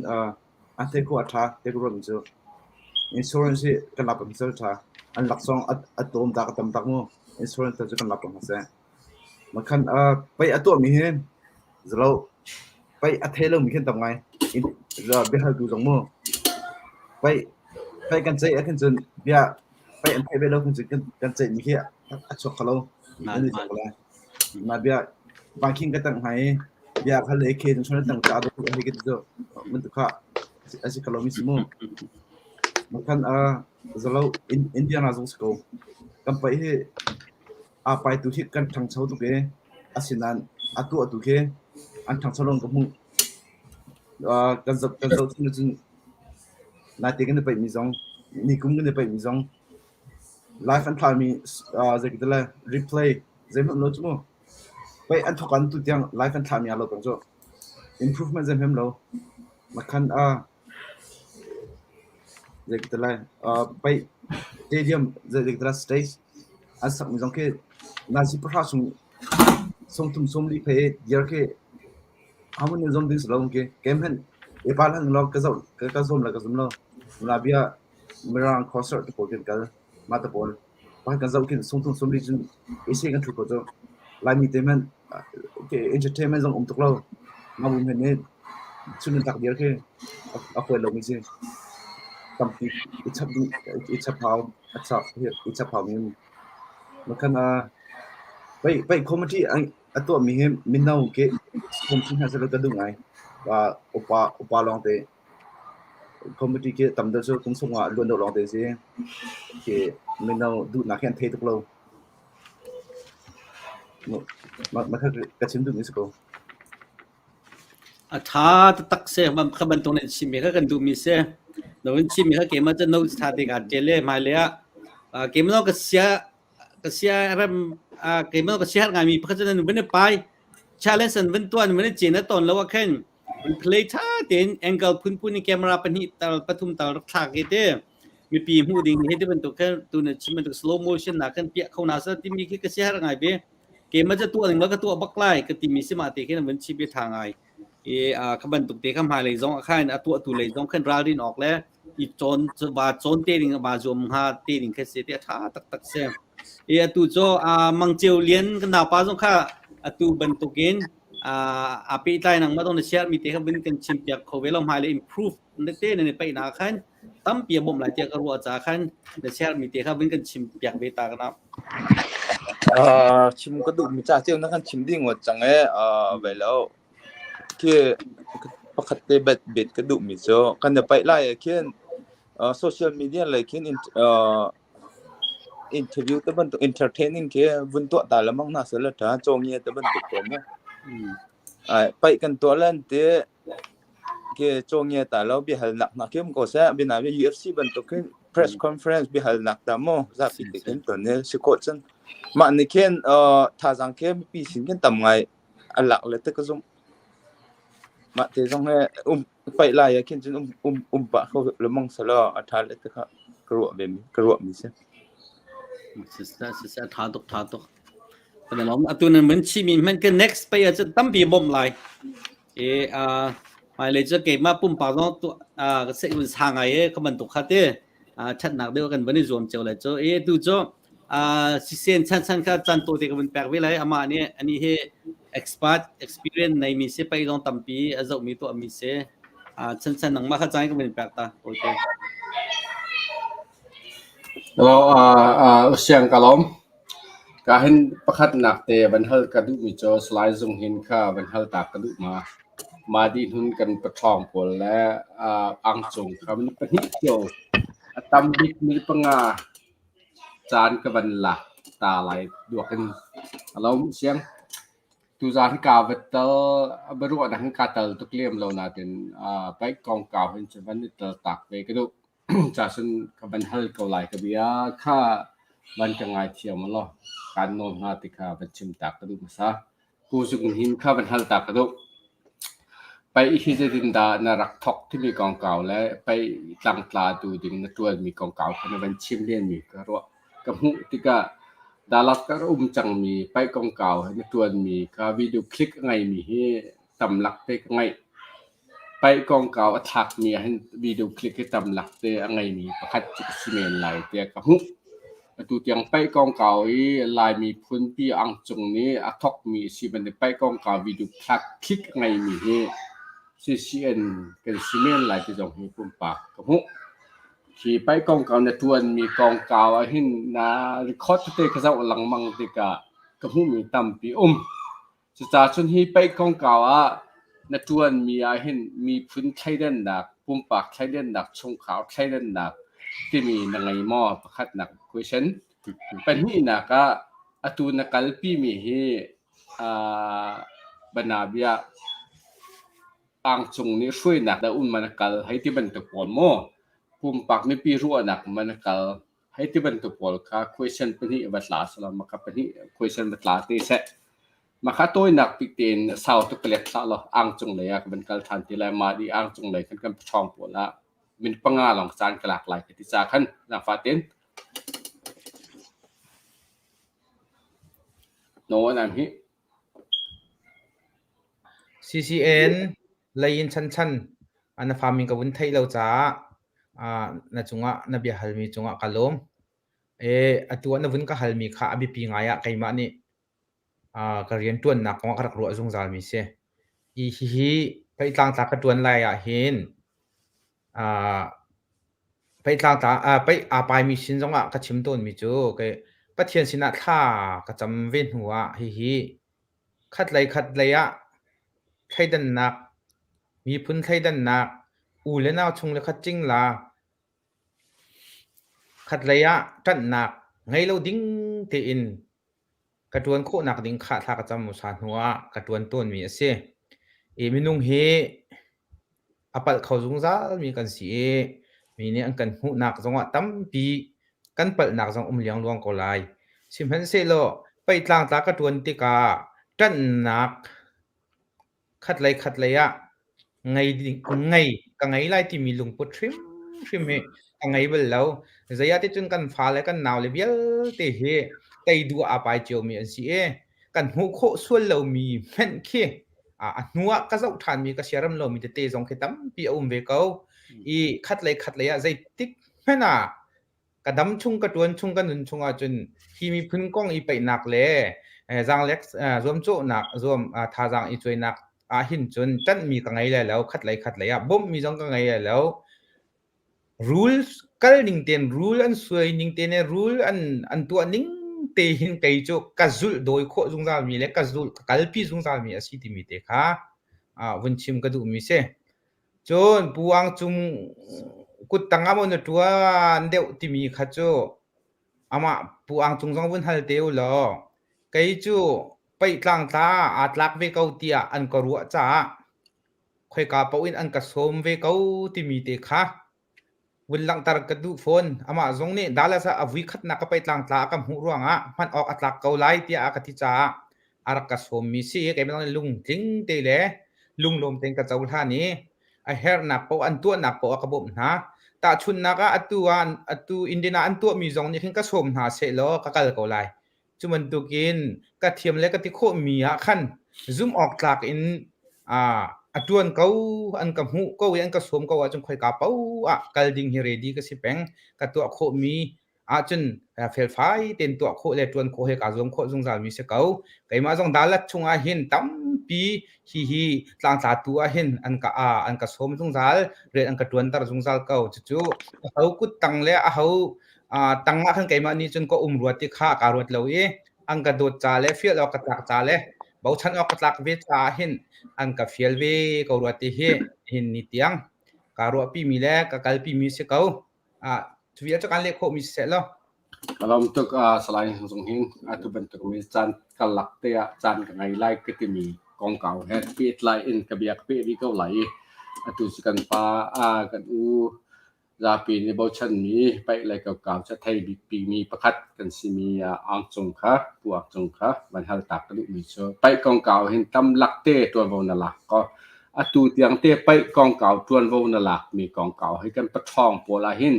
an theih khawh a ṭha ti ka ruahmi cu. Insurance hi kan lak peng seh a ṭha. An laksawng a tlawm tak a tam tak mu. Insurance cu kan lak peng hna seh. Makhan pei a tuahmi hi zalo pei a thei lomi khin tam ngai. Biahaltu zong mu. Pei pei kan ceih ahkhin cun bia pei an theih ve lo khin cun kan ceihmi khi a chuak kho lo. An i chuak lai. Mah bia vangkhing ka tangh hna i bia kha le khe cun tang ca do hei ka ti cu bantuk kha a si kho lomi si mu. Makhan zalo Indiana zong si ko. Kan paih hi Aa paitu hi kan ṭhangcho tuk i asinain a tuahtu khi an ṭhangcho lo in ka hmuh. Kan zoh kan zoh chung ahcun naite kan i paihmi zong, nikum kan i paihmi zong live an thlahmi zei ka ti lai replay zeihmanh lo cu mu. Paih an thawk an tu tiang live an thlahmi aa lo peng cu. Improvement zeihmanh lo. Makhan Zei ka ti lai paih stadium zei ka ti lai stage an sakmi zong khi nazi pahra chung sawmthum sawmli phei i dir khi ahohmanh nih zuam ding si lo khi kei hmanh i pa hlan law ka zoh ka zuam le ka zum lo. Nabia Mirang concert te pawl kan kal mah te pawl Pakhat kan zoh khin sungthum sumli cun ese kan ṭhu ko cu. Laimi te hmanh entertainment zong um tuk lo. Mah bu hmanh nih chun tak dir khi a fawi lomi si. Tampi i chap ding i chap hau a chap i chap hau mi um. Makhan pei pei committee a tuahmi hi mino ke sawm chin hna seh ka duh ngai. Upa upa lawng te. Committee khi tam deuh cu kum sungah luan deuh lawngte a si. Khi mino duhnak hi an thei tuk lo. Mah kha ka chim duhmi si ko. A ṭha taktak si. Kha bantuk nan chimmi kha kan duhmi si. Na vun chimmi kha keimah cu notes ṭha te kaa ṭial i hmailei ah keimah ka sia ka sia rem keimah ka siaherh ngaimi pakhat cu nan vun i pai challenge an vun tuah an vun i cin a tawn lo ah khin Play ṭha tein angle phunphun in camera pahnih tal pathum tal rak thlak i te mipi hmuh ding hi ti bantuk khan tu na chim bantuk slow motion na kan piah kho na sa timi khi ka siaherh ngai ve. Keimah cu tuah ning la ka tuah bak lai ka timi si mah te khin an vun chim i ṭha ngai. I kha bantuk te kha hmailei zong ah khan a tuahtu lei zong khan ralrin awk le i cawn va cawn te ding va zuam hnga te ding kha si te a ṭha taktak si. I atu cu Mang Ceu Lian kan naupa zong kha atu bantukin aa pehtlai nangmah zong na share mi te kha vun kan chim piak kho ve lo hmai le improve na te nan i paihnak khan tampi a bawmh lai tiah ka ruah caah khan na share mi te kha vun kan chim piak ve ta kana. Chim ka duh mi ca ceu na kan chim ding ngawt cang e ve lo khi pakhat te bet bet ka duh mi cu kan i paih lai ah khin social media lei khin Interview te bantuk entertaining khi vun tuah ta lengmang hna seh law ṭha cawngia te bantuk ko mu. Ai paih kan tuah lan ti khi cawngia ta lo biahalnak hna khi um ko seh. Bina bi UFC bantuk khin press conference biahalnak ta mu zapi te khin ton ni si khawh cun mah nih khin thazaang khi mipi sin khin tam ngai a lak le te ka zumh. Mah te zong he um paih lai ah khin cun um um um pah kho lengmang selaw a ṭha le ti kha ka ruah ve mi ka ruah mi si. Siseh siseh ṭha tuk ṭha tuk. Kan i lawm. Atu nan van chimmi hmanh kan next pay ah cun tampi bawmh lai. E uh, hmailei cu keimah pumpak zong tu uh, ka seh un sa ngai e ka bantuk kha te uh, ṭhatnak deuh kan van i zuam cio lai cu. E tu cu sisen chan chan kha chan to te ka vun pek ve lai amah nih ani hi expert experience nei mi si pei zong tampi a zoh mi tuah mi si chan chan nangmah kha chan ka vun pek ta okay Hello, siang ka lawm. Ka hin pakhat nak te van hal ka duh mi cu Salai Zung Hin kha van hal ta ka duh ma. Mah dih hnun kan paṭhawng pawl le angcung kha minung pahnih cio a tam bik minute panga caan ka van lak ta lai duak in a lo siang. Tuzaan hi kaa va tal, biaruahnak hin kaa tal tuk lem lo nain paih kongkau hin cun van i tal tak ve ka duh. Cacun ka van hal ko lai ka bia kha van ka ngaithiam u law kaan nawl hnga ti kha van chim ta ka duh hmasa. Pu Zung Hnin kha van hal ta ka duh. Paih hi zeitindah na rak thawk timi kongkau le paih tlangtla tu ding na ṭuanmi kongkau kha na van chim lenmi ka ruah. Ka hmuh tikah Dallas ka um cangmi paih kongkau he na ṭuanmi kha video click a ngeimi hi tamlak te ka ngeih. Paih kongkau a thlakmi ahhin video click hi tamlak te a ngeimi pakhat cu ka si men lai tiah ka hmuh. Atu tiang paih kongkau i Lai miphun pi Ang Cung nih a thawkmi a si bantuk paih kongkau video click a ngeimi hi CCN kan si men lai ti zong hi pumpak ka hmuh. Hi paih kongkau na ṭuanmi kongkau ahhin na record tete ka zoh lengmang tikah ka hmuhmi tampi um. Cucaah cun hi paih kongkau ah na ṭuanmi ahhin miphun thleidannak, pumpak thleidannak, chungkhar thleidannak timi na ngei maw? Pakhatnak question. Pahnihnak ah atu na kalpimi hi uh, banabia angcung nih hruainak dah um man a kal hei ti bantuk pawl maw? Pumpak mipi ruahnak man a kal hei ti bantuk pawl kha question pahnih va tla selaw maka pahnih question va tla te seh. Maka tawinak bik tein sau tuk ka lek hlah law angcung lei ah ka van kal ṭhan ti lai. Mah di angcung lei khan kan paṭhawng pawl ah min panga lawng caan ka lak lai ka ti ca khan zaangfah tein. No an hi. CCN lei in chanchan na farming ka vun theih lo caah na cungah na bia halmi cungah ka lawm. Atu ah na vun ka halmi kha a biapi ngai ah keimah nih ka rianṭuannak kong ah ka rak ruah zungzalmi si. Hi hihi pei tlangtla ka ṭuan lai ah hin pei tlangtla pei aa paimi sin zongah ka chim tawnmi cu kei Pathian sinah thla ka cam ve hnu ah hihi Khatlei khatlei ah thleidannak, miphun thleidannak, u le nau chung le khat cingla, khatlei ah ṭanhnak ngei lo ding tein ka ṭuan khawhnak ding kha thla ka cam hmasa hnu ah ka ṭuan tawnmi a si. I minung hi a palh kho zungzalmi kan si i mi nih an kan hmuhnak zongah tampi kan palhnak zong um liangluang ko lai. Sihmanhsehlaw paih tlangtla ka ṭuan tikah ṭanhnak khatlei khatlei ah ngei ding ngei ka ngei lai timi lungput hrimhrim hi ka ngei bal lo. Zei ah ticun kan fale kan naule vialte hi tei duh ah aa pai ciomi an si i kan hmuh khawh sual lomi hmenh khi a hnu ah ka zoh ṭhanmi ka siaram lomi tete zong khi tampi a um ve ko. I khatlei khatlei ah zeitik hmanh ah ka dam chung ka ṭuan chung ka nun chung ahcun hi miphun kong i paihnak le zaanglek zuamcawhnak zuam thazaang i cuainak ah hin cun ṭanhmi ka ngei lai lo khatlei khatlei ah bawmhmi zong ka ngei lai lo. Rul kal ning tein rul an suai ning te le rul an an tuah ning te hin kei cu ka zulh dawi khawh zungzalmi le ka zulh ka kalpi zungzalmi a si timi te kha vun chim ka duhmi si. Cun Pu Ang Cung kuttang ah maw na ṭuan deuh timi kha cu amah Pu Ang Cung zong vun hal te u law kei cu paih tlangtla aa tlak ve ko tiah an ka ruah caah khoika paoh in an ka sawm ve ko timi te kha vun langhter ka duh fawn. Amah zong nih Dallas ah a vui khatnak ka paih tlangtla a ka hmuh ruangah hman awk a tlak ko lai tiah a ka ti caah a rak ka sawmmi si. Keimah zong nih lungtling te le lunglawm tein ka cohlan i a herhnak paoh an tuahnak paoh a ka bawmh hna. Tahchunhnak ah atu ah atu Indian ah an tuahmi zong nih khin ka sawm hna sehlaw ka kal ko lai. Cu bantukin ka thiam le ka ti khawhmi ah khan zumh awk tlak in a ṭuan ko, an ka hmuh ko i an ka sawm ko ahcun khoika paoh ah kal ding hi ready ka si peng. Ka tuah khawhmi ahcun felfai tein tuah khawh le ṭuan khawh he kaa zuam khawh zungzalmi si ko. Keimah zong Dalat chungah hin tampi hihi tlangtlatu ah hin an ka an ka sawm zungzal, rian an ka ṭuanter zungzal ko. Cucu aho kuttang le aho tang ah khan keimah nih cun ka um rua ti kha kaa ruat lo i an ka dawt ca le fial awk ka tlak ca le Bochan awk ka tlak ve caah hin an ka fial ve ko rua ti hi hin ni tiang kaa ruahpi mi le ka kalpi mi si ko. Ah, cu vial cu kan leh khawhmi siseh law. Ka lawm tuk uh, Salai Zung Hing. Atu bantuk mi caan karlak te ah caan ka ngei lai ka timi kongkau he pehtlai in ka bia ka peh rih ko lai i atu cu kan pa uh, kan u zapi nih bochanmi paih lei kokau cu a thei bikmi pakhat kan simi Aung Cung kha Pu Aung Cung kha van hal tak ka duhmi cu paih kongkau hin tam lakte ṭuanvo na lak ko. Atu tiang te paih kongkau ṭuanvo na lakmi kongkau hi kan paṭhawng pawl ah hin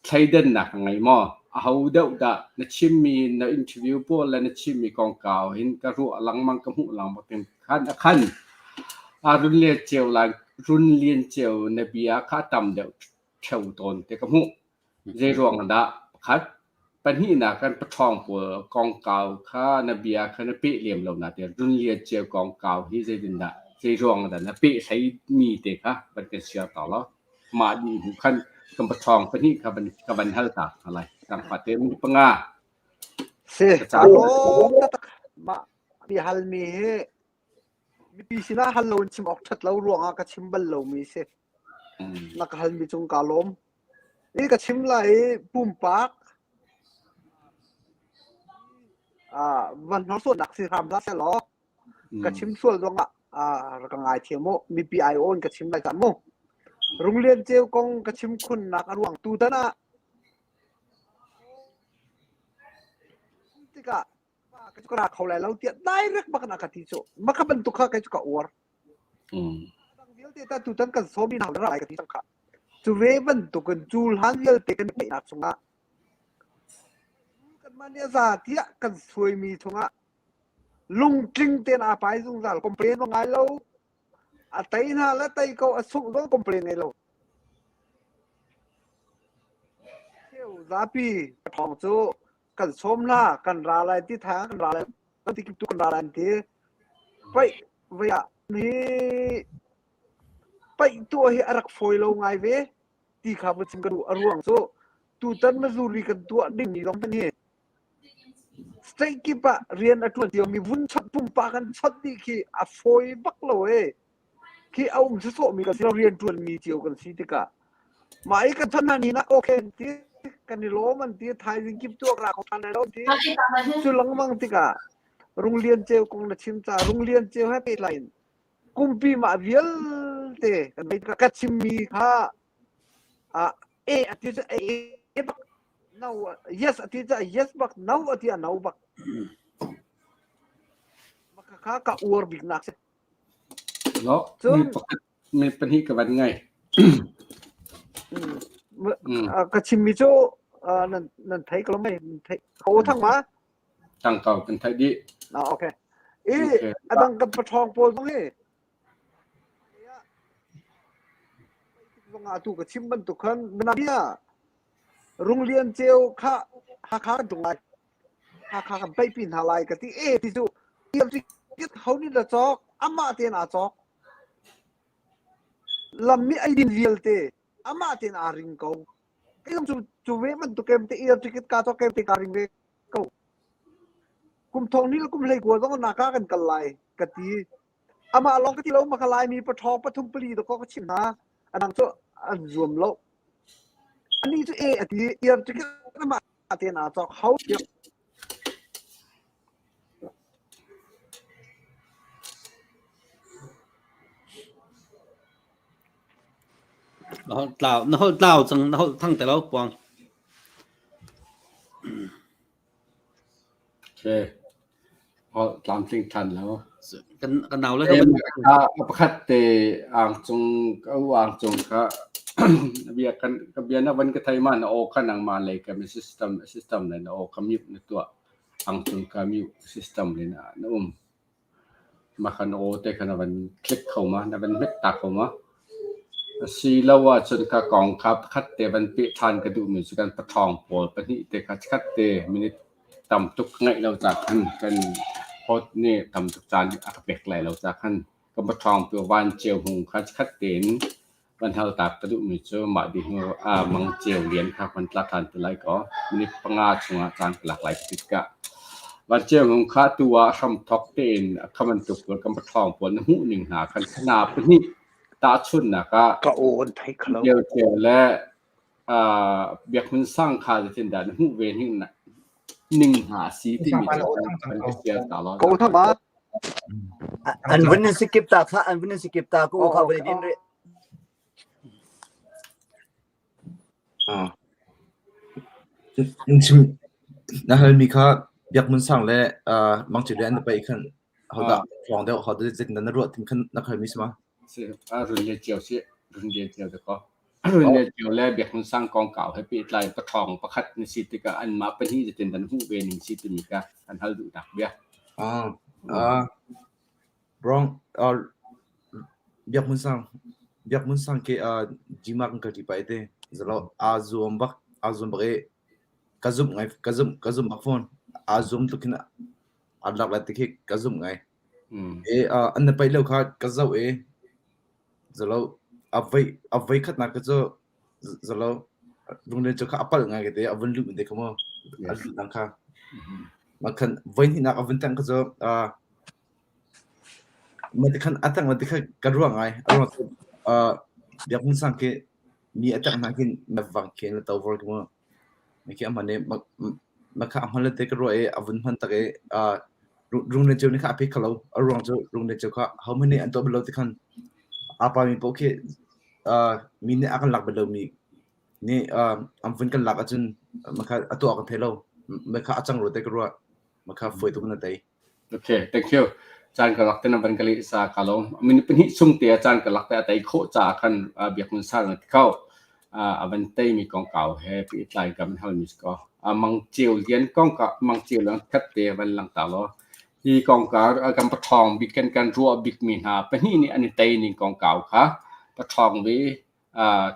thleidannak a ngei maw? Aho deuh dah na chimmi na interview pawl le na chimmi kongkau hin ka ruah lengmang ka hmuh lengmang khan a khan. A run lian ceu lai run lian ceu na bia kha tam deuh ṭheo tawn te ka hmuh. Zei ruang dah pakhat pahnihnak kan paṭhawng pawl kongkau kha na bia kha na peh lem lo na te run lian ceu kongkau hi zeitindah zei ruang dah na peh hlei mi te kha van kan share ta law mah dih hnu khan kan paṭhawng pahnih kha van ka van hal ta hna lai. Tangfa te minute panga. Si, Ka alawm taktak. Mah mi halmi hi mipi sinah hal loin chim awk ṭhat lo ruangah ka chim bal lomi si. Na ka halmi cung kaa lawm. I ka chim lai i pumpak ah van hnorsuannak si hram hlah sehlaw ka chim sual zongah ah rak ka ngaithiam u. Mipi aiawh in ka chim lai cah mu. Runglian Ceu kong ka chim khunnak a ruang tutan ah tikah ka cu ka ra kho lai lo tiah direct bak in a ka ti cu. Mah kha bantuk kha kei cu ka uar. Dang vialte ta tutan kan sawm mi hna ra lai ka ti cang kha. Cu ve bantukin cu hlan vialte kan neihnak chungah kanmah nih a za tiah kan suaimi chungah lungtling tein aa pai zungzal complain ngai lo a tei hna le tei ko a sungh zong complain ngei lo cheu zapi thawng cu kan sawm hna kan ra lai ti thang kan ra lai ti tu kan ra lai ti paih vei ah hi paih tuah hi a rak fawi lo ngai ve ti kha va chim ka duh a ruang cu tutan Missouri kan tuah ding mi zong hi state kip ah rian a ṭuan cio mi vun chawnh pumpak an chawnh dih khi a fawi bak lo e khi a um sawsawh mi kan si lo rian ṭuan mi cio kan si tikah mah i kan chawnh hna ni na okay an ti kan i lawm an ti thaizing kip tuak ra kho ṭhan lai lo an ti cu lengmang tikah Runglian Ceu kong na chim ca Runglian Ceu he pehtlai in kumpi mah vialte kan ka chimmi kha a e a ti cu e bak no yes a ti cu yes bak no a ti a no bak maka kha ka uar bik nak si No, cun mi pakhat mi pahnih ka van ngai. Ka chimmi cu nan nan thei ko mei nan thei ko thang ma Tang ko kan theih dih. Ah, okay. I adang kan paṭhawng pawl zong hi zong ah tu ka chim bantuk khan bia Runglian Ceu kha Hakha kan tung lai. Hakha kan paih pi hna lai ka ti. E ti cu ho nih la cawk amah tein aa cawk. Lam mi ei din vialte amah tein aa ring ko. Kei zong cu cu ve bantuk kem te ear ticket ka cawk kem te ka ring ve ko. Kum thong ni le kum hlei kua zong naka kan kal lai ka ti. Amah lawng ka ti lo maka Laimi paṭhawng pathum pali dakaw ka chim hna. Adang cu an zuam lo. Ani cu e a ti ear ticket amah tein aa cawk hau tiah. Na holh tlau na holh tlau cang na holh thang te lo puang. Okay. Holh tlamtling than lo. Kan kan nau le pakhat te ang cung ka u ang cung kha bia kan ka bia na van ka thei ma na aw kha nang ma lei ka mi system system le na aw ka mute na tuah ang cung ka mute system le na na um. Mah kha na aw te kha na van click kho ma, na van hmet ta kho ma. Asilo ahcun ka kong kha pakhat te van peh ṭhan ka duhmi cu kan paṭhawng pawl pahnih te kha chikkhat te minute tam tuk ka ngeih lo ca khan kan hot nih tam tuk caan a ka pek lai lo ca khan kan paṭhawng tu Van Ceu Hmung kha chikkhat tein Van hal tak ka duhmi cu mah dih hnu ah Mang Ceu Lian kha van tla ṭhan te lai kaw minute panga chungah caan ka lak lai tikah. Van Ceu Hmung kha tu ah hramthawk tein kha bantuk pawl kan paṭhawng pawl na hmuh ning hna khan thana pahnih tahchunhnak ah Ka aw an thei kho lo. Ceu le Biak Hmun Sang kha zeitindah na hmuh ve ning ning hna a si timi cu kan ka share ta law. Ko thang ma. An vun in sikip ta kha an vun in sikip ta ko kha vun in re. Na halmi kha Biak Hmun Sang le Mang Ceu Lian an i paih khan hodah ṭhawng deuh, hodah zeitindah na ruah ti khan na halmi si ma? Run le cio si, run le cio dakaw. Run le cio le Biak Hmun Sang kongkau he pehtlai paṭhawng pakhat na si tikah anmah pahnih zeitindah na hmuh ve ning si timi kha an hal duhnak bia. Wrong. Biak Hmun Sang Biak Hmun Sang khi Gmark kan kalṭi pah i ti. Zalo aa zuam bak aa zuam bak i ka zumh ngai ka zumh ka zumh bak fawn. Aa zuam tluk hin aa lak lai ti khi ka zumh ngai. I an na paih lo kha ka zoh i zalo a voi a voi khatnak ka cu zalo Runglen cu kha a palh ngai ka ti a vun luh te kha mu a luh nang kha. Mah khan voi hnihnak a vun tengh kha cu Mah khan a tengh ti kha ka ruah ngai. A ruang cu Biak Hmun Sang khi mi a tengh hna khin na vang khi na to vor khi mu. Mah khi a hman i mah kha a hman le te ka ruah i a vun hman tak i Runglen Ceu nih kha a pek kho lo. A ruang cu Runglen Ceu kha hohmanh nih an tuah bal lo ti khan aa pami paoh khi mi nih a kan lak bal lomi nih an vun kan lak ahcun mah kha a tuah kan thei lo. Mah kha a cang rua te ka ruah. Mah kha fawi tuk in a tei. Okay, thank you. Caan ka lak te na van ka leh sa ka lawm. Minute pahnih chung te ah caan ka lak te a tei khawh caah khan Biak Hmun Sang na ti kho. A van tei mi kongkau he pehtlai ka van hal mi si ko. Mang Ceu Lian kongkau Mang Ceu Lian khat te van langter law hi kongkau kan paṭhawng bik kan kan ruah bik mi hna pahnih nih an i tei ning kongkau kha paṭhawng ve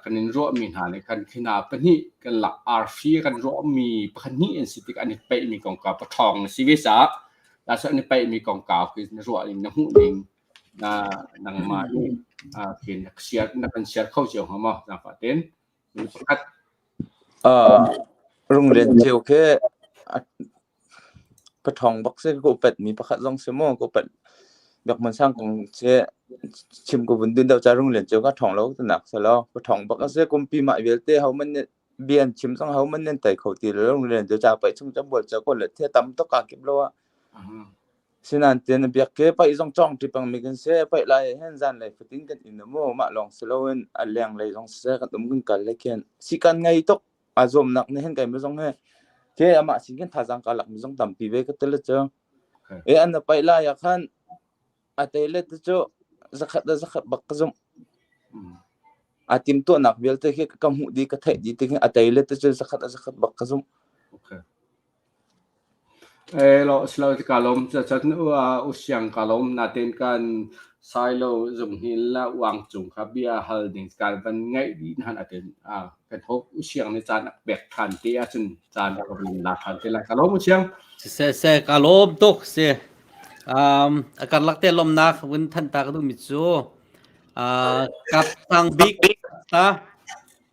kan in ruahmi hna nih khan khi hna pahnih kan lak arfi kan ruahmi pakhat hnih an si tik an i paihmi kongkau paṭhawng na si ve caah dah an i paihmi kongkau khi na ruah ning na hmuh ning na nangmah nih khi na share na kan share kho cio hnga maw zaangfah tein pakhat Runglen ceu khi Paṭhawng bak si ka upatmi pakhat zong si maw ka upat Biak Hmun Sang kong si chim ka vun dun deuh ca Runglian cu ka ṭhawng lo tinak si lo. Ka ṭhawng bak a si kumpi mah vialte hohmanh nih bia an chim zong hohmanh nih an tei kho ti lo. Runglian cu ca paih chung cabual ca kawl le thil tam tuk aa kip lo ah. Sinain tian biak ke paih zong cawng ṭi pangmi kan si. Paih lai ah hin zanlei fatin kan inn mu mah lawng si loin a lenglei zong siseh kan um kan kal le khin sikan ngei tuk. Aa zuamnak nih hin keimah zong hi khi amah sin khin thazaang kaa lakmi zong tampi ve ka tel cu. E an paih lai ah khan a te le te cu zakhat le zakhat bak ka zumh. A timtuahnak vialte khi ka hmuh dih ka theih dih ti khin a tei le te cu zakhat le zakhat bak ka zumh. Okay. Lo silo ti ka lawm cun u siang ka lawm natein kan Sailo zunghin le uang cung kha bia hal ding kan van ngaih dih hna natein kan hope u siang nih caan a pek ṭhan te ahcun caan ka van la ṭhan te lai ka lawm u siang. Siseh seh ka lawm tuk si. Um, a karlak te lawmnak vun thanh ta ka duhmi cu uh, kap sang bik ta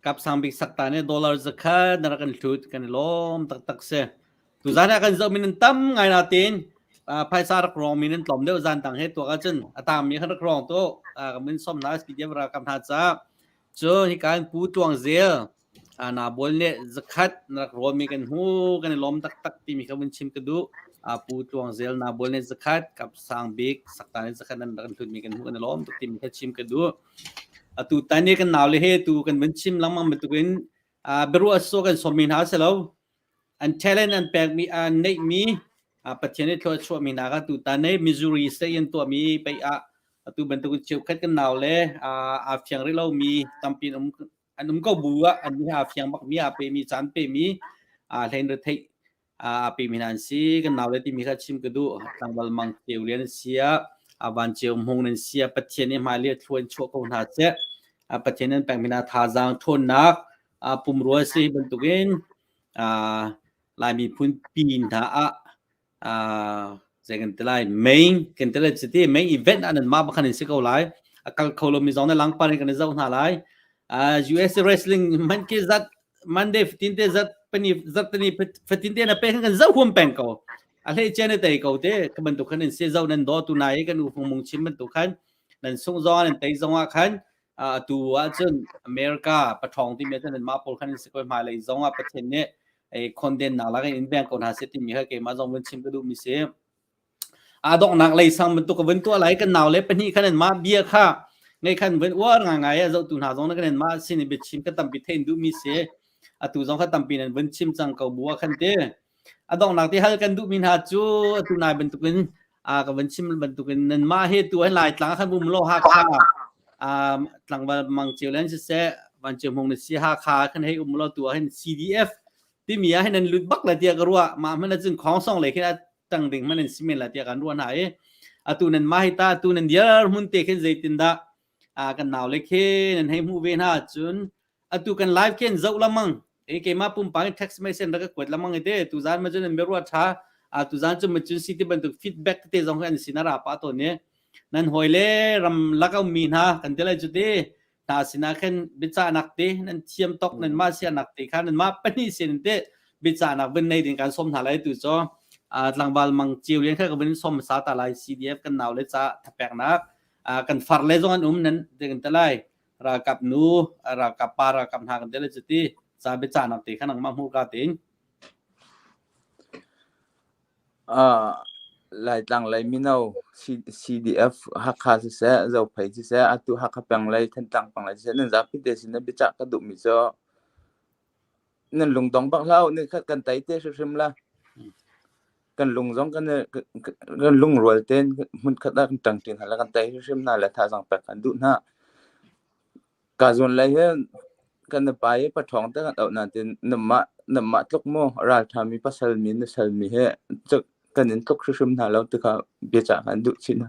Kap Sang Bik Sakta nih dollar zakhat na rak kan hlut kan i lawm taktak si. Tuzan ah kan zoh min an tam ngai natin phaisa rak rong min an tlawm deuh zan tang he tuak ahcun a tang mi khan rak rong tu ka min som hna SPDF ralkap hna ca cu hika in Pu Tluang Zel na bawl nih zakhat na rak rawn mi kan hmu kan i lawm taktak timi kha vun chim ka duh. Pu Tluang Zel na bawl nih zakhat Kap Sang Bik Sakta nih zakhat nan rak hlut mi kan hmu kan i lawm tuk timi kha chim ka duh. Atu tan i kan naule he tu kan vun chim lengmang bantukin biaruah sawh kan sawmmi hna a si lo. An talent an pekmi an neihmi Pathian nih thlua a chuahmi hna kha tutan i Missouri state in tuahmi pei ah atu bantukin cheukhat kan naule aa fiang rih lomi tampi an um an um ko bu ah an nih aa fiang bakmi aa pemi caan pemi hlein retheih a pemi hna an si. Kan naule timi kha chim ka duh. Tlangval mang ceu lian an si ah, van ceu hmung nan si ah, Pathian nih hmailei a thlua in chuah ko hna seh. Pathian an pekmi hna thazaang ṭhawnnak pumrua si bantukin Lai miphun pi hna ah zei kan ti lai main kan ti lai chiti main event ah nan mah bakhan in si ko lai a kal kho lomi zong na langpar in kan i zoh hna lai US wrestling man ke zat Monday fatin te zat pani zat tani fatin te na pe kan zoh huam peng ko. A hlei cia na tei ko te ka bantuk khan in se zo nan do tu nai kan u fung mung chim bantuk khan nan sung zong nan tei zong ah khan atu ahcun America pathawng timi ahcun nan mah pawl khan in si ko hmailei zong ah Pathian nih ei khonden nak lak in in veng ko hna seh timi kha keimah zong vun chim ka duh mi si. A donghnak lei sang bantuk ka vun tuah lai kan nau le pahnih khan mah bia kha ngei khan vun uar ngai a zohtu hna zong kan mah sin i biachim ka tampi thein duh mi si. Atu zong kha tampi nan vun chim cang ko bu ah khan te. A donghnak ti hal kan duhmi hna cu atu nai bantukin a ka van chim bantukin nan mah he tu hin Laitlang khan um law Hakha tlangval mang ceu len siseh van ceu hmung na si Hakha khan hei um law tu ah hin CDF timi ah hin nan lut bak la tiah ka ruah mah hmanh ahcun khong song le khin a tang ding hmanh an si men la tiah kan ruah hna i atu nan mah hi ta atu nan diar hmun te khin zeitindah kan nau le khi nan hei hmuh ve hna ahcun atu kan live khin zoh lamang e keimah pumpak in text message rak ka kuat lamang ite tuzan ma cun an biaruah tha a tuzan cu ma cun si ti bantuk feedback te zong an sin ara pa to ne nan hoi le ram lak um mi hna kan te lai cu te ta sinah khan biachahnak te nan thiam tok nan ma sianak te kha nan ma pahnih sin te biachahnak vun nei ding kan som hna lai tu cho tlangval mang chiu lian kha ka vun som sa ta lai CDF kan nau le cha thapek nak kan far le zong an um nan te kan te lai ralkap nu ralkap pa ralkap hna kan te le cuti ca biachahnak te kha nangmah hmuh ka tin Uh, Laitlang lei mino CDF Hakha siseh Zophei siseh atu Hakha peng lei Thantlang peng lei siseh nan zapi te sin nan biachah ka duhmi cu nan lungdong bak hlah u ni khat kan tei te hrimhrim la kan lung zong kan kan lungrual tein hmunkhat ah kan ṭangṭi hna le kan tei hrimhrim hna le thazaang pek kan duh hna. Ka zawn lei hi kan pa i paṭhawng te kan auh nain namah namah tluk maw ralṭha mi pasal mi nusal mi he kan in tluk hrimhrim hna lo ti kha biacah kan duh chin hna.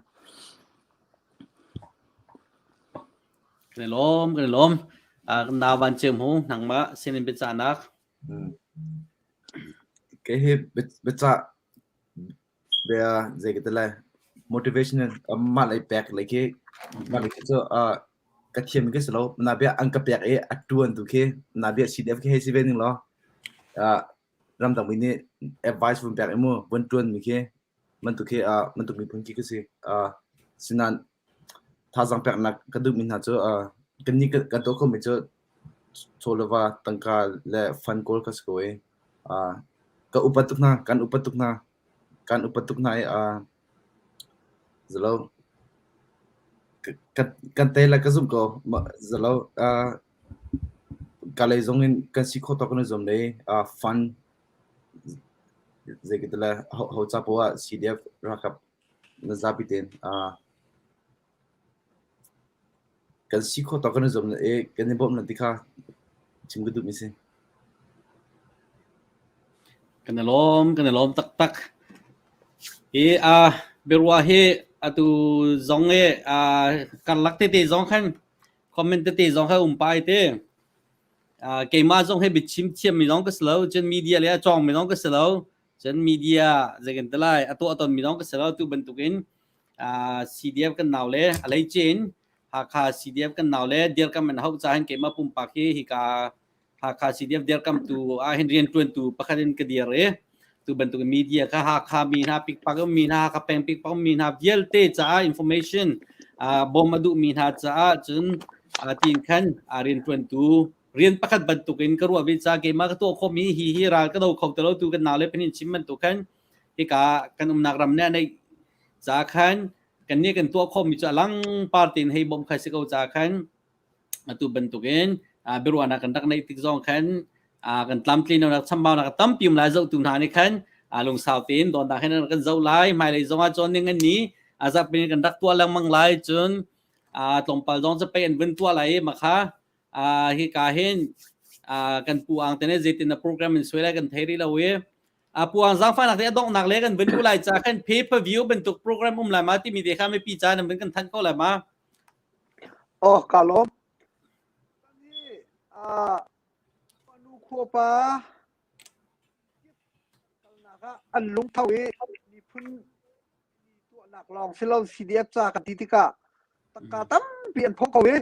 Kan i lawm, kan i lawm. Nau van ceu mu, nangmah sinin biacahnak. Kei hi biacah bia zei ka ti lai motivational mah lei pek lei khi mah lei khi cu ka thiam khi si lo na bia an ka pek i a tuan tu khi na bia CDF khi hei si ve ning law ramdang mi nih advice vun pek i mu vun tuan mi khi bantuk khi bantuk miphun khi ka si sinan Thazaang peknak ka duhmi hna cu kannih kan tuah khomi cu chaw le va, tangka le fund kawl kha si ko i ka upat tuk hna, kan upat tuk hna, kan upat tuk hna i zalo kan tei le ka zumh ko. Zalo ka lei zong in kan si khawh tawk kan i zuam le fund zei ka ti lai ho ca poah ah CDF ralkap Na zapi tein kan si khawh tawk kan i zuam i kan i bawmh ti kha chim ka duhmi si. Kan i lawm, kan i lawm taktak. Hi a biaruah hi atu zong i karlak tete zong khan comment tete zong kha um pai te. Keimah zong hi biachim thiammi zong ka si lo, cun media le a cawngmi zong ka si lo. Cun media zei kan ti lai a tuah tonmi zong ka si lo tu bantukin CDF kan nau le a hleice in Hakha CDF kan nau le dirkam an hauh caah hin keimah pumpak hi hika Hakha CDF dirkamtu ah hin rianṭuantu pakhat in ka dir i tu bantuk media kha Hakha mi hna pikpak ummi hna Hakha peng pikpak ummi hna vialte caah information bawm a duhmi hna caah cun tiin khan rianṭuantu rian pakhat bantukin ka ruah ve ca keimah ka tuah khawhmi hi hi ral ka do kho ti lo tu kan nau le pahnih chim bantuk khan hika kan umnak ram nih a neih ca khan kan nih kan tuah khawhmi cu a lang par tein hei bawmh kha si ko ca khan atu bantukin biaruahnak kan rak neih tik zong khan kan tlamtlinnak chambaunak tampi um lai zohtu hna nih khan lungsau tein dawnnak hin kan zoh lai hmailei zong ah cawn ning an ni azarhpi kan rak tuah lengmang lai cun tlawmpal zong cu pei an vun tuah lai i makha hika hin kan pu ang te nih zeitin na program in suai lai kan thei rih lo i pu ang zaangfahnak te a donghnak le kan vun u lai ca khan pay per view bantuk program um lai ma timi te kha mipi ca nan vun kan thanh ko lai ma Oh ka lawm nu khuapa kalnak ah an lungtho i miphun tuahnak lawng si lo CDF ca kan ti tikah tangka tampi an phok ko i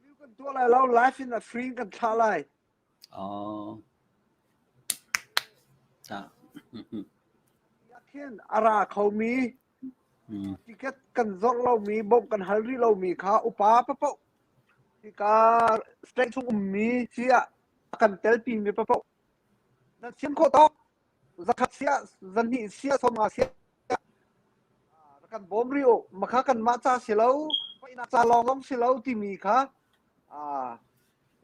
View kan tuah lai lo, live in a free kan thlah lai. Oh. Khin a ra khomi ticket kan zorh lomi bawmh kan hal rih lomi kha upa paoh hika state chung ummi si ah a kan telpi mi paoh nan sian khawh tawk zakhat siah zahnih siah 50 siah rak kan bawm rih u makha kanmah ca si lo paihnak ca lawng zong si lo timi kha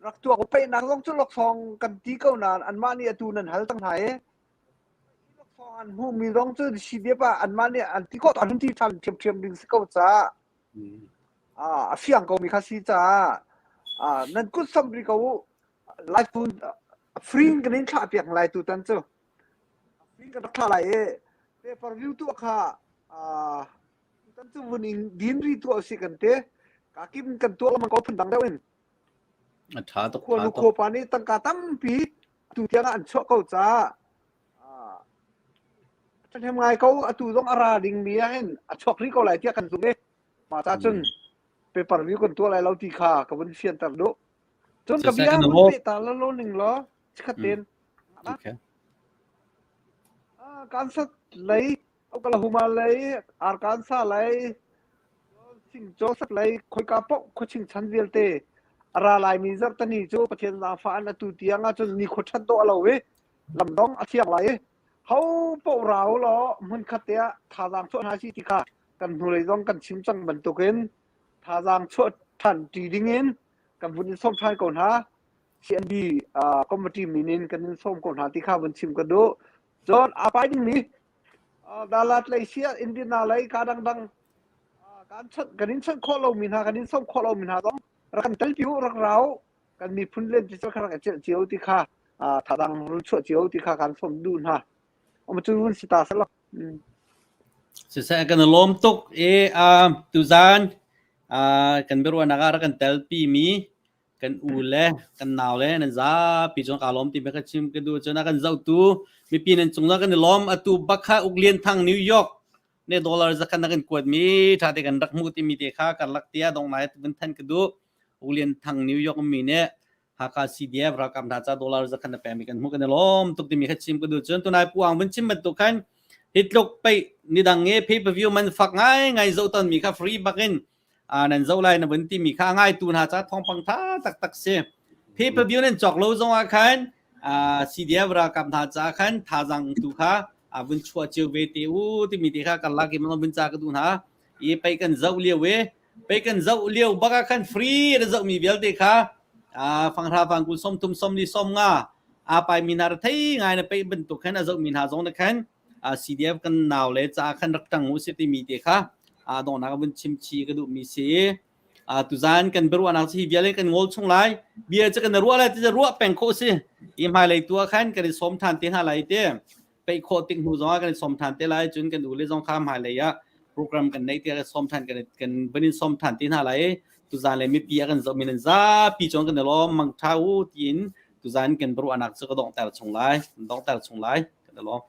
rak tuak u paihnak zong cu laksawng kan ti ko nain anmah nih atu nan hal cang hna i laksawng an hmuhmi zong cu CDF ah anmah nih an ti khawh an hun ti ṭhan ṭhiamṭhiam ding si ko caah a fiang komi kha si caah nan kut samh rih ko u lai phone free in kan in thlah piak lai tutan cu free kan rak thlah lai i pay per view tuah kha tutan cu vun in din ri tuah usih kan ti ka kim kan tuah lengmang ko phun dang deuh in A ṭha tuk, khua ṭha nu tuk. khua pa nih tangka tampi tu tiang ah an chuah ko caah ṭhahnem ngai ko atu zong a ra dingmi ah hin a chuak rih ko lai tiah kan zumh i mah ca cun pay per view kan tuah lai lo ti kha ka vun fianter duh Cun ka Siseh bia kan vun awk. peh ta la lo ning law chikkhat tein. Okay. Ah, Kansas lei, Oklahoma lei, Arkansas lei, Sing Joseph lei, khoika paoh khuaching chan vialte a ra laimi zarhtani cu Pathian zaangfah an atu tiang ahcun nikhua ṭhat dawh a lo i lamdong a thiang lai i ho paoh ra u law hmunkhat te ah thazaang chuah hna si ti kha kan hnulei zong kan chim cang bantukin thazaang chuah ṭhan ṭi dingin kan vun in sawm ṭhan ko hna. CNB uh, committee min in kan in sawm ko hna ti kha vun chim ka duh. Cun aa pai dingmi uh, Dalat lei sia Indiana lei ka dangdang uh, kan chanh kan in chanh khawh lomi hna kan in sawm khawh lomi hna zong rak kan telpi u rak ra u kan miphun len ti kha rak i celh cio ti kha uh, thadang rul chuah cio ti kha kan sawm duh hna. Um cu vun si ta selo. Mm. Siseh kan i lawm tuk i uh, tuzan uh, kan biaruahnak ah rak kan telpi mi kan u le kan nau le nan zapi cung ka lawm ti ka chim ka duh cun a kan zohtu mipi nan cung kan i lawm atu bakha uk lian thang New York ne dollar zakhan na kan kuat mi tha te kan rak hmu ti mi te kha karlak tia dong nai vun than ka duh uk lian thang New York mi ne Hakha CDF ralkap hna ca dollar zakhat na pekmi kan hmuh kan i lawm tuk timi kha chim ka duh cun tunai Pu Aung vun chim bantuk khan hi tluk pei nidang nge pay per view man fak ngai ngai zoh ton mi kha free bakin nan zoh lai na vun timi kha ngai tu hna ca thawngpang tha taktak si pay per view nan cawk lo zong ah khan CDF ralkap hna ca khan thazang tu kha vun chuah cio ve te u timi te kha karlak i vun ca ka duh hna i pei kan zoh lio i pei kan zoh lio bak ah khan free na zohmi vialte kha fanghra fangkul 30 40 50 aa paimi hna ra thei ngai na pei bantuk khan a zohmi hna zong na khan CDF kan nau le ca khan rak ṭang u si timi te kha donghnak vun chim chi ka duhmi si tuzan kan biaruahnak hi vialte kan ngol chung lai bia cu kan ruah lai ti ruah peng khawh si i hmailei tu ah khan kan i sawm ṭhan te hna lai te peih khawh tik hnu zong ah kan i sawm ṭhan te lai cun kan ule zong kha hmailei ah program kan neih tiah kan sawm ṭhan kan kan van in sawm ṭhan te hna lai tuzan le mipi a kan zoh mi nan zapi cun kan i lawm mangṭha u tiin tuzan kan biaruahnak cu ka donghter chung lai kan donghter chung lai kan i lawm.